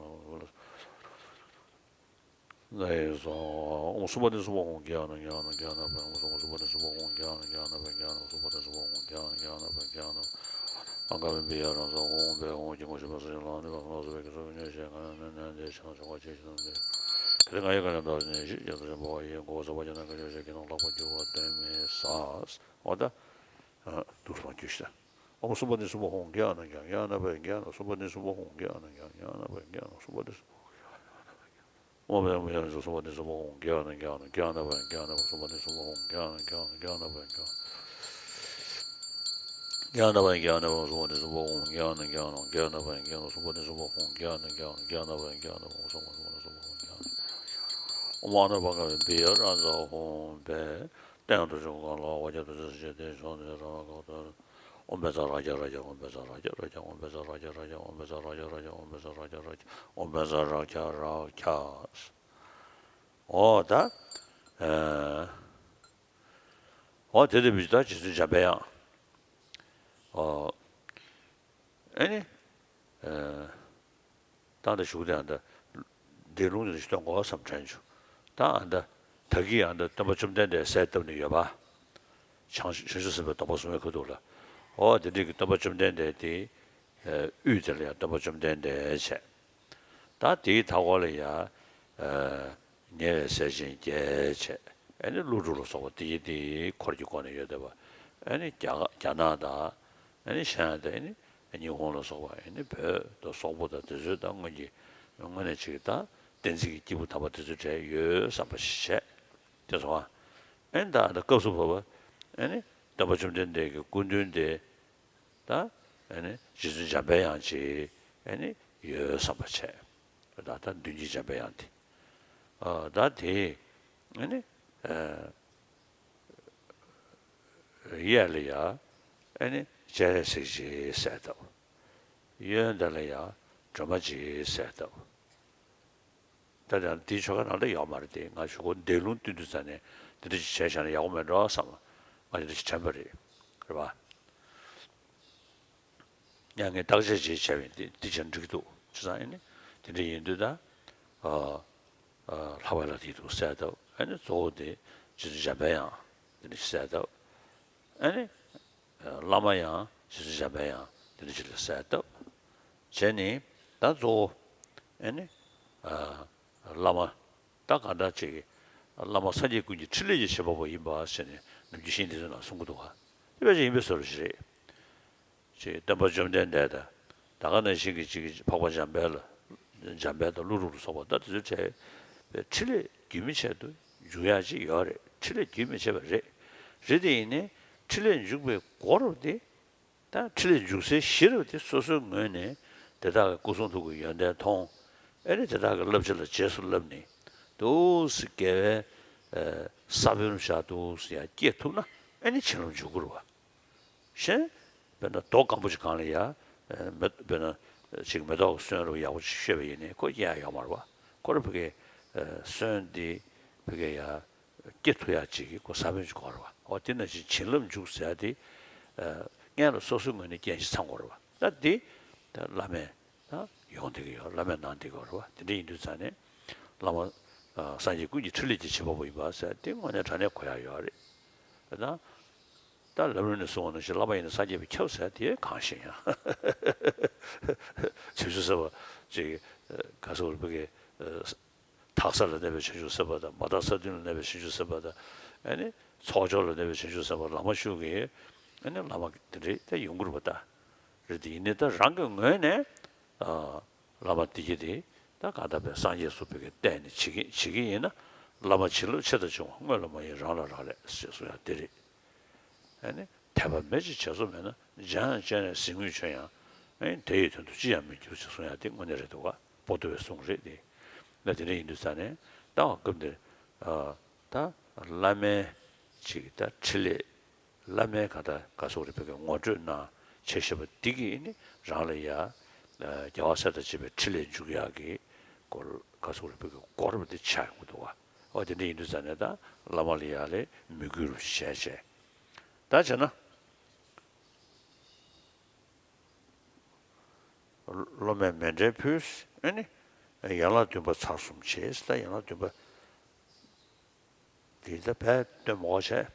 ལ་ལ་ལ། ལ་ཡིན་སོང་། ཨོཾ་སུ་པ་ཎི་སུ་པ་ཧཱུྃ་གྱ་ནམ་གྱ་ནམ་གྱ་ནམ་པ་ཧཱུྃ། ཨོཾ་སུ་པ་ཎི་སུ་པ་ཧཱུྃ་གྱ་ནམ་གྱ་ནམ་པ་གྱ་ནམ། སུ་པ་ཎི་སུ་པ་ཧཱུྃ་གྱ་ནམ་གྱ་ནམ་པ་གྱ་ནམ། ཨ་ག་བི་པི་ཡ་རང་ཚོགས་ཧཱུྃ་བྷེ་ཧཱུྃ། དཀྱིལ་འཁོར་བཞི་པ་སུ་ཞིག་ལ་ནི་བ་ལོགས་སུ་བའི་གི་སོ་ཉོན་ཞེས་ག་ནམ་ནན་ནན་ཏེ་ཞང་ཞོགས་པ་ཅེས་ཞིག་དང་ཏེ། ག་དེ་ང་ཡི་ག་ནམ་དག་ནས་ཞིག་རྒྱ་མཚོ་ཆེན་པོ་བ་ཡི་མགོ་བོ་ཟ་བ་ཅན་ན་ག་ཅོ་ཞེས་གི་ནང་ལག་པ་འགྱུར་བ་དོན་མེད་ས། འོ་ད། དུག་སོང་རྒྱུ་ཞིག་ཨོཾ་སུ་པ་ཎི་སུ་པ་ཧཱུྃ་གྱ་ནམ་གྱ་ནམ་གྱ་ནམ་པ་གྱ་ནམ། སུ་པ་ཎི་སུ་པ་ཧཱུྃ་གྱ་ནམ་གྱ་ནམ་པ་གྱ་ནམ། སུ་པ་ཎི་སུ་པ་ཧཱུྃ་གྱ་ནམ་གྱ་ནམ་པ་གྱ་ནམ། ཨོཾ་བྷེ་ཧཱུྃ་བྷེ་ཧཱུྃ་སུ་པ་ཎི་སུ་པ་ཧཱུྃ་གྱ་ནམ་གྱ་ནམ་གྱ་ནམ་པ་གྱ་ནམ། སུ་པ་ཎི་སུ་པ་ཧཱུྃ་གྱ་ནམ་གྱ་ནམ་གྱ་ནམ་པ་གྱ་ནམ། གྱ་ནམ་པ་གྱ་ནམ་པ་སུ་པ་ཎི་སུ་པ་ཧཱུྃ་གྱ་ནམ་གྱ་ནམ་གྱ་ནམ་པ་གྱ་ནམ། སུ་པ་ཎི་སུ་པ་ཧཱུྃ་གྱ་ནམ་གྱ་ནམ་གྱ་ནམ་པ་གྱ་ནམ། ཨོཾ་ཨ་ནུ་པ་ཀ་བི་པི་ཡ་རང་ཚོགས་ཧཱུྃ་བྷེ། སྟེང་དུ་བྱུང་གང་ལ་བ་ཀྱ་དུ་ཙི་སི་ཏེ་བྱུང་ནས་རང་ལ་གང་དུ། ཨོཾ་བཛྲ་རཀྵ་རཀྵ། ཨོཾ་བཛྲ་རཀྵ་རཀྵ། ཨོཾ་བཛྲ་རཀྵ་རཀྵ། ཨོཾ་བཛྲ་རཀྵ་རཀྵ། ཨོཾ་བཛྲ་རཀྵ་རཀྵ། ཨོཾ་བཛྲ་རཀྵ་རཀྵ། ཨོཾ་བཛྲ་རཀྵ་རཀྵ། འོ་ད། ཨེ། འོ་དེ་དེ་བི་ད་རྗེ་བཙུན་འཇམ་པའི་དབྱངས། ཨོ། ཨེ་ནི། ཨེ། ད་ལྟ་བཞུགས་དེ་ཨ་ད། འདས་ལུང་འདི་འདྲ་ཞིག་སྟོན་དགོས་བསམ་དྲན་བྱུང་། ད་ཨ་ད། ད་གིན་ཨ་ད་སྟོན་པ་བཅོམ་ལྡན་འདས་གསལ་བཏབ་ནས་ཡོད་པ། བྱང་བྱང་ཆུབ་སེམས་དཔའི་སྡོམ་པ་བཟུང་བའི་ཁ་ཐུག་ལ། འོ་དེ་འདྲའི་གི་སྟོན་པ་བཅོམ་ལྡན་འདས་དེ། དབུས་དེ་ལ་ཡང་སྟོན་པ་བཅོམ་ལྡན་འདས་བྱས། ད་དེའི་མཐའ་སྐོར་ལ་ཡང་། ཉེ་བའི་སྲས་ཆེན་བརྒྱད་བྱས། ཨ་ནི་ཀླུ་སྒྲུབ་ལ་སོགས་པ་དེའི་དེའི་འཁོར་གྱི་སྒོ་ནས་ཡོད་བསྡད་པ། ཨ་ནི་རྒྱ་རྒྱ་ནག་དང་། ཨ་ནི་ཤང་དང་ཨ་ནི་ཉི་ཧོང་ལ་སོགས་པ། ཨ་ནི་བོད་དང་སོག་པོ་དང་དེ་ཚོའི་ད་སྔོན་གྱི་སྔོན་ནས་ཅིག་ད་བསྟན་འཛིན་གྱི་སྐྱེས་བུ་དམ་པ་དེ་ཚོའི་གྲས་ཡོད་བསམ་པ་ཞིག་བྱས། དེ་སོང་ཨ། ཨ་ནི་ད་ད་སྐབས་སུ་བབ་པ། ཨ་ནི་སྟོན་པ་བཅོམ་ལྡན་འདས་ཀྱི་སྐུ་མདུན་དེ། ད་ཨ་ནི་རྗེ་བཙུན་འཇམ་པའི་དབྱངས་ཅིག་ཨ་ནི་ཡོད་བསམ་པ་བྱས། ད་ད་མདུན་གྱི་འཇམ་པའི་དབྱངས་དེ། ཨ་ད་དེ་ཨ་ནི་ཨ་གཡས་ལ་ཡ་ཨ་ནི་སྤྱན་རས་གཟིགས་ཅིག་གསལ་བཏབ། གཡོན་དེ་ལ་ཡ་སྒྲོལ་མ་ཅིག་གསལ་བཏབ། ད་ལྟ་འདིའི་ཆོ་ག་ནང་ལ་ཡོད་མ་རེད་དེ། ང་ཞུ་གོ་འདས་ལུང་སྟོན་དུས་ཙ་ནས་འདི་འདྲ་ཞིག་བྱས་བཞག་ན་ཡག་པོ་མེད་འགྲོ་བསམ། ང་འདི་འདྲ་ཞིག་དྲན་པ་རེད། རེད་པ། ཡང་ངས་བརྟག་དཔྱད་ཅིག་བྱས་པ་ཡིན། འདི་འདི་བྱས་ན་འགྲིག་གི་འདུག་བྱས་ཙང་ཨ་ནི་དེ་འདྲ་ཡིན་དུས་ད། ཨ་ཨ་ལྷག་པའི་ལྷ་དེ་འདུག་གསལ་བཏབ། ཨ་ནི་གཙོ་བོ་དེ་རྗེ་བཙུན་འཇམ་པའི་དབྱངས་དེ་འདྲ་ཞིག་གསལ་བཏབ། ཨ་ནི། བླ་མ་ཡང་རྗེ་བཙུན་འཇམ་པའི་དབྱངས་དེ་འདྲ་ཅིག་ལ་གསལ་བཏབ། བྱས་ནས་ད་གཙོ་བོ་ཨེ་ནི་བླ་མ་ད་ག་འདྲ་ཅིག་བླ་མ་སངས་རྒྱས་ཀུན་གྱི་ཕྲིན་ལས་ཀྱི་བྱེད་པ་པོ་ཡིན་པ་ཟེར་ནས་ནམ་རྒྱུན་ཤིང་འདི་ཚོ་ནང་གསུང་གི་འདུག་ག་དེ་བས་ཀྱང་ཡིན་པའི་བཟོ་འདྲ་ཞིག་རེད། ཅིག་སྟོན་པ་བཅོམ་ལྡན་འདས་དང་ད་ག་ནང་བཞིན་གྱི་ཅིག་འཕགས་པ་འཇམ་དཔལ་ལ་འཇམ་དཔལ་དང་ཀླུ་སྒྲུབ་ལ་སོགས་པ་ད་དེ་ཚོའི་གྲས་པའི་ཕྲིན་ལས་རྒྱུན་མི་ཆད་དུ་འཇུག་ཡག་ཅིག་ཡོད་རེད། ཕྲིན་ལས་རྒྱུན་མི་ཆད་པ་རེད། རེད་དེ་ཡིན་ནའི་ཕྲིན་ལས་འཇུག་པའི་སྒོ་རུ་དེ། ད་འཕྲིན་ལས་འཇུག་སའི་གཞི་རེད་པ། དེ་སོ་སོའི་ངོས་ནས་དེ་དག་གི་སྐུ་གསུང་ཐུགས་ཀྱི་ཡོན་ཏན་མཐོང་། ཨེ་ནི་དེ་དག་གི་བསླབ་བྱ་ལ་རྗེས་སུ་བསླབས་ནས་འདུག་སེ་དགེ་བའི་ས་བོན་བཞག་འདུག་སེ་ཡར་སྐྱེ་ཐུབ་ན་ཨེ་ནི་བྱིན་རླབས་འཇུག་གི་རེད་པ། གཞན། དཔེར་ན་རྡོ་སྐམ་པོ་ཅིག་སྒང་ལ་ཡ། མེ་དཔེར་ན་ཅིག་མེ་ཏོག་གི་སོན་རུ་ཡག་པོ་ཅིག་བཤོས་པ་ཡིན་ནའི་ཁོ་སྐྱེ་ཡ་ཡོད་མ་རེད་པ། ཁོ་ར་ཕ་གིའི་སོན་དེ་ཕ་གིའི་ཡ་སྐྱེ་ཐུབ་ཡ་ཅིག་གི་ཁོ་ས་བོན་ཅིག་དགོས་རེད་པ། འོ་དེ་ནང་བཞིན་བྱིན་རླབས་འཇུག་ཟེར་ཡ་དེ་སྔོན་ལ་སོ་སོའི་ངོས་ནས་རྐྱེན་ཞིག་ཚང་དགོས་རེད་པ། ད་དེ་ད་བླ་མས་ད་ཡོང་བསྡད་ཀྱི་ཡོད། བླ་མས་གནང་བསྡད་ཀྱི་ཡོད་རེད་པ། དེ་འདྲ་ཡིན་དུས་ཙང་ནས་བླ་མ་སངས་རྒྱས་ཀུན་གྱི་ཕྲིན་ལས་ཀྱི་བྱེད་པ་པོ་ཡིན་པ་ཟེར་དེ་དངོས་གནས་དྲང་གནས་གོ་ཡ་ཡོད་རེད། ད། ད་ལམ་རིམ་ནས་གསུངས་པ་ནང་བཞིན་བླ་མ་ཡིན་ན་སངས་རྒྱས་པས་ཁྱབ་ཟེར་དེ་གང་ཤེས་ཡང་། བྱང་ཆུབ་སེམས་དཔའ་ཅིག་ག་ཟེར་བ་རེད་པ། དག་ས་ལ་གནས་པའི་བྱང་ཆུབ་སེམས་དཔའ་དང་། མ་དག་ས་བདུན་ལ་གནས་པའི་བྱང་ཆུབ་སེམས་དཔའ་དང་། ཨ་ནི་ཚོགས་མཆོག་ལ་གནས་པའི་བྱང་ཆུབ་སེམས་དཔའ། ལམ་ཞུགས་ཀྱི་ཨ་ནི་བླ་མ་དེ་འདྲས་ད་ཡོང་གི་རེད་པ། ད་རེད། དེ་ཡིན་ནའི་ད་རང་གི་ངོས་ནས། བླ་མ་དེ་གྱིས་དེ་ད་གང་ལྟར་པའི་སངས་རྒྱས་སུ་བོད་ཀྱི་བསྟན་ནས་བྱེད་ཀྱི་བྱེད་ཀྱི་ཡིན་ན། བླ་མ་བྱིན་རླབས་ཆེ་དང་ཆུང་བ་སྔོན་ལ་མ་ཡིན་རང་ལ་རག་ལས་ཞེས་གསུང་ཡ་དེ་རེད། ཨ་ནི་དད་པ་མེད་ཅིང་བྱས་རྫོགས་མེད་ན། སྦྱང་ཡང་སྤྱན་རས་གཟིགས་དངོས་བྱོན་ཡང་། ཨ་ནི་དེ་ཡི་དོན་དུ་ཅི་ཡང་མི་འགྱུར་ཞེས་གསུང་ཡ་དེ་དངོས་གནས་རེད་འདུག་ག། པོ་ཏོ་བའི་གསུང་རེད་དེ། ད་དེ་འདྲ་ཡིན་དུས་ཙང་ནས་ད་སྐབས་འདིར་ད་བླ་མའི་ཅིག་ད་འཕྲིན་ལས། བླ་མའི་ག་ད་ག་ཟེར་བ་རེད་པ། ངོ་སྤྲོད་གནང་བྱས་བཞག་པ་འདི་གིས་ནི་རང་ལ་ཡ། རྒྱལ་བ་སྲས་དང་བཅས་པའི་འཕྲིན་ལས་འཇུག་ཡག་གི་སྐོར་ག་ཟེར་བ་རེད་པ། སྐོར་བ་འདི་ཆགས་ཡོང་གི་འདུག་ག། འོ་དེ་འདྲ་ཡིན་དུས་ཙང་ནས་ད་བླ་མ་ལ་ཡ་ལས་མོས་གུས་རུ་བྱས་བྱས། ད་བྱས་ན། སློབ་མས་མཎྜལ་ཕུལ། ཨ་ནི་ཡན་ལག་བདུན་པ་ཚར་གསུམ་བྱས། ད་ཡན་ལག་བདུན་པ། དེ་ད་བས་སྟོན་མོ་བྱས།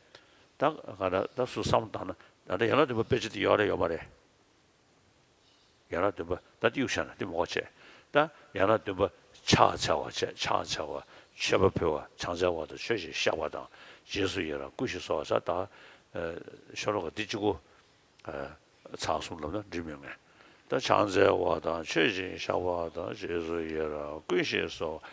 ད་ག་ད་ད་སུ་བསམ་བློ་བཏང་ན་ད་ལྟ་ཡན་ལག་བདུན་པ་དཔེ་ཆ་དེ་ཡོད་རེད་ཡོད་མ་རེད། ཡན་ལག་བདུན་པ་ད་དེ་གཡུག་བཞག་ན་དེ་མོ་བྱས། ད་ཡན་ལག་བདུན་པ་ཕྱག་འཚལ་བ་བྱས། ཕྱག་འཚལ་བ། མཆོད་པ་ཕུལ་བ། ཕྱག་འཚལ་བ་དང་མཆོད་ཅིང་བཤགས་པ་དང་། རྗེས་སུ་ཡི་རང་བསྐུལ་ཞིང་གསོལ་བ་ཟེར། ད་ཤོ་ལོ་ཀ་འདི་གཅིག་པོ། ཚར་གསུམ་ལབ་ན་འགྲིག་མོད་ངས། ད་ཕྱག་འཚལ་བ་དང་མཆོད་ཅིང་བཤགས་པ་དང་། རྗེས་སུ་ཡི་རང་བསྐུལ་ཞིང་གསོལ།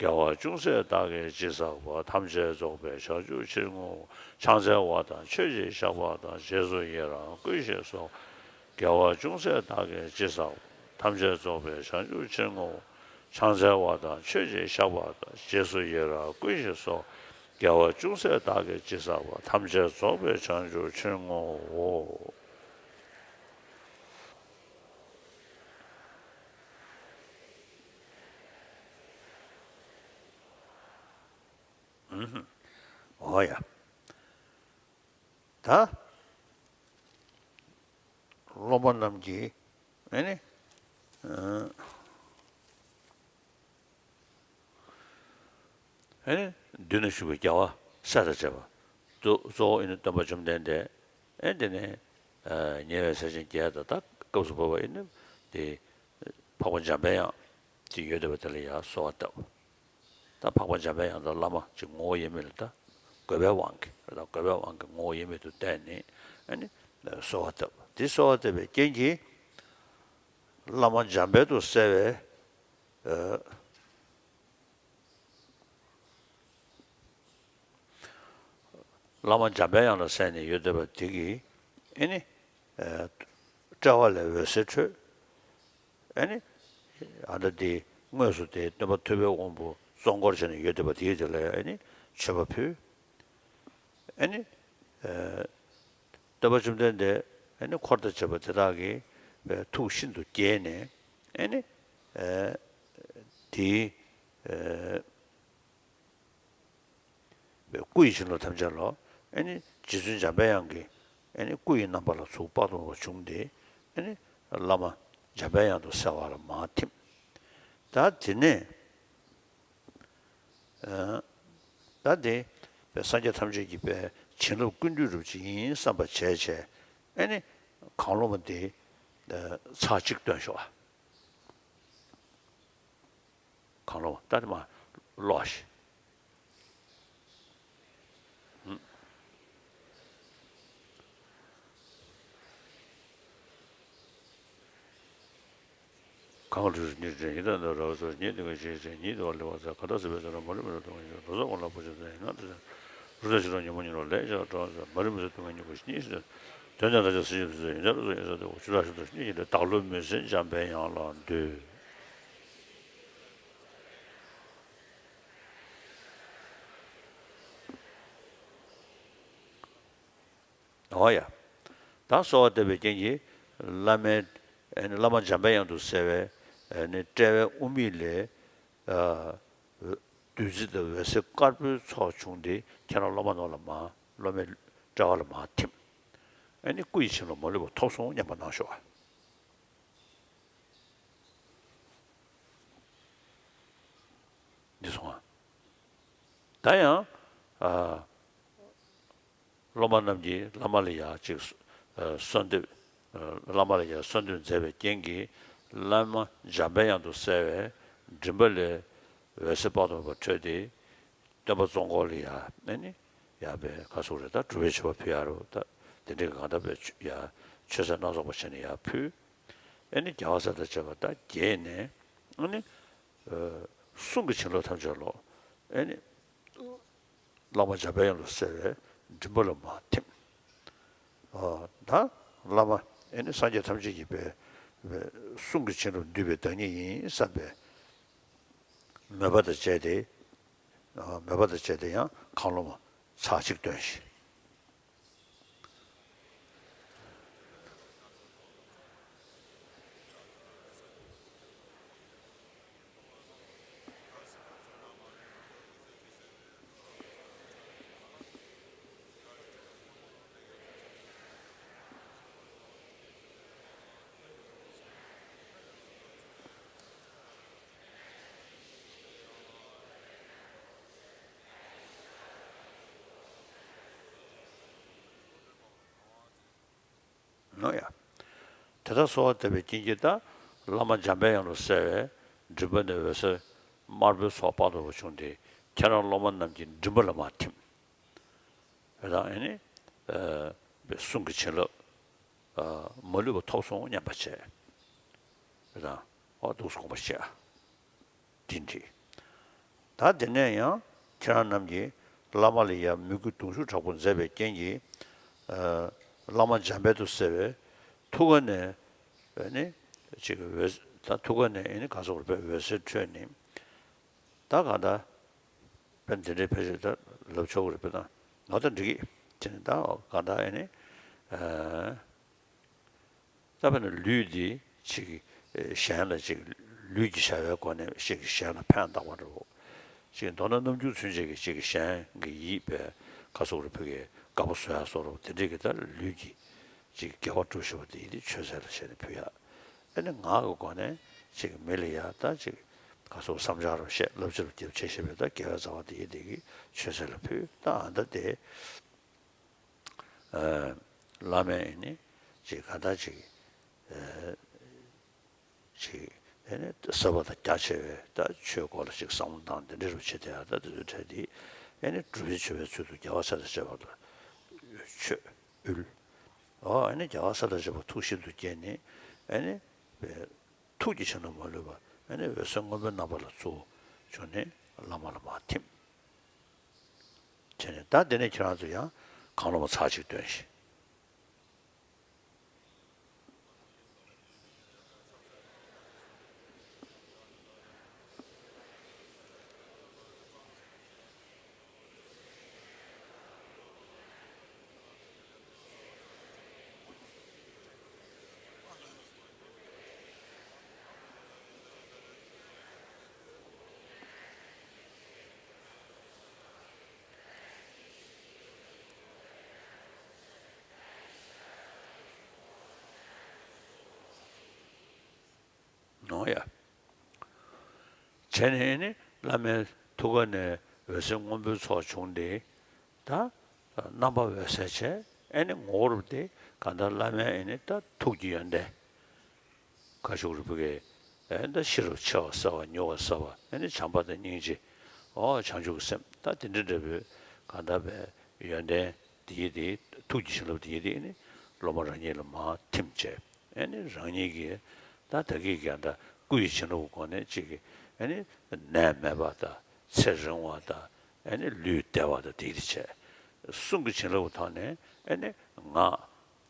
དགེ་བ་ཅུང་ཟད་བདག་གིས་ཅི་བསགས་པ། ཐམས་ཅད་རྫོགས་པའི་བྱང་ཆུབ་ཕྱིར་བསྔོའོ། ཕྱག་འཚལ་བ་དང་མཆོད་ཅིང་བཤགས་པ་དང་། རྗེས་སུ་ཡི་རང་བསྐུལ་ཞིང་གསོལ། དགེ་བ་ཅུང་ཟད་བདག་གིས་ཅི་བསགས་པ། ཐམས་ཅད་རྫོགས་པའི་བྱང་ཆུབ་ཕྱིར་བསྔོའོ། ཕྱག་འཚལ་བ་དང་མཆོད་ཅིང་བཤགས་པ་དང་། རྗེས་སུ་ཡི་རང་བསྐུལ་ཞིང་གསོལ། དགེ་བ་ཅུང་ཟད་བདག་གིས་ཅི་བསགས་པ། ཐམས་ཅད་རྫོགས་པའི་བྱང་ཆུབ་ཕྱིར་བསྔོའོ། ཨུམ། འོ་ཡ། ད་སློབ་མ་རྣམས་ཀྱིས་ཨ་ནི། ཨ་ནི་མདུན་ན་བཞུགས་པའི་རྒྱལ་བ་སྲས་དང་བཅས་པ། གཙོ་གཙོ་བོ་ཨེ་ནི་སྟོན་པ་བཅོམ་ལྡན་འདས། ཨེ་དེ་ནས་ཉེ་བའི་སྲས་ཆེན་བརྒྱད་དང་། ད་སྐབས་སུ་བབ་པ་ཨེ་ནི་དེ་འཕགས་པ་འཇམ་པའི་དབྱངས་ཅིག་ཡོད་བསྡད་པ་དེ་ལ་ཡང་གསོལ་བ་བཏབ། ད་འཕགས་པ་འཇམ་པའི་དབྱངས་དང་བླ་མ་ཅིག་ངོ་བོ་དབྱེར་མེད་ལ། ད་དགོས་པའི་དབང་གིས། ད་དགོས་པའི་དབང་གིས་ངོ་བོ་དབྱེར་མེད་དུ་བསྟན་ནས་ཨེ་ནི་གསོལ་བ་བཏབ། དེ་གསོལ་བ་བཏབ་པའི་རྐྱེན་གྱིས་བླ་མ་འཇམ་དཔལ་དུ་གསལ་བའི། བླ་མ་འཇམ་པའི་དབྱངས་ལ་གསན་ནས་ཡོད་བསྡད་པ་དེ་གིས་ཨེ་ནི། དཔྲལ་བ་ལས་འོད་ཟེར་འཕྲོས། ཨེ་ནི། ཨ་ད་དེ་དངོས་སུ་དེ་སྟོན་པ་ཐུབ་པའི་དབང་པོ་གཙོ་འཁོར་བྱས་ནས་ཡོད་བསྡད་པ་དེ་དེ་ལ་ཨེ་ནི་མཆོད་པ་ཕུལ། ཨེ་ནི། སྟོན་པ་བཅོམ་ལྡན་འདས་ཨེ་ནི་འཁོར་དང་བཅས་པ་དེ་དག་གི་ཐུགས་ཤིན་ཏུ་དགྱེས་ནས་ཨེ་ནི། དེའི། སྐུ་ཡི་བྱིན་རླབས་ཐམས་ཅད་ལ་ཨེ་ནི་རྗེ་བཙུན་འཇམ་པའི་དབྱངས་ཀྱི་ཨེ་ནི་སྐུ་ཡི་རྣམ་པ་ལ་ཚུར་དཔག་ཏུ་མེད་པ་བྱུང་སྟེ་ཨེ་ནི་བླ་མ་འཇམ་པའི་དབྱངས་སུ་གསལ་བ་ལ་མར་ཐིམ། ད་དེ་ནས་ད་དེ་སངས་རྒྱས་ཐམས་ཅད་ཀྱི་བྱིན་རླབས་ཀུན་འདུས་རུ་ཅིག་ཡིན་བསམ་པ་བྱས་བྱས་ཨེ་ནི་གང་བློ་མ་དེ་ཚར་གཅིག་བཏོན་ཤོག་ཨ། གང་བློ་ད་དེ་མ་ཀློག་ཤིག་གང་ག་དུས་སུ་ཉིད་དྲན་ཡིན་དང་འདོད་རབ་སོ་ཉིད་དེ་ག་ཞེས་བྱས་ཉིད་དུ་བ་ལེགས་པར་མཛད་ཁ་ད་སི་པའི་ཚེ་ར་མ་རི་མི་རུ་དུ་ང་ཉིད་རུ་སོགས་མ་ལ་པོ་ཆེ་ཚན་ཡིན་ན་དེ་ཚན་རུ་ད་ཕྱི་རོ་ཉིན་མོ་ཉིན་རོ་ལས་བྱ་བ་གྲོགས་མ་རི་མི་ཚེ་དུ་ང་ཉིད་ཀུན་ཤི་གཉིས་སུ། དོན་དམ་བདག་ཅག་སེམས་ཅན་དོན་མཛད་ཡོན་ཏན་རབ་ཏུ་ཡོད་ས་དེ་ཆུ་བྲག་ཤིང་དུ་སྙེག་ཅིང་བདག་བློ་མུན་སེལ་འཇམ་པའི་དབྱངས་ལ་འདུད། འོ་ཡ། ད་གསོལ་བ་བཏབ་པའི་རྐྱེན་གྱིས་བླ་མའི་ཨེ་ནི་བླ་མ་འཇམ་པའི་དབྱངས་སུ་གསལ་བའི་ཨེ་ནི་དཔྲལ་བའི་དབུ་མེད་ལས་ཨ་བདུད་རྩི་དང་འོད་ཟེར་དཀར་པོའི་ཚོགས་བྱུང་སྟེ་ཁྱེད་རང་སློབ་མ་རྣམས་ལ་མར་སློབ་མའི་དཔྲལ་བ་ལ་མར་ཐིམ། ཨེ་ནི་སྐུ་ཡི་བྱིན་རླབས་མ་ལུས་པ་ཐོབ་སོང་སྙམ་པ་གནང་ཤོག་ཨ། འདི་སོང་ཨ། ད་ཡང་ཨ། སློབ་མ་རྣམས་ཀྱིས་བླ་མ་ལ་ཡང་ཅིག་གསོལ་འདེབས། བླ་མ་ལ་ཡང་གསོལ་འདེབས་མཛད་པའི་རྐྱེན་གྱིས་བླ་མ་འཇམ་པའི་དབྱངས་སུ་གསལ་བའི་མགྲིན་པ་ལས་འོད་ཟེར་དཔག་ཏུ་མེད་པ་འཕྲོས་ཏེ་སྟོན་པ་ཙོང་ཁ་པ་ལ་ཡང་ཨེ་ནི་ཡང་པའི་ག་སོགས་རེད། ད་སྒྲུབ་པའི་མཆོད་པ་ཕུལ་ཡ་རོ། ད་དེ་འདྲའི་གང་ལྟར་པའི་ཡང་མཆོད་རྫས་སྣ་ཚོགས་པ་བྱས་ནས་ཡང་ཕུལ། ཨེ་ནི་རྒྱལ་བ་སྲས་དང་བཅས་པ་ད་དགྱེས་ནས་ཨེ་ནི་གསུང་གི་བྱིན་རླབས་ཐམས་ཅད་ལོ། ཨེ་ནི། བླ་མ་འཇམ་པའི་དབྱངས་སུ་གསལ་བའི་མགྲིན་པ་ལ་མར་ཐིམ། ཨ་ད་བླ་མ་ཨེ་ནི་སངས་རྒྱས་ཐམས་ཅད་ཀྱི་པའི་པའི་གསུང་གི་བྱིན་རླབས་འདུས་པའི་བདག་ཉིད་ཡིན་བསམ་པའི་མོས་པ་དང་བཅས་ཏེ། ཨ་མོས་པ་དང་བཅས་ཏེ་ཡང་གང་བློ་མ་ཚར་གཅིག་འདོན་ཞིང་། ནོ་ཡ། དེ་ལྟར་གསོལ་བ་བཏབ་པའི་རྐྱེན་གྱིས་ད་བླ་མ་འཇམ་པའི་དབྱངས་སུ་གསལ་བའི་མགྲིན་པ་ནས་འོད་ཟེར་དམར་པོའི་ཚོགས་དཔག་ཏུ་མེད་པ་བྱུང་སྟེ་ཁྱེད་རང་སློབ་མ་རྣམས་ཀྱི་མགྲིན་པ་ལ་མར་ཐིམ། དེ་དང་ཨེ་ནི་ཨ་གསུང་གི་བྱིན་རླབས་ཨ་མ་ལུས་པ་ཐོབ་སོང་སྙམ་པ་བྱས། དེ་དང་ཨོ་འདུག་སེ་དགོངས་པ་བཞེས། འདི་འདྲ། ད་དེ་ནས་ཡང་ཁྱེད་རང་རྣམས་ཀྱིས་བླ་མ་ལ་ཡང་མོས་གུས་གདུང་ཤུགས་དྲག་པོ་མཛད་པའི་རྐྱེན་གྱིས། ཨ་བླ་མ་འཇམ་དཔལ་དུ་གསལ་བའི་ཐུགས་ཀ་ནས་ཨེ་ནི་ཅིག་འོད་ད་ཐུགས་ཀ་ནས་ཨེ་ནི་ག་སོགས་པའི་འོད་ཟེར་འཕྲོས་ནས། ད་གང་ལྟར་དཔེ་འདི་འདྲའི་ཕལ་ཆེར་ད་ལབ་ཆོག་གི་རེད། དཔེར་ན་ང་ད་འགྲིག་གི་དེ་ནི་ད་གང་ལྟར་ཨེ་ནི་ཨ། ད་དཔེར་ན་ལུས་འདི་ཅིག་གཞན་ལ་ཅིག་ལུས་ཀྱི་བྱ་བའི་སྒོ་ནས་ཅིག་གཞན་ལ་ཕན་བཏགས་པ་འདྲ་བོ། ཅིག་མདོར་ན་རྣམ་འགྱུར་ཚུན་ཆད་ཀྱི་ཅིག་གཞན་གྱི་ཡིད་པའི་ག་སོགས་རེ་ཕུལ་གྱི་དགའ་པོ་བཟོ་ཡ་སོགས་རེ་དེ་འདྲས་ཀྱི་ད་ལུས་ཀྱི་ཅིག་དགེ་བ་སྒྲུབ་ཤེས་པ་དེ་ཡིད་དེ་མཆོད་རྫས་ལ་བྱས་ནས་ཕུལ་ཡ། ཨ་ནི་ངག་གི་སྒོ་ནས་ཅིག་མི་ལ་ཡ་ད་ཅིག་ག་སོགས་བསམ་འཆར་རོ་བཤད་བསླབ་བྱ་རོ་རྒྱབ་བྱེད་ཤེས་པའི་ད་དགེ་བའི་རྩ་བ་དེ་ཡིད་དེ་གི་མཆོད་རྫས་ལ་ཕུལ། ད་ཨ་ད་དེ། བླ་མས་ནི་ཅིག་ག་ད་ཅིག་ཅིག་ཨེ་ནི་ཟབ་པ་དང་རྒྱ་ཆེ་བའི་ད་ཆོས་སྐོར་ལ་ཅིག་བསམ་བློ་བཏང་འདི་འདྲ་རུ་བྱེད་དེ་ཡང་ད་དེ་ཚོའི་གྲས་འདི་ཨེ་ནི་སྒྲུབ་པའི་མཆོད་པའི་ཚུལ་དུ་རྒྱལ་བ་སྲས་དང་བཅས་པ་ལ་མཆོད་དབུལ། ཨོ་ཨེ་ནི་རྒྱལ་བ་སྲས་དང་བཅས་པ་ཐུགས་ཤིན་ཏུ་དགྱེས་ནས་ཨེ་ནི་ཐུགས་ཀྱི་བྱིན་རླབས་མ་ལུས་པ་ཨེ་ནི་འོད་ཟེར་སྔོན་པོའི་རྣམ་པ་ལ་ཚུར་བྱུང་ནས་བླ་མ་ལ་མར་ཐིམ། བྱས་ནས་ད་འདི་ནས་ཁྱེད་རང་ཚོ་ཡང་གང་བློ་མ་ཚར་གཅིག་འདོན་ཞིང་། ནོ་ཡ། བྱས་ནས་ནི་བླ་མའི་ཐུགས་ཀ་ནས་འོད་ཟེར་སྔོན་པོའི་ཚོགས་བྱུང་སྟེ། ད་རྣམ་པ་འོད་གསལ་བྱས་ཨེ་ནི་ངོ་བོར་དེ་གང་ལྟར་བླ་མའི་ཨེ་ནི་ད་ཐུགས་ཀྱི་ཡོན་ཏན། ཁ་ཤུག་རུ་བུ་གའི་ཨེ་ད་ཤེས་རབ་ཆེ་བ་གསལ་བ་མྱུར་བ་གསལ་བ་ཨེ་ནི་བྱམས་པ་དང་སྙིང་རྗེ། ཨོ་བྱང་ཆུབ་ཀྱི་སེམས་ད་དེ་འདྲ་འདྲ་བོའི་གང་ལྟར་བའི་ཡོན་ཏན་དེ་ཡི་དེ་ཐུགས་ཀྱི་བྱིན་རླབས་དེ་ཡི་དེ་ཨེ་ནི་སློབ་མ་རང་ཉིད་ལ་མར་ཐིམ་བྱས་ཨེ་ནི་རང་ཉིད་ཀྱི་ད་ད་གི་གང་ལྟར་སྐུ་ཡི་བྱིན་རླབས་སྒོ་ནས་ཅིག་གི་ཨེ་ནི་ནད་མེད་པ་དང་ཚེ་རིང་བ་དང་། ཨེ་ནི་ལུས་བདེ་བ་དང་དེ་དེ་བྱས། གསུང་གི་བྱིན་རླབས་ཐོག་ནས་ཨེ་ནི་ངག་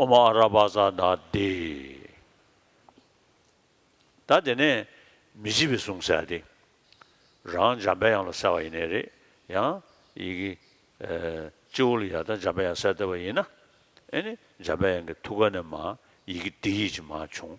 ཨོཾ་ཨ་ར་པ་ཙ་ན་དྷཱིཿ། ད་དེ་ནས་མི་བྱེད་པའི་གཟུངས་ཟེར་ཏེ། རང་འཇམ་པའི་དབྱངས་ལ་གསལ་བ་ཡིན་ནའི་རེད། ཡང་ཡི་གེ་ཨ་སྤྱི་བོ་ལ་ཡར་ལྟ་འཇམ་པའི་དབྱངས་གསལ་བཏབ་པ་ཡིན་ན། ཨེ་ནི་འཇམ་པའི་དབྱངས་ཀྱི་ཐུགས་ཀ་ནས་མར་ཡི་གེ་འདི་ཡིས་ཀྱི་མར་བྱུང་།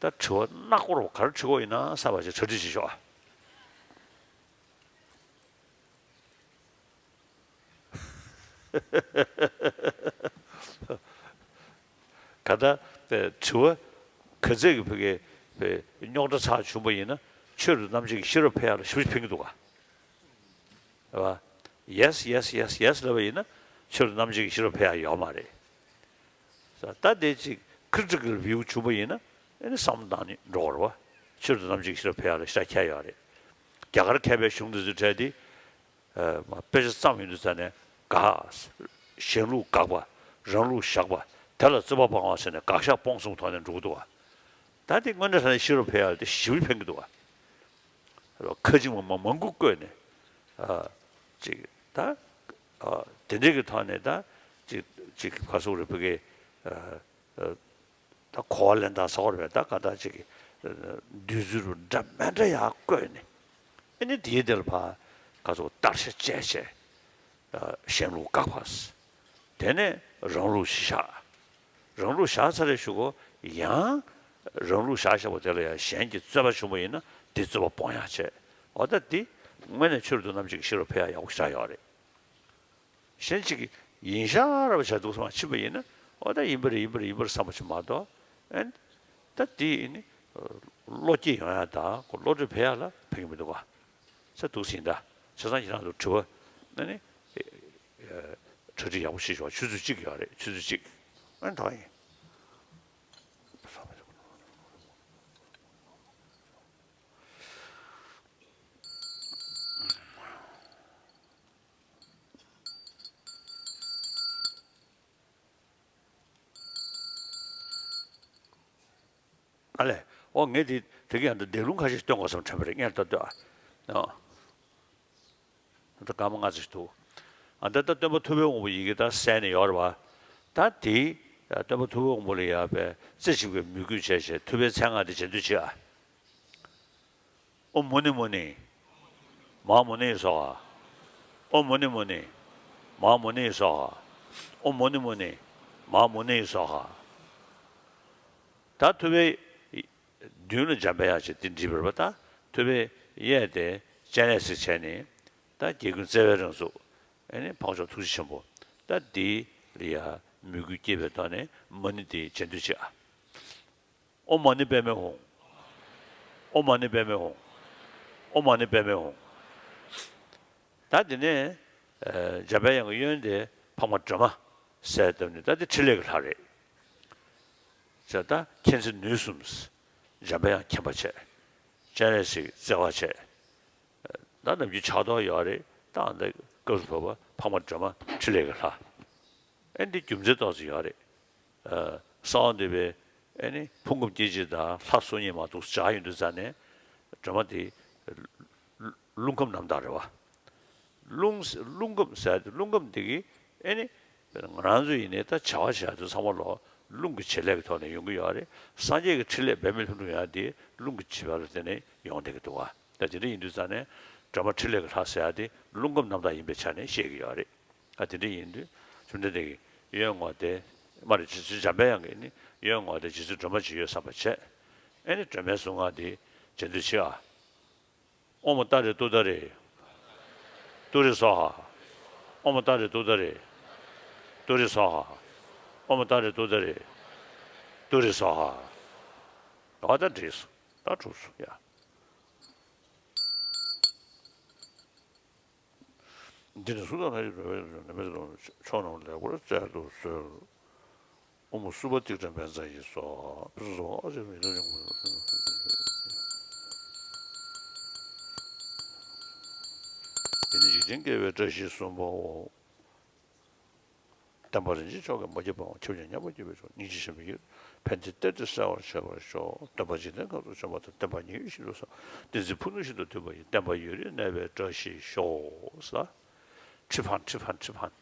ད་དྲི་བ་སྣ་སྐོར་བ་ག་རེ་དྲི་དགོས་ཡིན་ན་བསམ་པ་ཞིག་གྲ་སྒྲིག་བྱེད་ཤོག་ཨ། ག་ད་དྲི་བ་ག་ཚད་ཀྱི་ཕ་གི་རྙོག་དྲ་ཚ་བྱུང་པ་ཡིན་ན་ཆོས་རབ་ཏུ་རྣམ་འབྱེད་ཀྱི་ཤེས་རབ་འཕེལ་ཡག་ལ་ཞེ་པོ་ཕན་གྱི་འདུག་ག། རེད་བ། Yes, yes, yes, yes ལབ་པ་ཡིན་ན་ཆོས་རབ་ཏུ་རྣམ་འབྱེད་ཀྱི་ཤེས་རབ་འཕེལ་ཡག་ཡོད་མ་རེད། ད་དེ་ཅིག་critical view བྱུང་པ་ཡིན་ན་ཨེ་ནི་བསམ་བློ་བཏང་ནས་འགྲོ་དགོས་རེད་བ། ཆོས་རབ་ཏུ་རྣམ་འབྱེད་ཀྱི་ཤེས་རབ་འཕེལ་ཡག་ལ་ཤ་ཁྱད་ཡོད་རེད། རྒྱ་གར་མཁས་པའི་གཞུང་འདི་ཚོའི་གྲས་དེ། དཔེ་ཆ་བརྩམས་ཡོང་དུས་ཙ་ནས་དགག་གཞན་ལུགས་དགག་པ། རང་ལུགས་བཞག་པ། དེ་ལ་རྩོད་པ་སྤང་བ་ཟེར་ནས་དགག་བཞག་སྤོང་གསུམ་ཐོག་ནས་འགྲོ་གི་འདུག་བ། ད་དེ་དངོས་གནས་དྲང་གནས་ཤེས་རབ་འཕེལ་ཡག་དེ་ཞེ་པོ་ཕན་གྱི་འདུག་བ། ཁ་ཅིག་མ་མང་པོ་བཀོད་ནས་ཅིག་ད་དེ་འདྲས་ཀྱི་ཐོག་ནས་ད་ཅིག་ཅིག་ག་སོག་རེ་ཕ་གི་ད་གོ་བ་ལེན་སྟངས་ཟེར་བ་རེད་པས། ད་ག་ད་ཅིག་གི་འདོད་ཚུལ་འདྲ་མི་འདྲ་ཡག་བཀོད་ནས་ཨེ་ནི་དེའི་དེར་ཕ་ག་ཚོད་བརྟག་དཔྱད་བྱས་བྱས་གཞན་ལུགས་དགག་པ། དེ་ནས་རང་ལུགས་གཞི་བཞག། རང་ལུགས་བཞག་ཚར་རེ་ཞུ་གོ། ཡང་རང་ལུགས་བཞག་བཞག་པ་དེ་ལ་ཡང་གཞན་གྱི་རྩོད་པ་བྱུང་བ་ཡིན་ན་དེ་རྩོད་པ་སྤོང་ཡག་བྱས། འོ་ད་དེ་དངོས་གནས་ཆོས་རབ་ཏུ་རྣམ་འབྱེད་ཀྱི་ཤེས་རབ་འཕེལ་ཡག་ཡག་པོ་ཞིག་ཆགས་ཡོད་རེད། གཞན་གཅིག་གིས་ཡིན་ཤག་ར་བ་བྱ་འདུག་སེ་མ་ཕྱིན་པ་ཡིན་ན་འོ་ད་ཡིན་པ་རེད་ཡིན་པ་རེད་ཡིན་པ་རེད་བསམ་པ་ཞིག་མ་གཏོགས། ཨེ་ད་དེ་ཡིན་ནི་བློ་སྐྱེད་ཡོང་ཡག་དང་ཁོ་བློ་གྲོས་འཕེལ་ཡག་ལ་ཕན་གྱི་མི་འདུག་ག་ཟེར་འདུག་སེ་ཡིན། ད་བྱས་ཙང་ཁྱེད་རང་ཚོ་དྲི་བ་ཨ་ནི་གྲ་སྒྲིག་ཡག་པོ་བྱེད་ཤོག་ཆུ་ཚོད་གཅིག་ཡོད་རེད། ཆུ་ཚོད་གཅིག་ཨ་ནི་ད་ཡིན། ཨ་ལས། ཨོ་ངས་དེ་དེ་ག་ཡང་འདི་བཟླས་ལུང་ཁ་ཤས་སྟོན་དགོས་བསམ་དྲན་པ་རེད། སྔོན་ལ་ལྟ་ལྟོས་ཨ། ཨོ། ད་སྐར་མ་ལྔ་ཙམ་ཞིག་འདུག་ཨ་ད་ད་སྟོན་པ་ཐུབ་པའི་དབང་པོ་ཡི་གེ་ད་གསན་ནས་ཡོད་རེད་བ། ད་དེ་སྟོན་པ་ཐུབ་པའི་དབང་པོ་ལ་ཡོད་པའི་རྩེ་གཅིག་པའི་མོས་གུས་བྱས་བྱས་ཐུབ་པའི་མཚན་སྔགས་དེ་རྗེས་ཟློས་བྱེད་ཨ། ཨོཾ་མུ་ནེ་མུ་ནེ། མ་ཧཱ་མུ་ནེ་སྭཱ་ཧཱ། ཨོཾ་མུ་ནེ་མུ་ནེ། མ་ཧཱ་མུ་ནེ་སྭཱ་ཧཱ། ཨོཾ་མུ་ནེ་མུ་ནེ། མ་ཧཱ་མུ་ནེ་སྭཱ་ཧཱ། ད་ཐུབ་པའི་མདུན་ལ་འཇམ་པའི་དབྱངས་ཅེས་འདི་བྲིས་པ་རེད་པ། ད་ཐུབ་པའི་གཡས་དེ་སྤྱན་རས་གཟིགས་བྱས་ནས་ད་རྒྱལ་ཀུན་བརྩེ་བའི་རང་གཟུགས། ཨེ་ནི་འཕགས་མཆོག་ཐུགས་རྗེ་ཆེན་པོ། ད་འདི་ལ་ཡ་མོས་གུས་སྐྱེས་པའི་ཐོག་ནས་མ་ཎི་འདི་རྗེས་ཟློས་བྱེད་ཨ། ཨོཾ་མ་ཎི་པདྨེ་ཧཱུྃ། ཨོཾ་མ་ཎི་པདྨེ་ཧཱུྃ། ཨོཾ་མ་ཎི་པདྨེ་ཧཱུྃ། ད་འདི་ནས་འཇམ་པའི་དབྱངས་ཀྱི་གཡོན་དེ་འཕགས་མ་སྒྲོལ་མ་གསལ་བཏབ་ནས་ད་འདི་ཕྲིན་ལས་ཀྱི་ལྷ་རེད། ཟེར་ད་མཁྱེན་བརྩེ་ནུས་གསུམ། འཇམ་པའི་དབྱངས་མཁྱེན་པ་བྱས། སྤྱན་རས་གཟིགས་བརྩེ་བ་བྱས། ད་ནམ་རྒྱུན་ཕྱག་རྡོར་ཡོད་རེད། ད་ཨ་ད་སྐབས་སུ་བབ་པ་འཕགས་མ་སྒྲོལ་མ་ཕྲིན་ལས་ཀྱི་ལྷ། ཨེ་འདི་རྒྱུ་མཚན་ཏོག་ཙམ་ཡོད་རེད། གསང་བ་འདུས་པའི་ཨེ་ནི་ཕུང་ཁམས་སྐྱེ་མཆེད་དང་ལྷ་སོ་གཉིས་མ་གཏོགས་སྦྱར་ཡོང་དུས་ཙ་ནས་སྒྲོལ་མ་དེ་རླུང་ཁམས་རྣམ་དག་རེད་བ། རླུང་རླུང་ཁམས་ཟེར་ཡ་དེ་རླུང་ཁམས་དེ་གི་ཨེ་ནི་ང་རང་ཚོ་ཡིན་ནའི་ད་བྱ་བ་བྱེད་ཡ་དེ་ཚང་མ་ལོ་རླུང་གི་བྱེད་ལས་ཀྱི་ཐོག་ནས་ཡོང་གི་ཡོད་རེད། སངས་རྒྱས་ཀྱི་ཕྲིན་ལས་འབད་མེད་ལྷུན་གྲུབ་ཡོང་ཡ་དེ་རླུང་གི་བྱེད་པ་ལ་བརྟེན་ནས་ཡོང་བསྡད་ཀྱི་འདུག་བ། ད་དེ་འདྲ་ཡིན་དུས་ཙང་ནས་སྒྲོལ་མ་ཕྲིན་ལས་ཀྱི་ལྷ་ཟེར་ཡ་དེ་རླུང་ཁམས་རྣམ་དག་ཡིན་པའི་ཆ་ནས་བཤད་ཀྱི་ཡོད་རེད། ཨ་དེ་འདྲ་ཡིན་དུས་བཅོམ་ལྡན་འདས་ཀྱི་གཡོན་ངོ་དེ་མ་རེད། རྗེ་བཙུན་འཇམ་པའི་དབྱངས་ཀྱི་ནི་གཡོན་ངོ་དེ་རྗེ་བཙུན་སྒྲོལ་མ་ཅིག་ཡོད་བསམ་པ་བྱས། ཨེ་ནི་སྒྲོལ་མའི་གཟུངས་སྔགས་འདི་རྗེས་ཟློས་བྱེད་ཨ། ཨོཾ་ཏཱ་རེ་ཏུཏྟཱ་རེ། ཏུ་རེ་སྭཱ་ཧཱ། ཨོཾ་ཏཱ་རེ་ཏུཏྟཱ་རེ། ཏུ་རེ་སྭཱ་ཧཱ། ཨོཾ་ཏཱ་རེ་ཏུཏྟཱ་རེ། ཏུ་རེ་སྭཱ་ཧཱ། འོ་ད་འགྲིགས་སོང་། ད་གྲུབ་སོང་ཡ། འདི་ནི་གཟུགས་དང་ལྷ་ཡི་རོལ་པའི་ནུ་མའི་ཚོགས་རྣམས་ལེགས་པར་སྩལ་དུ་གསོལ། ཨོཾ་སུ་པ་ཏིཀ་ཏྲ་མཎྜལ་ཡེ་སྭཱ་ཧཱ། འདི་ནི་འཇིག་རྟེན་དགེ་བའི་བཀྲ་ཤིས་སྲུང་མའོ། བསྟན་པ་རིན་ཆེན་མཆོག་གི་མ་སྐྱེས་པའམ་ཁྱབ་བྱ་མཉམ་པར་སྐྱེས་པའི་མཆོག་སྙིང་རྗེ་ཆེན་པོའི་ཡིད་ཕན་བདེའི་གཏེར་དེ་གསལ་བར་བྱེད་པར་ཤོག། སྟོན་པ་འཇིག་རྟེན་ཁམས་སུ་བྱོན་པ་དང་། བསྟན་པ་ཉི་འོད་བཞིན་དུ་གསལ། བསྟན་འཛིན་ཕུ་ནུ་བཞིན་དུ་འདུས་པ་ཡི། བསྟན་པ་ཡུན་རིང་གནས་པའི་བཀྲ་ཤིས་ཤོག། ས། ཁྲི་ཕན་ཁྲི་ཕན་ཁྲི་ཕན།